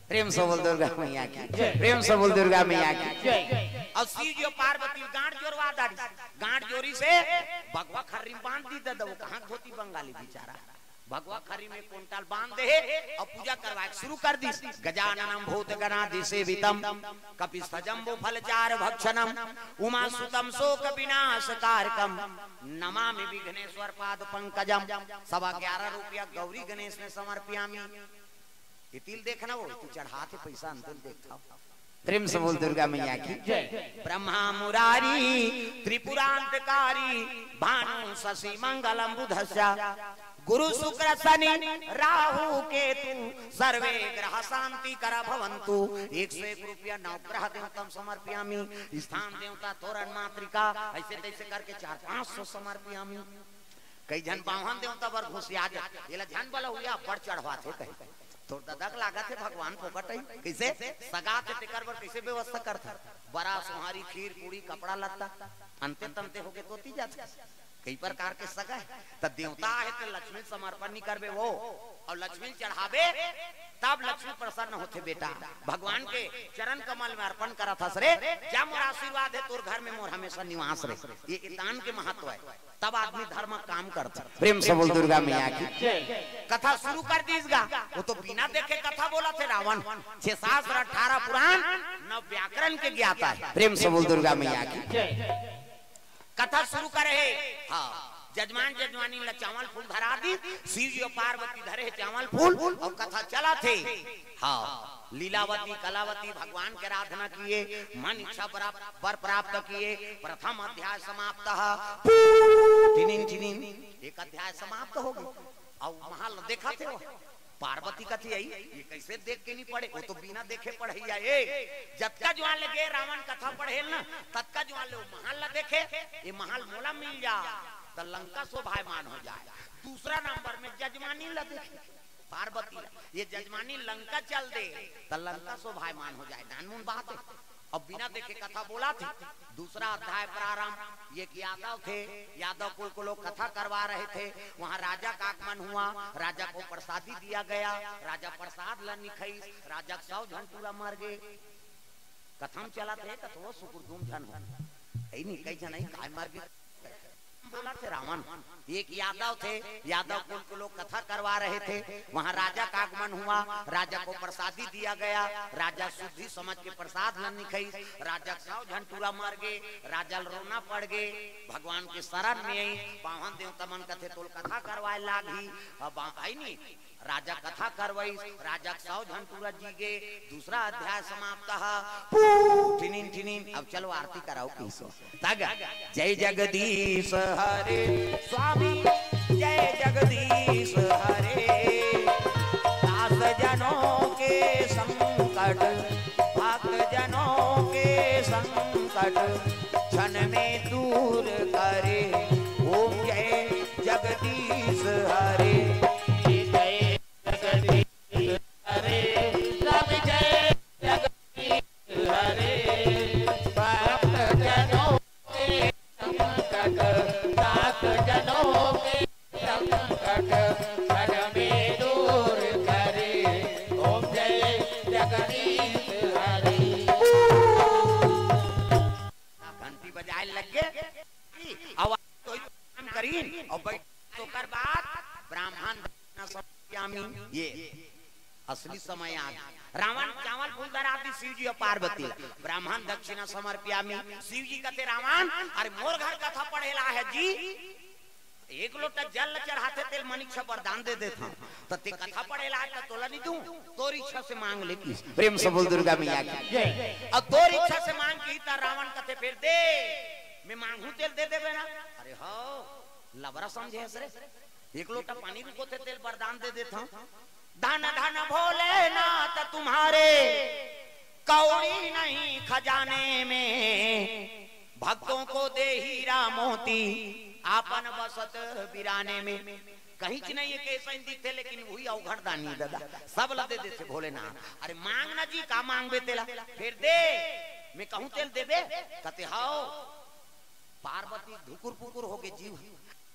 प्रेम से बोल दुर्गा मैया की। जय। प्रेम से बोल दुर्गा मैया की। जय। अउ शिव जी अउ पार्वती गांठ जोरवा डारिस। गांठ जोरिस हे भगवा खर्री म बांध दिस ददा, वो कहाँ धोती बंगाली बिचारा। भगवा खर्री में कुंटल बांध दे हे अउ पूजा करवाय के शुरू कर दिस। गजाननम भूत गणादि सेवितम कपित्थ जम्बू फल चारु भक्षणम उमा सुतम शोक विनाश कारकम नमामि विघ्नेश्वर पाद पंकजम। सवा ग्यारह रुपया गौरी गणेश में समर्पयामि। ये तिल देखना वो, तू चढ़ाथे पैसा, अंतिल देखथव। प्रेम से बोल दुर्गा मैया की। जय। ब्रह्मा मुरारी त्रिपुरांतकारी भानु शशि मंगलम बुधस्य गुरु शुक्र शनि राहु केतु सर्वे ग्रह शांति कर भवंतु। एक सौ एक रुपया नवग्रह देवतम समर्पयामी। स्थान देवता तोरण मातृका ऐसे तैसे करके चार पांच सौ समर्पयामी। कई झन बावन देवता बर घुसिया जा, एला झन बला हुआ बड़ चढ़वाथे कही। तोर ददक लागत हे भगवान फोकट ही। कइसे? सगा थे तेकर बर कइसे व्यवस्था करथे? बरा, सोहारी, खीर, पूड़ी, कपड़ा लत्ता, अंते तंते होके तोती जाथे। कई प्रकार के सगा हे। त देवता हे त लक्ष्मी समर्पण नहीं करबे वो, अउ लक्ष्मी चढ़ाबे तब लक्ष्मी प्रसन्न होथे बेटा। भगवान के चरण कमल में अर्पण करत हस रे, जा मोर आशीर्वाद हे तोर घर में, मोर हमेशा निवास रे। ये दान के महत्व हे। तब आदमी धर्म काम करथे। प्रेम से बोल दुर्गा मैया की। कथा शुरू कर दीस गा, वो तो बिना देखे कथा बोलथे रावण। छह शास्त्र, अठारह पुराण, नौ व्याकरण के ज्ञाता हे। प्रेम से बोल दुर्गा मैया की। कथा शुरू करे हे। हाँ, जजमान जजमानी ला चावल फूल धरा दीस, शिव जी अउ पार्वती धरे हे चावल फूल अउ कथा चलथे। हाँ, लीलावती कलावती भगवान के आराधना किए, मन इच्छा प्राप-, वर प्राप्त किए। प्रथम अध्याय समाप्त। टिनिन टिनिन, एक अध्याय समाप्त होगे। अउ महल देखथे वो, पार्वती कथे, "अई, ये कइसे देख के नहीं पढ़े?" वो तो बिना देखे पढ़इया हे। जतका जुआन ले गे रावण कथा पढ़े ल ना, ततका जुआन ले वो महल ला देखे, "ये महल मोला मिल जा, त लंका शोभायमान हो जाए।" दूसरा नंबर में जजमानी ला देखे, पार्वती ला, "ये जजमानी लंका चल दे, त लंका शोभायमान हो जाए।" नानमुन बात हे। अब बिना देखे कथा बोलथे। दूसरा अध्याय प्रारंभ। एक यादव थे, यादव कुल को लोग कथा करवा रहे थे। वहाँ राजा का आगमन हुआ, राजा को प्रसादी दिया गया। राजा प्रसाद ला निखइस, राजा के सौ झन टूरा मर गे। कथा म चलथे, कथो सुकुरदुम झन हो, अई नहीं, कई झन अई काय मर गे। बोलथे रावण, एक यादव थे, यादव कुल के लोग कथा करवा रहे थे, वहाँ राजा का आगमन हुआ, राजा को प्रसादी दिया गया, राजा शुद्धि समझ के प्रसाद ल निखइस, राजा के सौ झन टूरा मर गे, राजा ल रोना पड़ गे। भगवान के शरण में अई, बावन देवता मन कथे तोल कथा करवाए लागही। अब आ-, अई नहीं, राजा कथा करवइस, राजा के सौ झन टूरा जी गे, दूसरा अध्याय समाप्त ह। पू, टिनिन टिनिन, अब चलो आरती कराओ किसो। तग, जय जगदीश हरे स्वामी, जय जगदीश हरे। दास जनों के संकट, भक्त जनों के संकट, क्षण में दूर करे। ओम जय जगदीश हरे। जय जगदीश हरे, राम जय जगदीश हरे। भक्त जनों के संकट, दास जनों के संकट, क्षण में दूर करे। ओम जय जगदीश हरे। घंटी बजाए लग गे। अब तो काम करीन अउ बैठ, तो कर बात ब्राह्मण दक्षिणा समर्पयामी। ये असली समय आ गे। रावण चावल फूल धरा दीस शिव जी अउ पार्वती ला। ब्राह्मण दक्षिणा समर्पयामी। शिव जी कथे, "रावण, अरे मोर घर कथा पढ़े ला हे जी, एक लोटा जल चढ़ाथे तेल मन इच्छा वरदान दे देथंव, त ते कथा पढ़े ला हे त तोला नहीं दूं, तोर इच्छा से मांग ले" किहिस। प्रेम से बोल दुर्गा मैया की। जय। अउ तोर इच्छा से मांग किहिस त रावण कथे, "फेर दे, मैं मांगहूं तेल दे देबे ना।" अरे हो, लबरा समझे हस रे। एक लोटा पानी रुको थे, तेल वरदान दे देथंव। धन धन भोलेनाथ तुम्हारे, कौड़ी नहीं खजाने में, भक्तों को दे हीरा मोती, आपन बसत बिराने में। कहींच नहीं हे कइसे दिखथे, लेकिन वही अवघड़ दानी ददा, सब ला दे देथे भोलेनाथ। अरे मांग ना जी, का मांगबे तेला, फेर दे, मैं कहूं तेल देबे, कथे हव। पार्वती धुकुर पुकुर होगे जीव,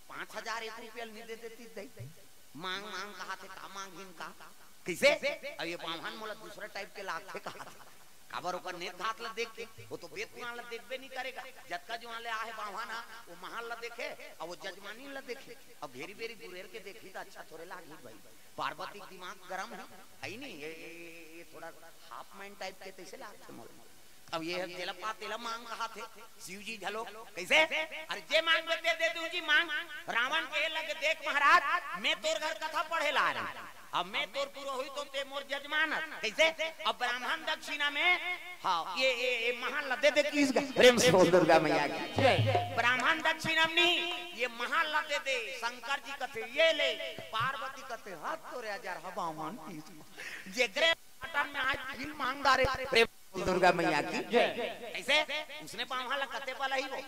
पांच हजार एक रुपया ल नहीं दे देतिस दई। मांग मांग कहाथे, का मांगही का? कइसे? अब ये बाम्हन मोला दूसरा टाइप के लागथे कहाथे। काबर ओकर नेत घात ला देख के, वो तो बेत पुरान ला देखबे नहीं करेगा। जतका जुआन ले आहे बाम्हन हा, वो महल ला देखे, अउ वो जजमानी ला देखे। अब घेरी बेरी गुरेर के देखही त अच्छा थोरे लागही भाई। पार्वती के दिमाग गरम हे, हे ही नहीं, ये, ये, ये, ये थोड़ा हाफ माइंड टाइप के तइसे लागथे मोला। अब ये जेला पा तेला मांग कहाथे, शिव जी घलो, कइसे? अरे जे मांगबे ते दे दूं जी मांग। रावण कहे लगे, "देख महाराज, मैं तोर घर कथा पढ़े ला रहा हूं, अब मैं तोर पुरोहित हों, ते मोर जजमान हस। कइसे? अब ब्राह्मण दक्षिणा में, हाँ, ये, ये, ये महान ला दे दे किस गा-, प्रेम से बोल दुर्गा मैया की। ब्राह्मण दक्षिणा में नहीं, ये महान ला दे दे। शंकर जी कथे, "ये ले।" पार्वती कथे, "हाथ तोरे हजार हवा मान की।" जेकरे मटन में आज तिल मांग डारे, प्रेम से बोल दुर्गा मैया की। कइसे? उसने बाम्हन ला कथे पलही वो।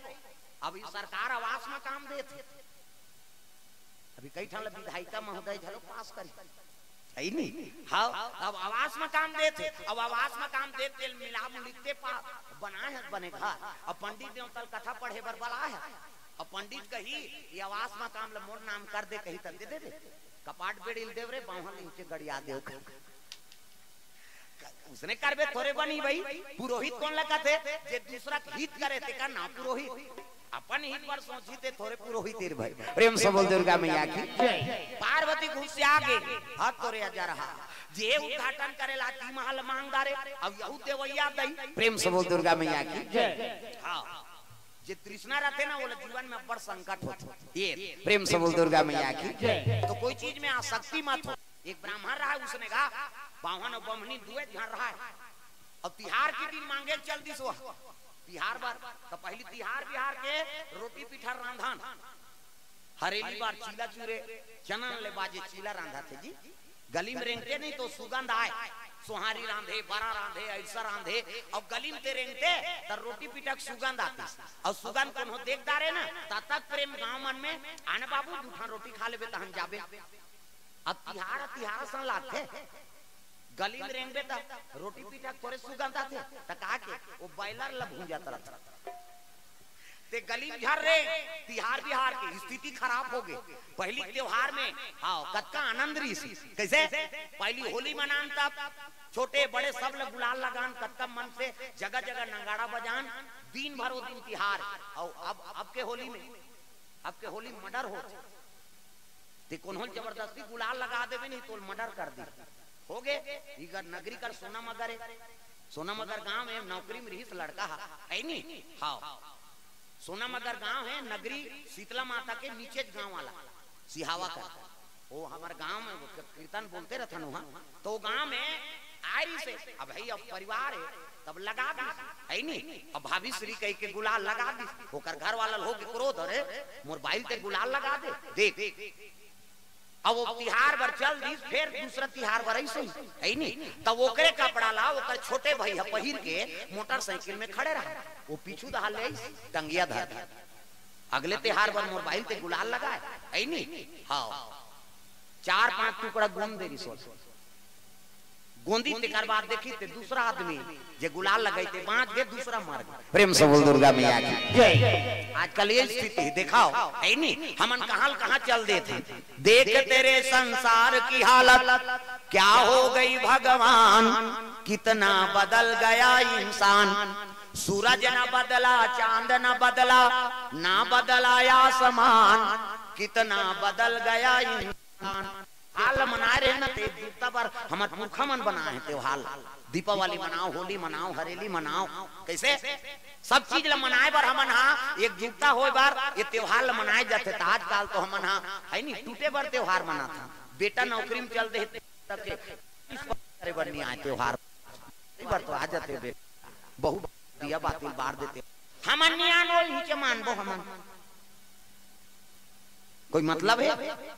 अब ये सरकार आवास में काम देथे। अभी कई ठन ला विधायिका महोदय घलो पास करी। हइ नी? हाँ, अब आवास में काम देथे, अब आवास में काम देथे, मिला मुलिक ते पा-, बनाए हे बने घर। अब पंडित देवता ल कथा पढ़े बर बलाए हे। अब पंडित कही, "ये आवास में काम ल मोर नाम कर दे," कही त दे दे रे। कपाट बेड़ी ल देव रे, बाम्हन ल नीचे गड़िया देव। उसने करबे थोरे बनी भाई, पुरोहित कोन ला कथे? जे दूसरा के हित करे तेकर नाम पुरोहित। अपन हित बर सोचही ते थोरे पुरोहित रे भाई। प्रेम से बोल दुर्गा मैया की। पार्वती गुस्सा गे, हाथ तोरे हजार हा। जे उद्घाटन करे ला ती महल मांग डारे, अब यहू देवैया दई। प्रेम से बोल दुर्गा मैया की। हाँ। जे तृष्णा रथे ना, ओला जीवन में अब्बड़ संकट होथे। ये प्रेम से बोल दुर्गा मैया की। तो कोई चीज में आसक्ति मत हो। एक ब्राह्मण रहा, उसने कहा, बाम्हन अउ बम्हनी दुए झन रहा है। अब तिहार के दिन मांगे चल दिस वो तिहार बर। तो पहली तिहार बिहार के रोटी पीठा रांधन, हरेली बार चीला चूरे, चनन ले बाजे चीला रांधा थे जी। गली में रेंगते नहीं तो सुगंध आए, सोहारी रांधे, बरा रांधे, अइसा रांधे, अउ गली में ते रेंगते त रोटी पीठा के सुगंध आतिस। अउ सुगंध कोनो देख डारे ना, तब तक प्रेम गांव मन में, "आने बाबू, दू ठन रोटी खा लेबे तहन जाबे।" अब तिहार, तिहार सन लागथे। गली में रेंगबे त रोटी पीठा के थोरे सुगंध आथे, त का के, वो बॉयलर ला भूंजत रथे। ते गली में झर रे, तिहार बिहार के स्थिति खराब हो गे। पहली त्योहार में, हाँ, कतका आनंद रहिस। कइसे? पहली होली मनान तब छोटे बड़े सब ल गुलाल लगान, कतका मन से जगह जगह नगाड़ा बजान, दिन भर वो दिन तिहार। अउ अब, अब के होली में, अब के होली मर्डर होत। ते कोनो ल जबरदस्ती गुलाल लगा देबे नहीं तो मर्डर कर दी। हो गे, इकर नगरी कर सोना मगर है। सोना मगर गांव है, नौकरी में रहिस लड़का हा, हइ नी? हाँ। सोना मगर गांव है, नगरी शीतला माता के नीचे गांव वाला, सिहावा कर। वो हमर गांव में वो कीर्तन बोलते रहथन वहाँ, तो गांव में आए रहिस हे, अब हइ, अब परिवार है, तब लगा दी, हइ नी? अब भाभी श्री कहि के गुलाल लगा दी, ओकर घर वाला ल हो गे क्रोध, "अरे, मोर बाई ल ते गुलाल लगा दे, देख।" अब वो तिहार बर चल दिस, फेर दूसरा तिहार बर अइसे ही, हइ नी? तब ओकरे कपड़ा ला ओकर छोटे भइया पहिर के मोटरसाइकिल में खड़े रहा, वो पीछू दहा ले आइस, टंगिया धर के। अगले तिहार बर मोर बाई ल ते गुलाल लगाए, हइ नी? हाँ, चार पांच टुकड़ा गोंद दे रिहिस। गोंदी, तेकर बाद देखी ते दूसरा आदमी जे गुलाल लगाई ते बांच गे, दूसरा मर गे। प्रेम से बोल दुर्गा मैया की। आजकल ये स्थिति हे, देखाव, हइ नी? हमन कहां ल कहां चल देथे। देख तेरे संसार की हालत, क्या हो गई भगवान, कितना बदल गया इंसान। सूरज न बदला, चांद न बदला, ना बदला आसमान, कितना बदल गया इंसान। हाल मनाए रहे ना, ते एकजुटता बर हमर पुरखा मन बनाए हे त्योहार ला। दीपावली मनाव, होली मनाव, हरेली मनाव, कइसे? सब चीज ला मनाए बर हमन हा एकजुटता होए बर ये त्योहार ला मनाए जाथे। त आजकल तो हमन हा, हइ नी, टूटे बर त्योहार मनाथन। बेटा नौकरी में चल दे, तब के इस पर करे बर नहीं आए त्योहार। कई बार तो आ जाते बे, बहुत दिया बाती बार देते। हमन नियान ओल हिचे मानबो हमन। कोई मतलब हे?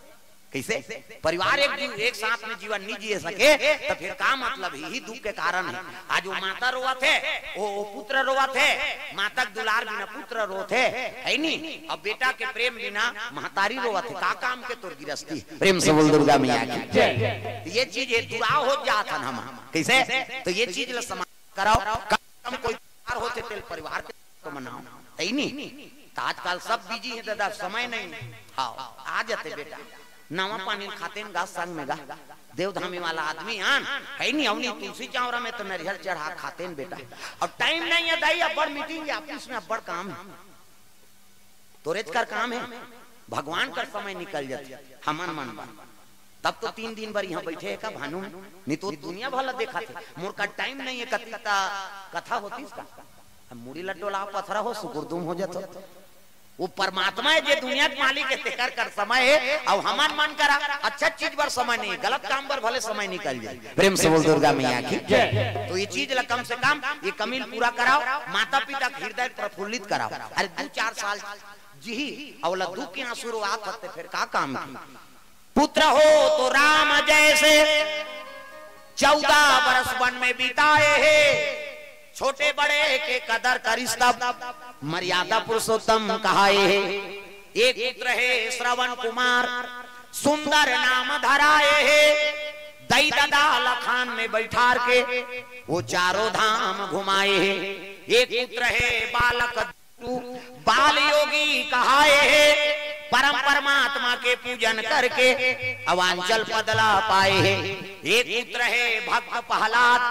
कइसे? परिवार एक जीव, एक साथ में जीवन नहीं जिए सके, त फिर का मतलब हे? इही दुख के कारण हे। आज वो माता रोवत हे, वो, वो पुत्र रोवत हे, माता के दुलार बिना पुत्र रोवत हे, हइ नी? अब बेटा के प्रेम बिना महतारी रोवत हे, का काम के तोर गिरस्ती? प्रेम से बोल दुर्गा मैया की। ये चीज हे, दुराव हो जात हन हम। कइसे? त ये चीज ल समाज कराव, कम से कम कोई त्योहार होथे तेल परिवार के तो मनाव, हइ नी? त आजकल सब बिजी हे दादा, समय नहीं। हाँ, आ जाते बेटा, नवा पानी खातेन गा संग में गा, देवधामी वाला आदमी आन, हइ नी? अवनी तुलसी चावरा में तो नरिहर चढ़ा खातेन बेटा। अब टाइम नहीं हे दाई, अब्बड़ मीटिंग हे, ऑफिस में अब्बड़ काम हे। तोरेच कर काम हे, भगवान कर समय निकल जाथे हमन मन बर। तब तो तीन दिन बर इहां बइठे हे का भानु? नहीं तो दुनिया भला देखत हे। मोर का टाइम नहीं हे, कति त कथा होतिस का? अब मुड़ी ल डोला पथरा हो, सुकुरदुम हो जात हो। वो परमात्मा हे, जे दुनिया के मालिक हे, तेकर कर समय हे। अउ हमन मन करा अच्छा चीज बर समय नहीं, गलत काम बर भले समय निकल जाए। प्रेम से बोल दुर्गा मैया की। जय। तो ये चीज ला कम से कम ये कमी ल पूरा कराओ, माता पिता के हृदय प्रफुल्लित कराओ। अरे दू चार साल जिही अउ ओला दुख के आंसू रोवात हते, फिर का काम की? पुत्र हो तो राम जैसे, चौदह बरस वन में बिताए हे। छोटे बड़े के कदर करिस तब, मर्यादा पुरुषोत्तम कहाए हे। एक पुत्र हे श्रवण कुमार, सुंदर नाम धराए हे। दई ददा लखान में बैठार के, वो चारों धाम घुमाए हे। एक पुत्र हे बालक, बाल योगी कहाए हे। परम परमात्मा के पूजन करके, अवांचल पद ला पाए हे। एक पुत्र हे भक्त प्रहलाद,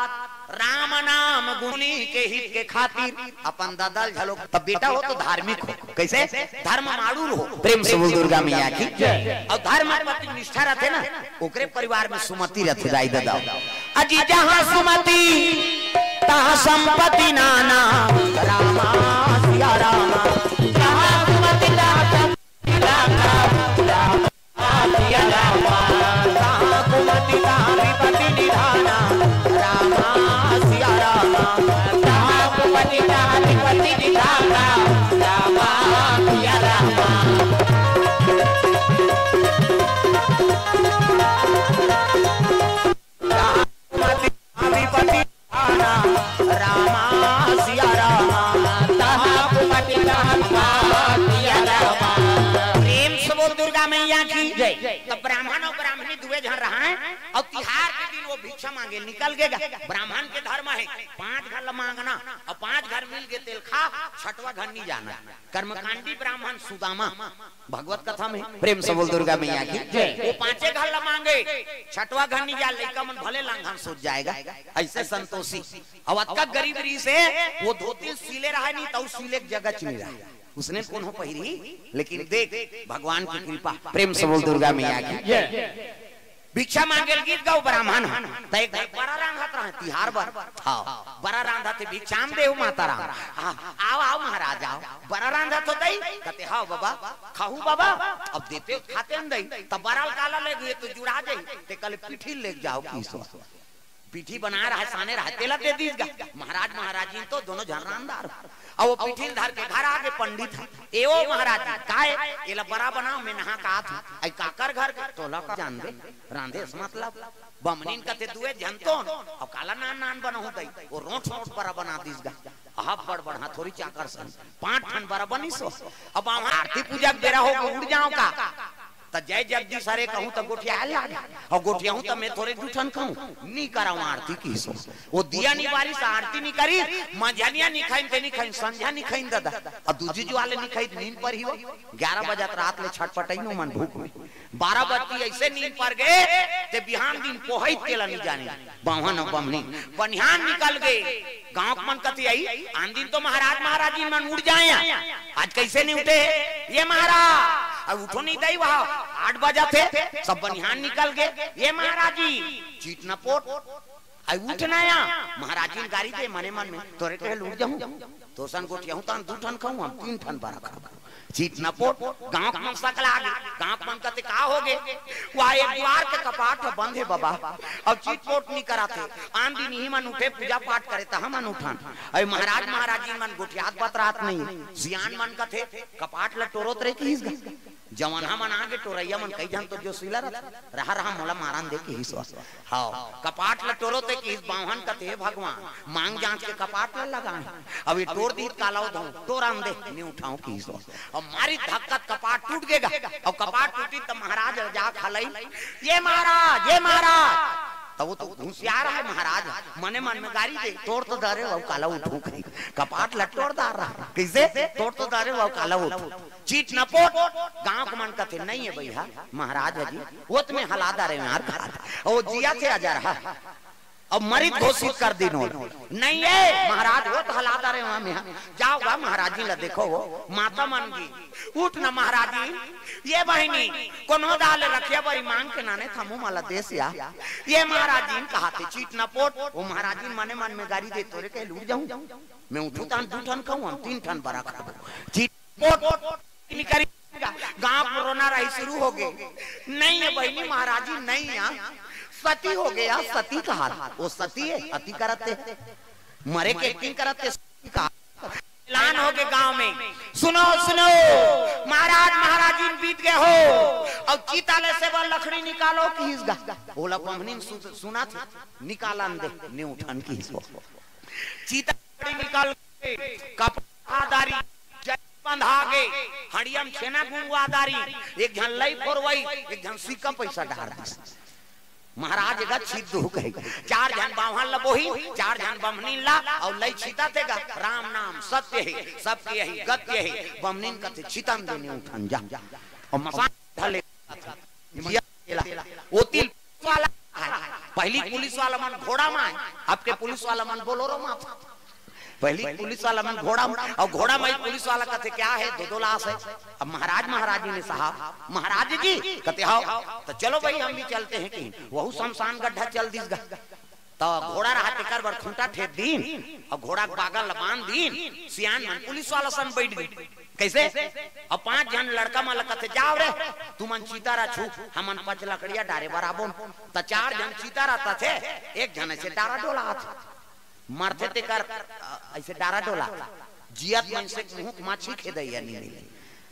राम नाम गुणी के हित के खातिर अपन ददा ल झलो। तब बेटा हो तो धार्मिक हो। कैसे? धर्म माड़ूर हो। प्रेम से बोल दुर्गा मैया की। जय। अउ धर्म पति निष्ठा रथे ना, ओकरे परिवार में सुमति रथे, दाई ददा। अजी जहाँ सुमति, तहाँ संपत्ति नाना। रामा सिया रामा। जहाँ सुमति, तहाँ संपत्ति नाना। रामा सिया रामा। जहाँ सुमति, तहाँ विपत्ति निधाना। रामा सिया रामा। जहाँ सुमति, तहाँ विपत्ति निधाना। रामा सिया रामा। अधिपति आना, रामा सिया रामा। तहाँ कुमति तहाँ सिया रामा। प्रेम से बोल दुर्गा मैया की। जय। तो ब्राह्मण अउ ब्राह्मणी दुए झन रहय अउ तिहार के दिन वो भिक्षा मांगे निकल गे गा। ब्राह्मण के धर्म हे पांच घर ल मांगना अउ पांच घर मिल गे तेला खा, छठवा घर नहीं जाना। कर्मकांडी ब्राह्मण सुदामा भगवत कथा में। प्रेम से बोल दुर्गा मैया की। जय। वो पांचे घर ला मांगे, छठवा घर नहीं जा, लइका मन भले लांघन सोच जाएगा, ऐसे संतोषी। अउ अतका गरीब रहिस हे, वो धोती सिले रहय नहीं, तउ सिले के जगह च नहीं रहय। उसने कोनो पहिरी, लेकिन देख भगवान की कृपा। प्रेम से बोल दुर्गा मैया की। जय। भिक्षा मांगे ल गिस गा ब्राह्मण ह, त एक घर बरा रांधत रहय तिहार बर। हाँ, बरा रांधत हे, भिक्षाम देहु माता राम। आ, आओ, आओ महाराज, आओ। बरा रांधत हो दई? कथे, हाँ बाबा, खाहू बाबा। अब देते हो, खाते न दई। तब बरा ल काला ले गे, तो जुड़ा जाई। ते कले पीठी ले जाओ किसो। पीठी बना रहय, साने रहय, तेला दे दीस गा। महाराज, महाराजिन तो दोनों झन रांधदार। अब वो पीठी ल धर के घर आगे पंडित ह। ए ओ महाराज जी, काय? एला बरा बनाओ, मैं नहा के आत हूँ। आई काकर घर के? तोला का जान दे, रांधेस मतलब। बमनिन कथे दुए झन तोन, अउ काला नान नान बनाहूं दई, वो रोंठ रोंठ बरा बना दीस गा। अहा बड़ बड़ हाथोरी चाकर सन, पांच ठन बरा बनिस हो। अब आरती पूजा के बेरा हो गे, उठ जाओ का? त जय जगदीश हरे कहूं त गोठियाय लागे, अउ गोठियाहूं त मैं थोरे दू ठन खाहूं, नी कराओ आरती किसो। वो दिया नी बारिस, आरती नी करिस, मंझनिया नी खाइन ते नी खाइन, संझा नी खाइन ददा, अउ दूजी जुवाले नी खाइन, नींद परही हो। ग्यारह बजत रात ले छटपटइनो मन भूख में। बारह बजती ऐसे नींद पर गे, ते बिहान दिन पोहई तेला नी जाने। बाम्हन अउ बमनी बनिहान निकल गे। गांव के मन कथे आई, आन दिन तो महाराज महाराजिन मन उठ जाय, आज कैसे नी उठे? ये महाराज, अब उठो नी दई, वहा आठ बजत हे, सब बनिहान निकल गे। ये महाराज जी, चीट न पोट, आई उठ ना या। महाराजिन गारी दे मने मन में, तोरे कहे ल उठ जाहूं, तोर सन गोठियाहूं त दू ठन खाहूं, हम तीन ठन बरा खाहूं। चीट न पोट, गांव के मन सकला गे, गांव के मन कथे का हो गे? वहा एक दुवार के कपाट ह बंद हे बाबा, अउ चीट पोट नी करात हे। आन दिन इही मन उठे पूजा पाठ करे त हमन उठन, अउ महाराज महाराजिन मन गोठियात बतरात नहीं। सियान मन कथे कपाट ल टोरोत रहे किहिस गा। जवन हमन आगे टोरइया मन कई झन तो जोशीला रथ, रहा रहा मोला मारन दे किहिस। हाँ, कपाट ल टोरोत हे किहिस, बाम्हन कथे, "हे भगवान, मांग जांच के कपाट ल लगाए, अब ये टोर दीत काला उठाऊं, टोरन दे, नी उठाऊं किहिस।" अब मारी धक्कत कपाट टूट गे गा। अब कपाट टूटी त महाराज ल जा खलई, "ये महाराज, ये महाराज।" तब वो तो होशियार हे महाराज, मने मन में गारी दे, "टोर तो दरे, अब काला उठू कही, कपाट ल टोर डार रहा, कैसे टोर तो दरे, अब काला उठू।" चीट न पोट, गांव के मन कथे, "नहीं हे भैया, महाराज ह जी, वो त मैं हला डारे यार खात, वो जियत हे अजरहा।" अब मरित घोषित कर दिन हो। नहीं हे महाराज, वो त हला डारे वहां में। जाओ गा महाराजिन ल देखो, वो माता मन गी। उठ न महाराजिन, ये बहिनी, कोनो दाल रखिया बरी मांग के नाने थमू मला देस या। ये महाराजिन कहाथे चीट न पोट, वो महाराजिन मने मन में गारी दे, तोरे कहे ल उठ जाहूं। मैं उठू त दू ठन खाहूं, हम तीन ठन बरा खाहूं। चीट पोट। निकरी गांव कोरोना रही शुरू हो गए। नहीं है बहिनी महाराजी, नहीं है। सती हो गया, सती कहा वो सती है, सती करत है। मरे के एक्टिंग करत है, सती कहा। ऐलान हो गए गांव में, सुनो सुनो, महाराज महाराजी बीत गए हो, और चीता ले से वो लकड़ी निकालो किहिस गा। ओला बमनिन सु-, सुना थे, निकालन दे, ने उठन किहिस हो। चीता लकड़ी निकाल के कपड़ा दारी, जरी बंधा गे, हड़ियम छेना गुंगवा दारी, एक झन लई फोरवई, एक झन सिक्का पैसा डार दिस। महाराज गा छिद्दू कहे, चार झन बाम्हन ला बोही, चार झन बमनिन ला, और लई छिता थे गा, राम नाम सत्य है, सबके यही गत्य है। बमनिन कथे छितन देने उठन जा, और मसान ढले जिया तेला। वो तिल वाला है। पहली पुलिस वाला मन घोड़ा में आए, आपके पुलिस वाला मन बोलोरो में आथे। पहली पुलिस वाला मन घोड़ा में, और घोड़ा में पुलिस वाला कथे क्या है, दो दो लाश है। अब महाराज महाराजी ने साहब, महाराज जी कथे हाव, तो चलो भाई हम भी चलते हैं कि वहू शमशान गड्ढा चल दिस गा। तो घोड़ा रहा तेकर बर खूंटा ठेक दीन, और घोड़ा के बागल ला बांध दीन, सियान मन पुलिस वाला सन बैठ गई। कैसे? अब पांच झन लड़का मन ला कथे, जाओ रे, तुमन चीता रा छू, हमन पांच लकड़िया डारे बर आबोन। त चार झन चीता रहता थे, एक झन ऐसे डारा डोला आथे। मरथे तेकर, अ, ऐसे डारा डोला। जियत मन से मुंह माछी खेदैया नहीं मिले।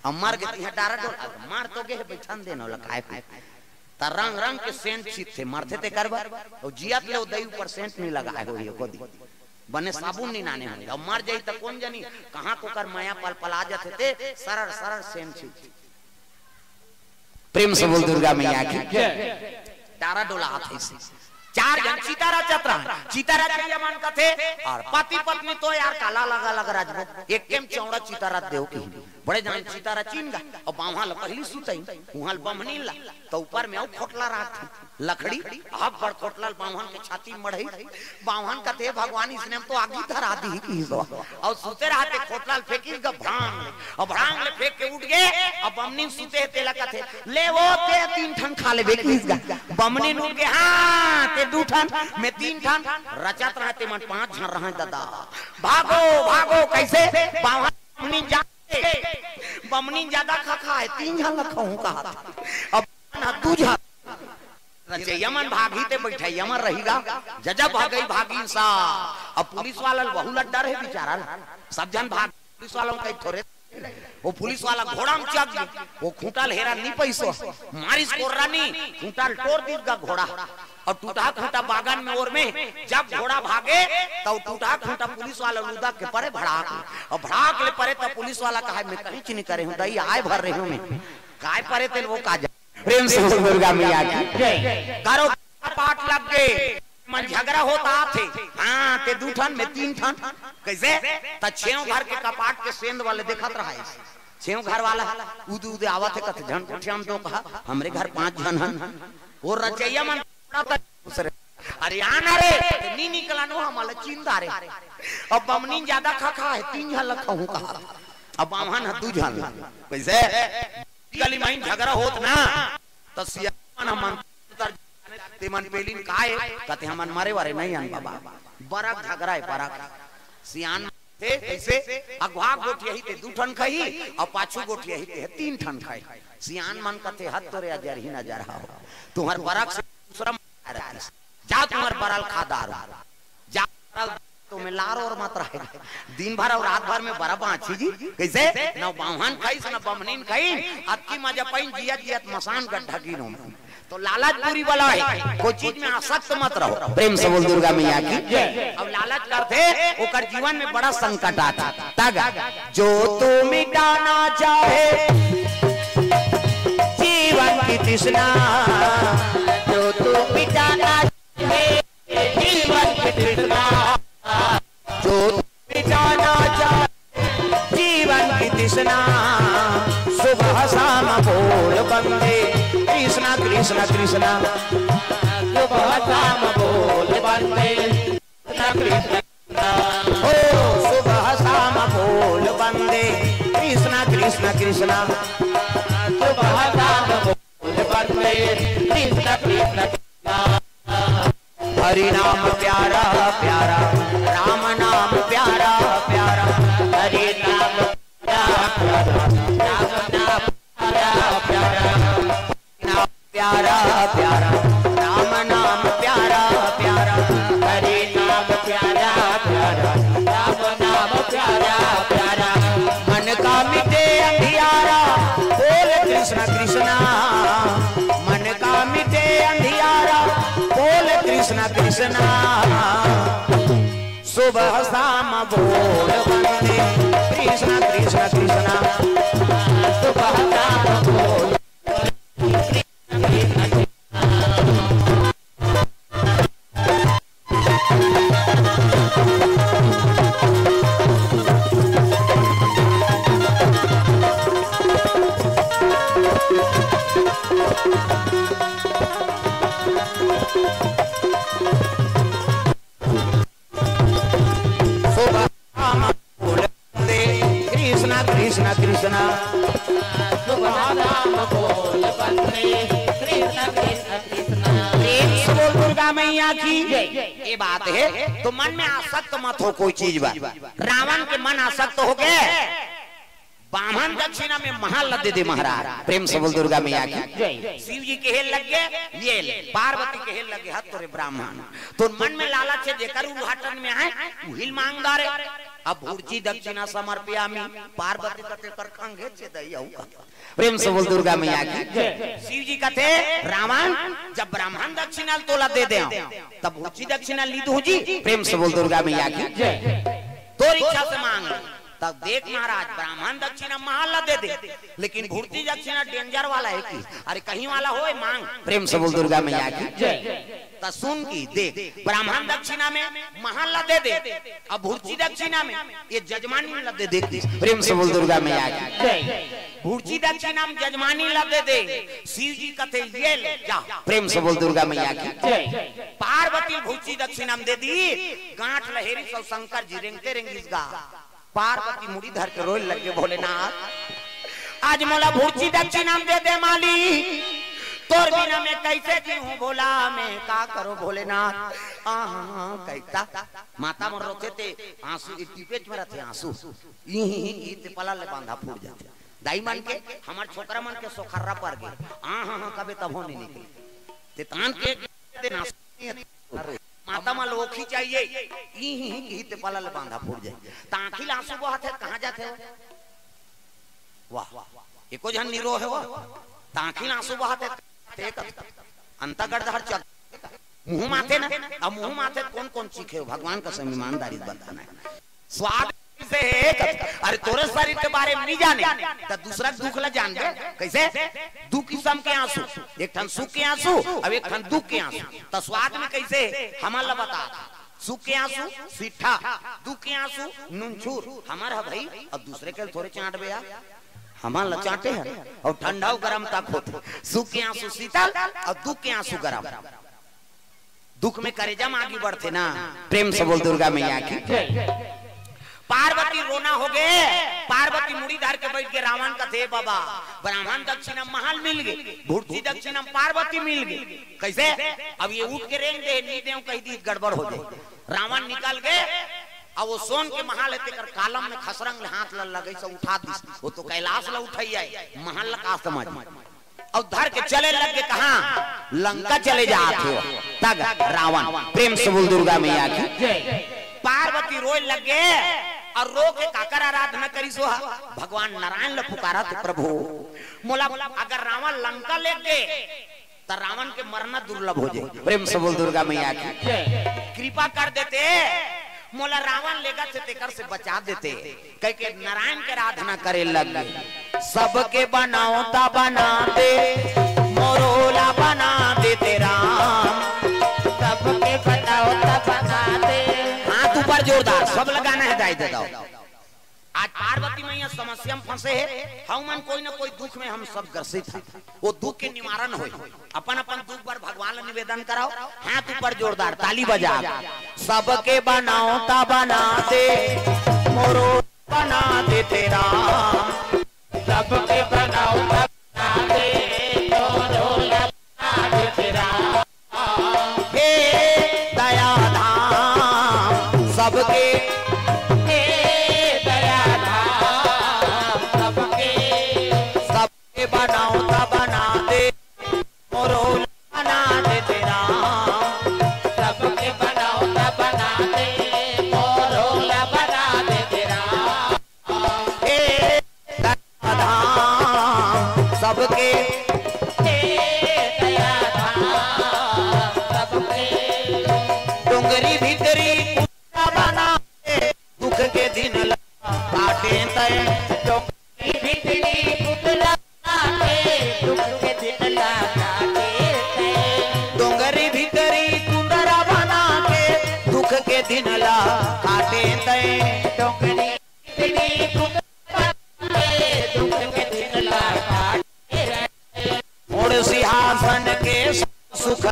अब मर गए तिहां डारा डोला, मार तो गए, बैठन देना वाला काय को। त रंग रंग के सेंट छीत थे, मरथे तेकर बर। और जियत ले वो दई ऊपर सेंट नहीं लगाए हो, ये को दी। बने साबुन नहीं नाने होंगे। अब मर जाई त कौन जानी कहाँ को कर माया पल पल आ जाते थे, सरर सरर सेंट छीत। प्रेम से बोल दुर्गा मैया की। डारा डोला हाथ है से। चार झन चीता रा चतरा, चीता रा चैया मन कथे, और पति पत्नी तो यार काला लगा लग राजबो, एक केम चौड़ा चीता रा देव की। बड़े जान चीता रा चीन गा, और बाम्हन ला पहली सुतई, उहां ला बमनिन ला, तो ऊपर में अउ खोटला राख थे। लकड़ी, अब बड़ खोटला बाम्हन के छाती में मढ़ई। बाम्हन कथे, "भगवान, इसने हम तो आगी धरा दी," किहिस गा। और सुते रहते खोटला ल फेंकिस गा भड़ांग ले। और भड़ांग ले फेंक के उठ गए। अब बमनिन सुते हे तेला कथे, "ले वो ते तीन ठन खा लेबे," किहिस गा। बमनिन उठ गए, "हाँ, ते दू ठन, मैं तीन ठन।" रचत रहते मन पांच झन रहय ददा। भागो, भागो, कैसे? बाम्हन बमनिन जा बमनिन ज्यादा खा खा है, तीन झन ला खाहूं कहा था। अब ना दू झन। रचैया मन भागी ते बैठैया मन रही गा। जजा भागई भागी सा। अब पुलिस वाला ल वहू ला डर है बेचारा ला। सब झन भाग, पुलिस वाला ल कहीं थोरे। वो पुलिस वाला घोड़ा में चढ़ गया। वो खूंटा ल हेरा नहीं पैसो। मारिस कोर्रा नहीं, खूंटा ल टोर दिस गा घोड़ा। और टूटहा खूंटा बागन में ओर में जब घोड़ा भागे, तो टूटहा खूंटा पुलिस वाला ल उदक के परे भड़ाक ले। और भड़ाक ले परे तो पुलिस वाला कहा, "मैं कहीं नहीं करे हूँ, दई आय भर रहे हूँ मैं।" काय परे तेल वो का जा। प्रेम से बोल दुर्गा मैया की। करो पाठ लग गए, मन झगड़ा होता थे। हाँ, ते दू ठन, मैं तीन ठन। कैसे? त छेव घर के कपाट के सेंध वाले देखत रहा है। छेव घर वाला उदे उदे आवत है, कथे, "झन कोठिया में तो कहा, हमरे घर पांच झन हन।" वो रचैया मन दूसरे, "अरे आना रे, नी निकला नो, हमला चिंता रे।" अब बमनिन ज्यादा खा खा है, तीन झन ला खाहूं कहा। अब बाम्हन ह दू झन ला। कैसे? गली में झगड़ा होत ना, तो सियान मन हमन ते मन पेलिन काय, कथे, "हमन मरे वाले नहीं हन बाबा, बरक झगरा है, बरक।" सियान थे कैसे? अगवा गोठियाही ते दू ठन खाही, और पाछू गोठियाही ते तीन ठन खाही। सियान मन कथे, "हद तोरे अजर ही नजर हो, तुम्हर बरक से दूसरा मार रखिस। जा तुम्हर बरल खा दारू, जा बरल तो में लार और मत रहेगा।" दिन भर और रात भर में बरा बांची जी, कैसे? न बाम्हन खाइस, न बमनिन खाइन, अतकी मजा पाइन, जियत जियत मसान गड्ढा गिनो में। तो लालच बुरी बला है, कोई चीज में आसक्त मत रहो। प्रेम से बोल दुर्गा मैया की। अब लालच करथे, ओकर जीवन में बड़ा संकट आथे। तग जो तू मिटाना चाहे जीवन की तृष्णा, जो तू मिटाना चाहे जीवन की तृष्णा, जो मिटाना चाहे जीवन की तृष्णा, सुबह शाम बोल बंदे कृष्णा कृष्णा कृष्णा। सुबह शाम बोल बंदे कृष्णा कृष्णा कृष्णा। ओ सुबह शाम बोल बंदे कृष्णा कृष्णा कृष्णा। सुबह शाम बोल बंदे कृष्णा कृष्णा कृष्णा। हरि नाम प्यारा प्यारा, राम नाम प्यारा प्यारा, हरि नाम प्यारा प्यारा, राम प्यारा, राम नाम प्यारा प्यारा। मन का मिटे अंधियारा, बोल कृष्ण कृष्णा। मन का मिटे अंधियारा, बोल कृष्ण कृष्णा। सुबह शाम बोल वंदे कृष्ण कृष्ण कृष्णा। सुबह शाम बोल। सुबह शाम बोल वंदे कृष्णा कृष्णा कृष्णा। सुबह शाम बोल वंदे कृष्णा कृष्णा कृष्णा। प्रेम से बोल दुर्गा मैया की। ये बात है, तो मन में आसक्त मत हो कोई चीज बर। रावण के मन आसक्त हो गए, ब्राह्मण दक्षिणा में महाल ला दे दे महाराज। प्रेम से बोल दुर्गा मैया की। शिव जी कहे लग गए, ये ले। पार्वती कहे लग गए, हत तोरे ब्राह्मण। तो मन में लालच है, जेकर उद्घाटन में आए, उहिल मांग डारे। अब भुर्जी दक्षिणा समर्पयामी, पार्वती कथे कर खंगे छे दई आऊ का। प्रेम से बोल दुर्गा मैया की। शिव जी कथे, रावण, जब ब्राह्मण दक्षिणा तोला दे दे, तब भुर्जी दक्षिणा ली दू जी। प्रेम से बोल दुर्गा मैया की। तोर इच्छा से मांग ले। तब देख महाराज, ब्राह्मण दक्षिणा महाल ला दे दे, लेकिन भुर्जी दक्षिणा danger वाला है कि, अरे कहीं वाला होए मांग। प्रेम से बोल दुर्गा मैया की। त सुन की देख, ब्राह्मण दक्षिणा में महाल ला दे दे, अब भुर्जी दक्षिणा में ये जजमानी ला दे दे। प्रेम से बोल दुर्गा मैया की। भुर्जी दक्षिणा में जजमानी ला दे दे। शिव जी कथे ये ले जा। प्रेम से बोल दुर्गा मैया की। पार्वती भुर्जी दक्षिणा में दे दी, गांठ लहेरी सब शंकर जी रेंगते रेंगिस गा। पार्वती मुड़ी धर के रोए लगे, भोलेनाथ, आज मोला भुर्जी दक्षिणा में दे दे माली, तोर बिना मैं कैसे जीऊं भोला, मैं का करो भोलेनाथ। आहा, कैता माता मन रोथे ते आंसू, ई टिपेच में रहते आंसू, इही ही गीत पला ले बांधा फूट जाथे। दाई मन के, हमर छोकरा मन के सोखर्रा पर गे, आहा, कबे तभो नहीं निकले। ते तान के ते नास माता मन लोखी चाहिए, इही ही गीत पला ले बांधा फूट जाए। तांखी ले आंसू बहत है, कहाँ जाथे हो? वाह, एको झन निरो है वो। तांखी ले आंसू बहत है, ते कथे, अंतागढ़ डहर चल। मुंह माथे ना, अब मुंह माथे कौन कौन चीखे हो? भगवान कसम ईमानदारी बताना है। स्वाद से है, अरे तोरे शरीर के बारे में नहीं जाने, त दूसरा के दुख ला जान दे। कैसे? दू किस्म के आंसू, एक ठन सुख के आंसू, अब एक ठन दुख के आंसू। त स्वाद में कैसे? हमन ला बता। सुख के आंसू सीठा, दुख के आंसू नुनछूर। हमर ह भाई, अब दूसरे के थोड़े चांटबे यार, हमन ला चांटे है। और ठंडा और गरम तक होत। सुख के आंसू शीतल और दुख के आंसू गरम। दुख में करेजा में आगी बढ़थे ना। प्रेम से बोल दुर्गा मैया की। पार्वती रोना हो गे। पार्वती मुड़ी धर के बैठ के रावण कथे, बाबा, ब्राह्मण दक्षिणा महाल मिल गे, भुर्जी दक्षिणा पार्वती मिल गे। कैसे? अब ये उठ के रेंग दे, नी देव कह दी, गड़बड़ हो जाए। रावण निकल गे, अब वो सोन के महाल है, तेकर कालम में खसरंग ले हाथ ल लगे से उठा दिस। वो तो कैलाश ला उठाई आए, महाल ला का समझ। और धर के चले लग गे कहाँ? लंका चले जात हे। तग रावण। प्रेम से बोल दुर्गा मैया की। पार्वती रोए लग गे और रो के काकर आराधना करिस हो? भगवान नारायण ला पुकारत, प्रभु, मोला अगर रावण लंका ले गे त रावण के मरना दुर्लभ हो जाए। प्रेम से बोल दुर्गा मैया की। कृपा कर देते, मोला रावण लेगत हे तेकर से बचा देते। कह के नारायण के आराधना करे लग गे। सबके बनावता बना दे, मोरो ला बना देते राम। सबके बनावता बना दे। हाथ ऊपर जोरदार, सब लगाना है, दाई दे दो। आज पार्वती मैया समस्या में फंसे है, हम मन कोई ना कोई दुख में हम सब ग्रसित है, वो दुख के निवारण होए। अपन अपन दुख पर भगवान ला निवेदन कराओ, हाथ ऊपर जोरदार ताली बजा। सबके बनावता बना दे, मोरो बना देते राम। सबके बनावता बना दे, मोरो बना देते राम। हे दया धाम सबके, हे दया धाम सबके, सबके बनावता बना दे, मोरो बना देते राम। सबके बनावता बना दे, मोरो काटे तैं। डोकरी इतनी दुख पाए, दुख के दिन ला काटे। मोर सिंहासन के सुख,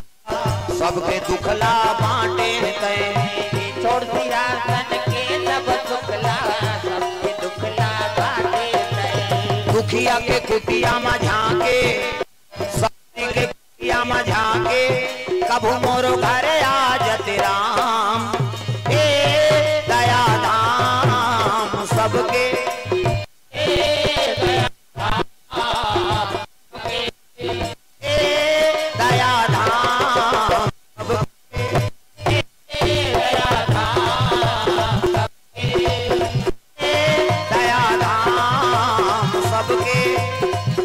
सबके दुख ला बांटे तैं। छोड़ सिंहासन के सब सुख ला, सबके दुख ला बांटे तैं। दुखिया के कुटिया म झांके, सबके कुटिया म झांके, कभू मोरो घर आ जते राम। ए दया धाम सबके, ए दया धाम सबके, ए दया धाम सबके, ए दया धाम सबके, ए दया धाम सबके,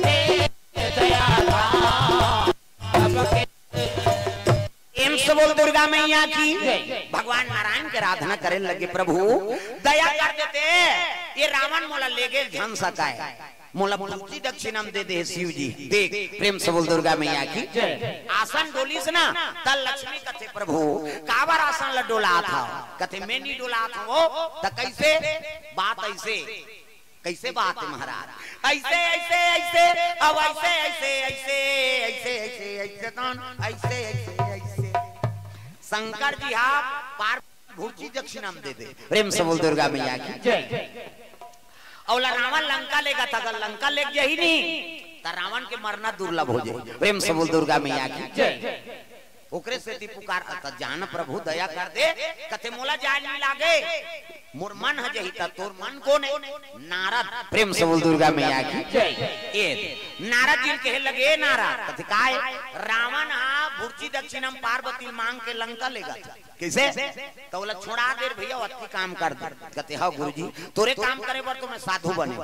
ए दया धाम सबके। प्रेम से बोल दुर्गा मैया की। भगवान नारायण के आराधना करे लगे, प्रभु दया कर देते, ये रावण मोला लेगे झन सकाय, मोला भुर्जी दक्षिणा म दे दे शिव जी। देख, प्रेम से बोल दुर्गा मैया की। जय। आसन डोलिस ना, त लक्ष्मी कथे, "प्रभु, काबर आसन ल डोलात हव?" कथे, "मैं नी डोलात हव।" त कइसे? बात अइसे, कइसे बात हे महाराज? अइसे, अइसे, अइसे, अब अइसे, अइसे, अइसे, अइसे, अइसे, अइसे, तन, अइसे, अइसे, अइसे। शंकर जी हा पार भुर्जी दक्षिणा म दे दे। प्रेम से बोल दुर्गा मैया की। जय। अउ ला रावण लंका लेगत हे, अगर लंका लेग जाही नी, त रावण के मरना दुर्लभ हो जाही। प्रेम से बोल दुर्गा मैया की। जय। ओकरे सेती पुकार, त जान प्रभु दया कर दे, कथे मोला जाय नी लागे, मोर मन ह जाही, त तोर मन कोन हे? नारद। प्रेम से बोल दुर्गा मैया की। जय। ए नारद जी ल कहे लगे, "ए नारद," कथे, "काय?" "रावण हा भुर्जी दक्षिणा म पार्वती ल मांग के लंका लेगत हे।" कइसे? त ओला छोड़ा दे रे भइया, अतकी काम कर दे। कथे, "हव गुरुजी, तोरे काम करे बर तो मैं साधु बने।"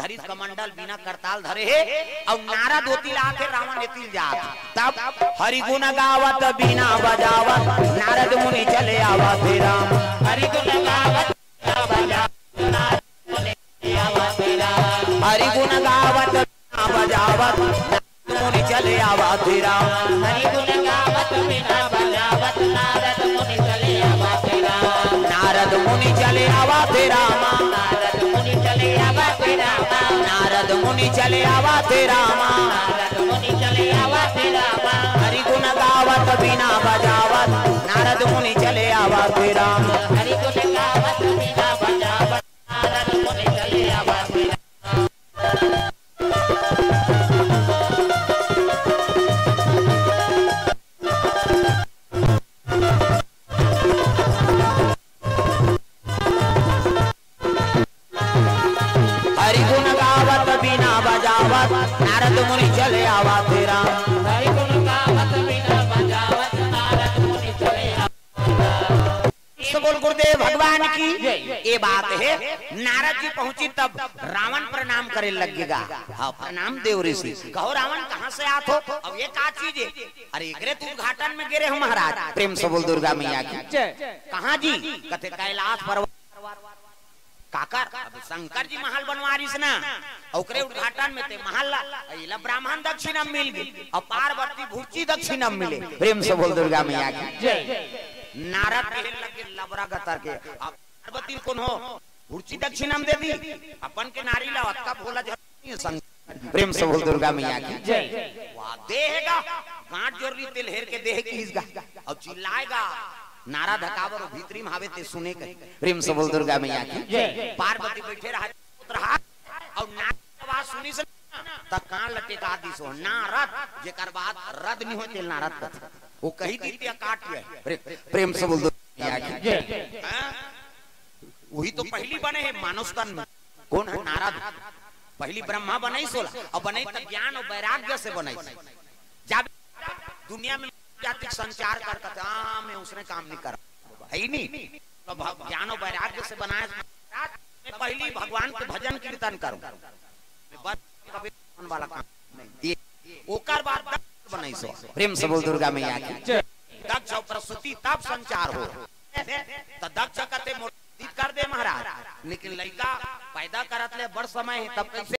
धरिस कमंडल बीना करताल धरे हे, अउ नारद ओती ल आथे, रावण एती ल जात। तब हरि गुण गावत बीना बजावत, नारद मुनि चले आवत हे राम। हरि गुण गावत बीना बजावत, नारद मुनि चले आवत हे राम। हरि गुण गावत बीना बजावत, मुनि चले आवत हे राम। हरि गुण गावत बीना बजावत, नारद मुनि चले आवत हे राम। नारद मुनि चले आवत हे राम। नारद मुनि चले आवत हे राम। नारद मुनि चले आवत हे राम। नारद मुनि चले आवत हे राम। हरि गुण गावत बीना बजावत, नारद मुनि चले आवत हे राम। हरि गुण गावत बीना बजावत, नारद मुनि चले आवत हे राम। हरि गुण गावत बीना बजावत, नारद मुनि चले आवत हे राम। हरि गुण गावत बीना बजावत, नारद मुनि चले आवत हे राम। बोल गुरुदेव भगवान की। जय। ये बात हे, नारद जी पहुंची तब रावण प्रणाम करे लग गेगा। हाँ, प्रणाम देव ऋषि। कहो रावण, कहाँ से आत हो? अब ये का चीज हे? अरे, एकरे तो उद्घाटन में गे रहे हो महाराज। प्रेम से बोल दुर्गा मैया की। जय। कहाँ जी? कथे कैलाश पर्वत। काकर? अब शंकर जी महल बनवारिस ना, ओकरे उद्घाटन में ते महल ला, इला ब्राह्मण दक्षिणा मिल गे, अउ पार्वती भुर्जी दक्षिणा मिले। प्रेम से बोल दुर्गा मैया की। जय। नारद कहे लगे लबरा गतर के, अब पार्वती ल कोनो भुर्जी दक्षिणा म दे दी, अपन के नारी ला अतका भोला झन नहीं हे शंकर। प्रेम से बोल दुर्गा मैया की। जय। वाह, देहेगा, गांठ जोर ली तेल हेर के देहे किहिस गा, अउ चिल्लाएगा, नारद ह काबर ओ भीतरी म हावे ते सुने कहे। प्रेम से बोल दुर्गा मैया की। जय। पार्वती बइठे रहा, रहा, अउ नारद के आवाज सुनिस ना, त कान ल टेका दिस हो। नारद, जेकर बाद रद नहीं होय, तेल नारद कथे। ओ कहि दिस ते काट ले। प्रे-, प्रेम से बोल दुर्गा मैया की। जय। हाँ? ओही तो पहिली बने हे मानुष तन में। कोन हे? नारद। पहिली ब्रह्मा बनइस ओला, अउ बनइस त ज्ञान अउ वैराग्य से बनइस। जब दुनिया में जाति संचार कर करत, हाँ, मैं उसने काम नहीं कर, हे ही नहीं। तो भ-, ज्ञान अउ वैराग्य से बनाए, मैं पहिली भगवान के भजन कीर्तन करूं, मैं बस कभी वाला काम नहीं। ये ओकर बाद दक्ष बनइस ओ। प्रेम से बोल दुर्गा मैया की। दक्ष अउ प्रसूति तब संचार हो। त दक्ष कथे मोर कर दे महाराज, लेकिन लइका पैदा करत ले बड़ समय हे, तब कइसे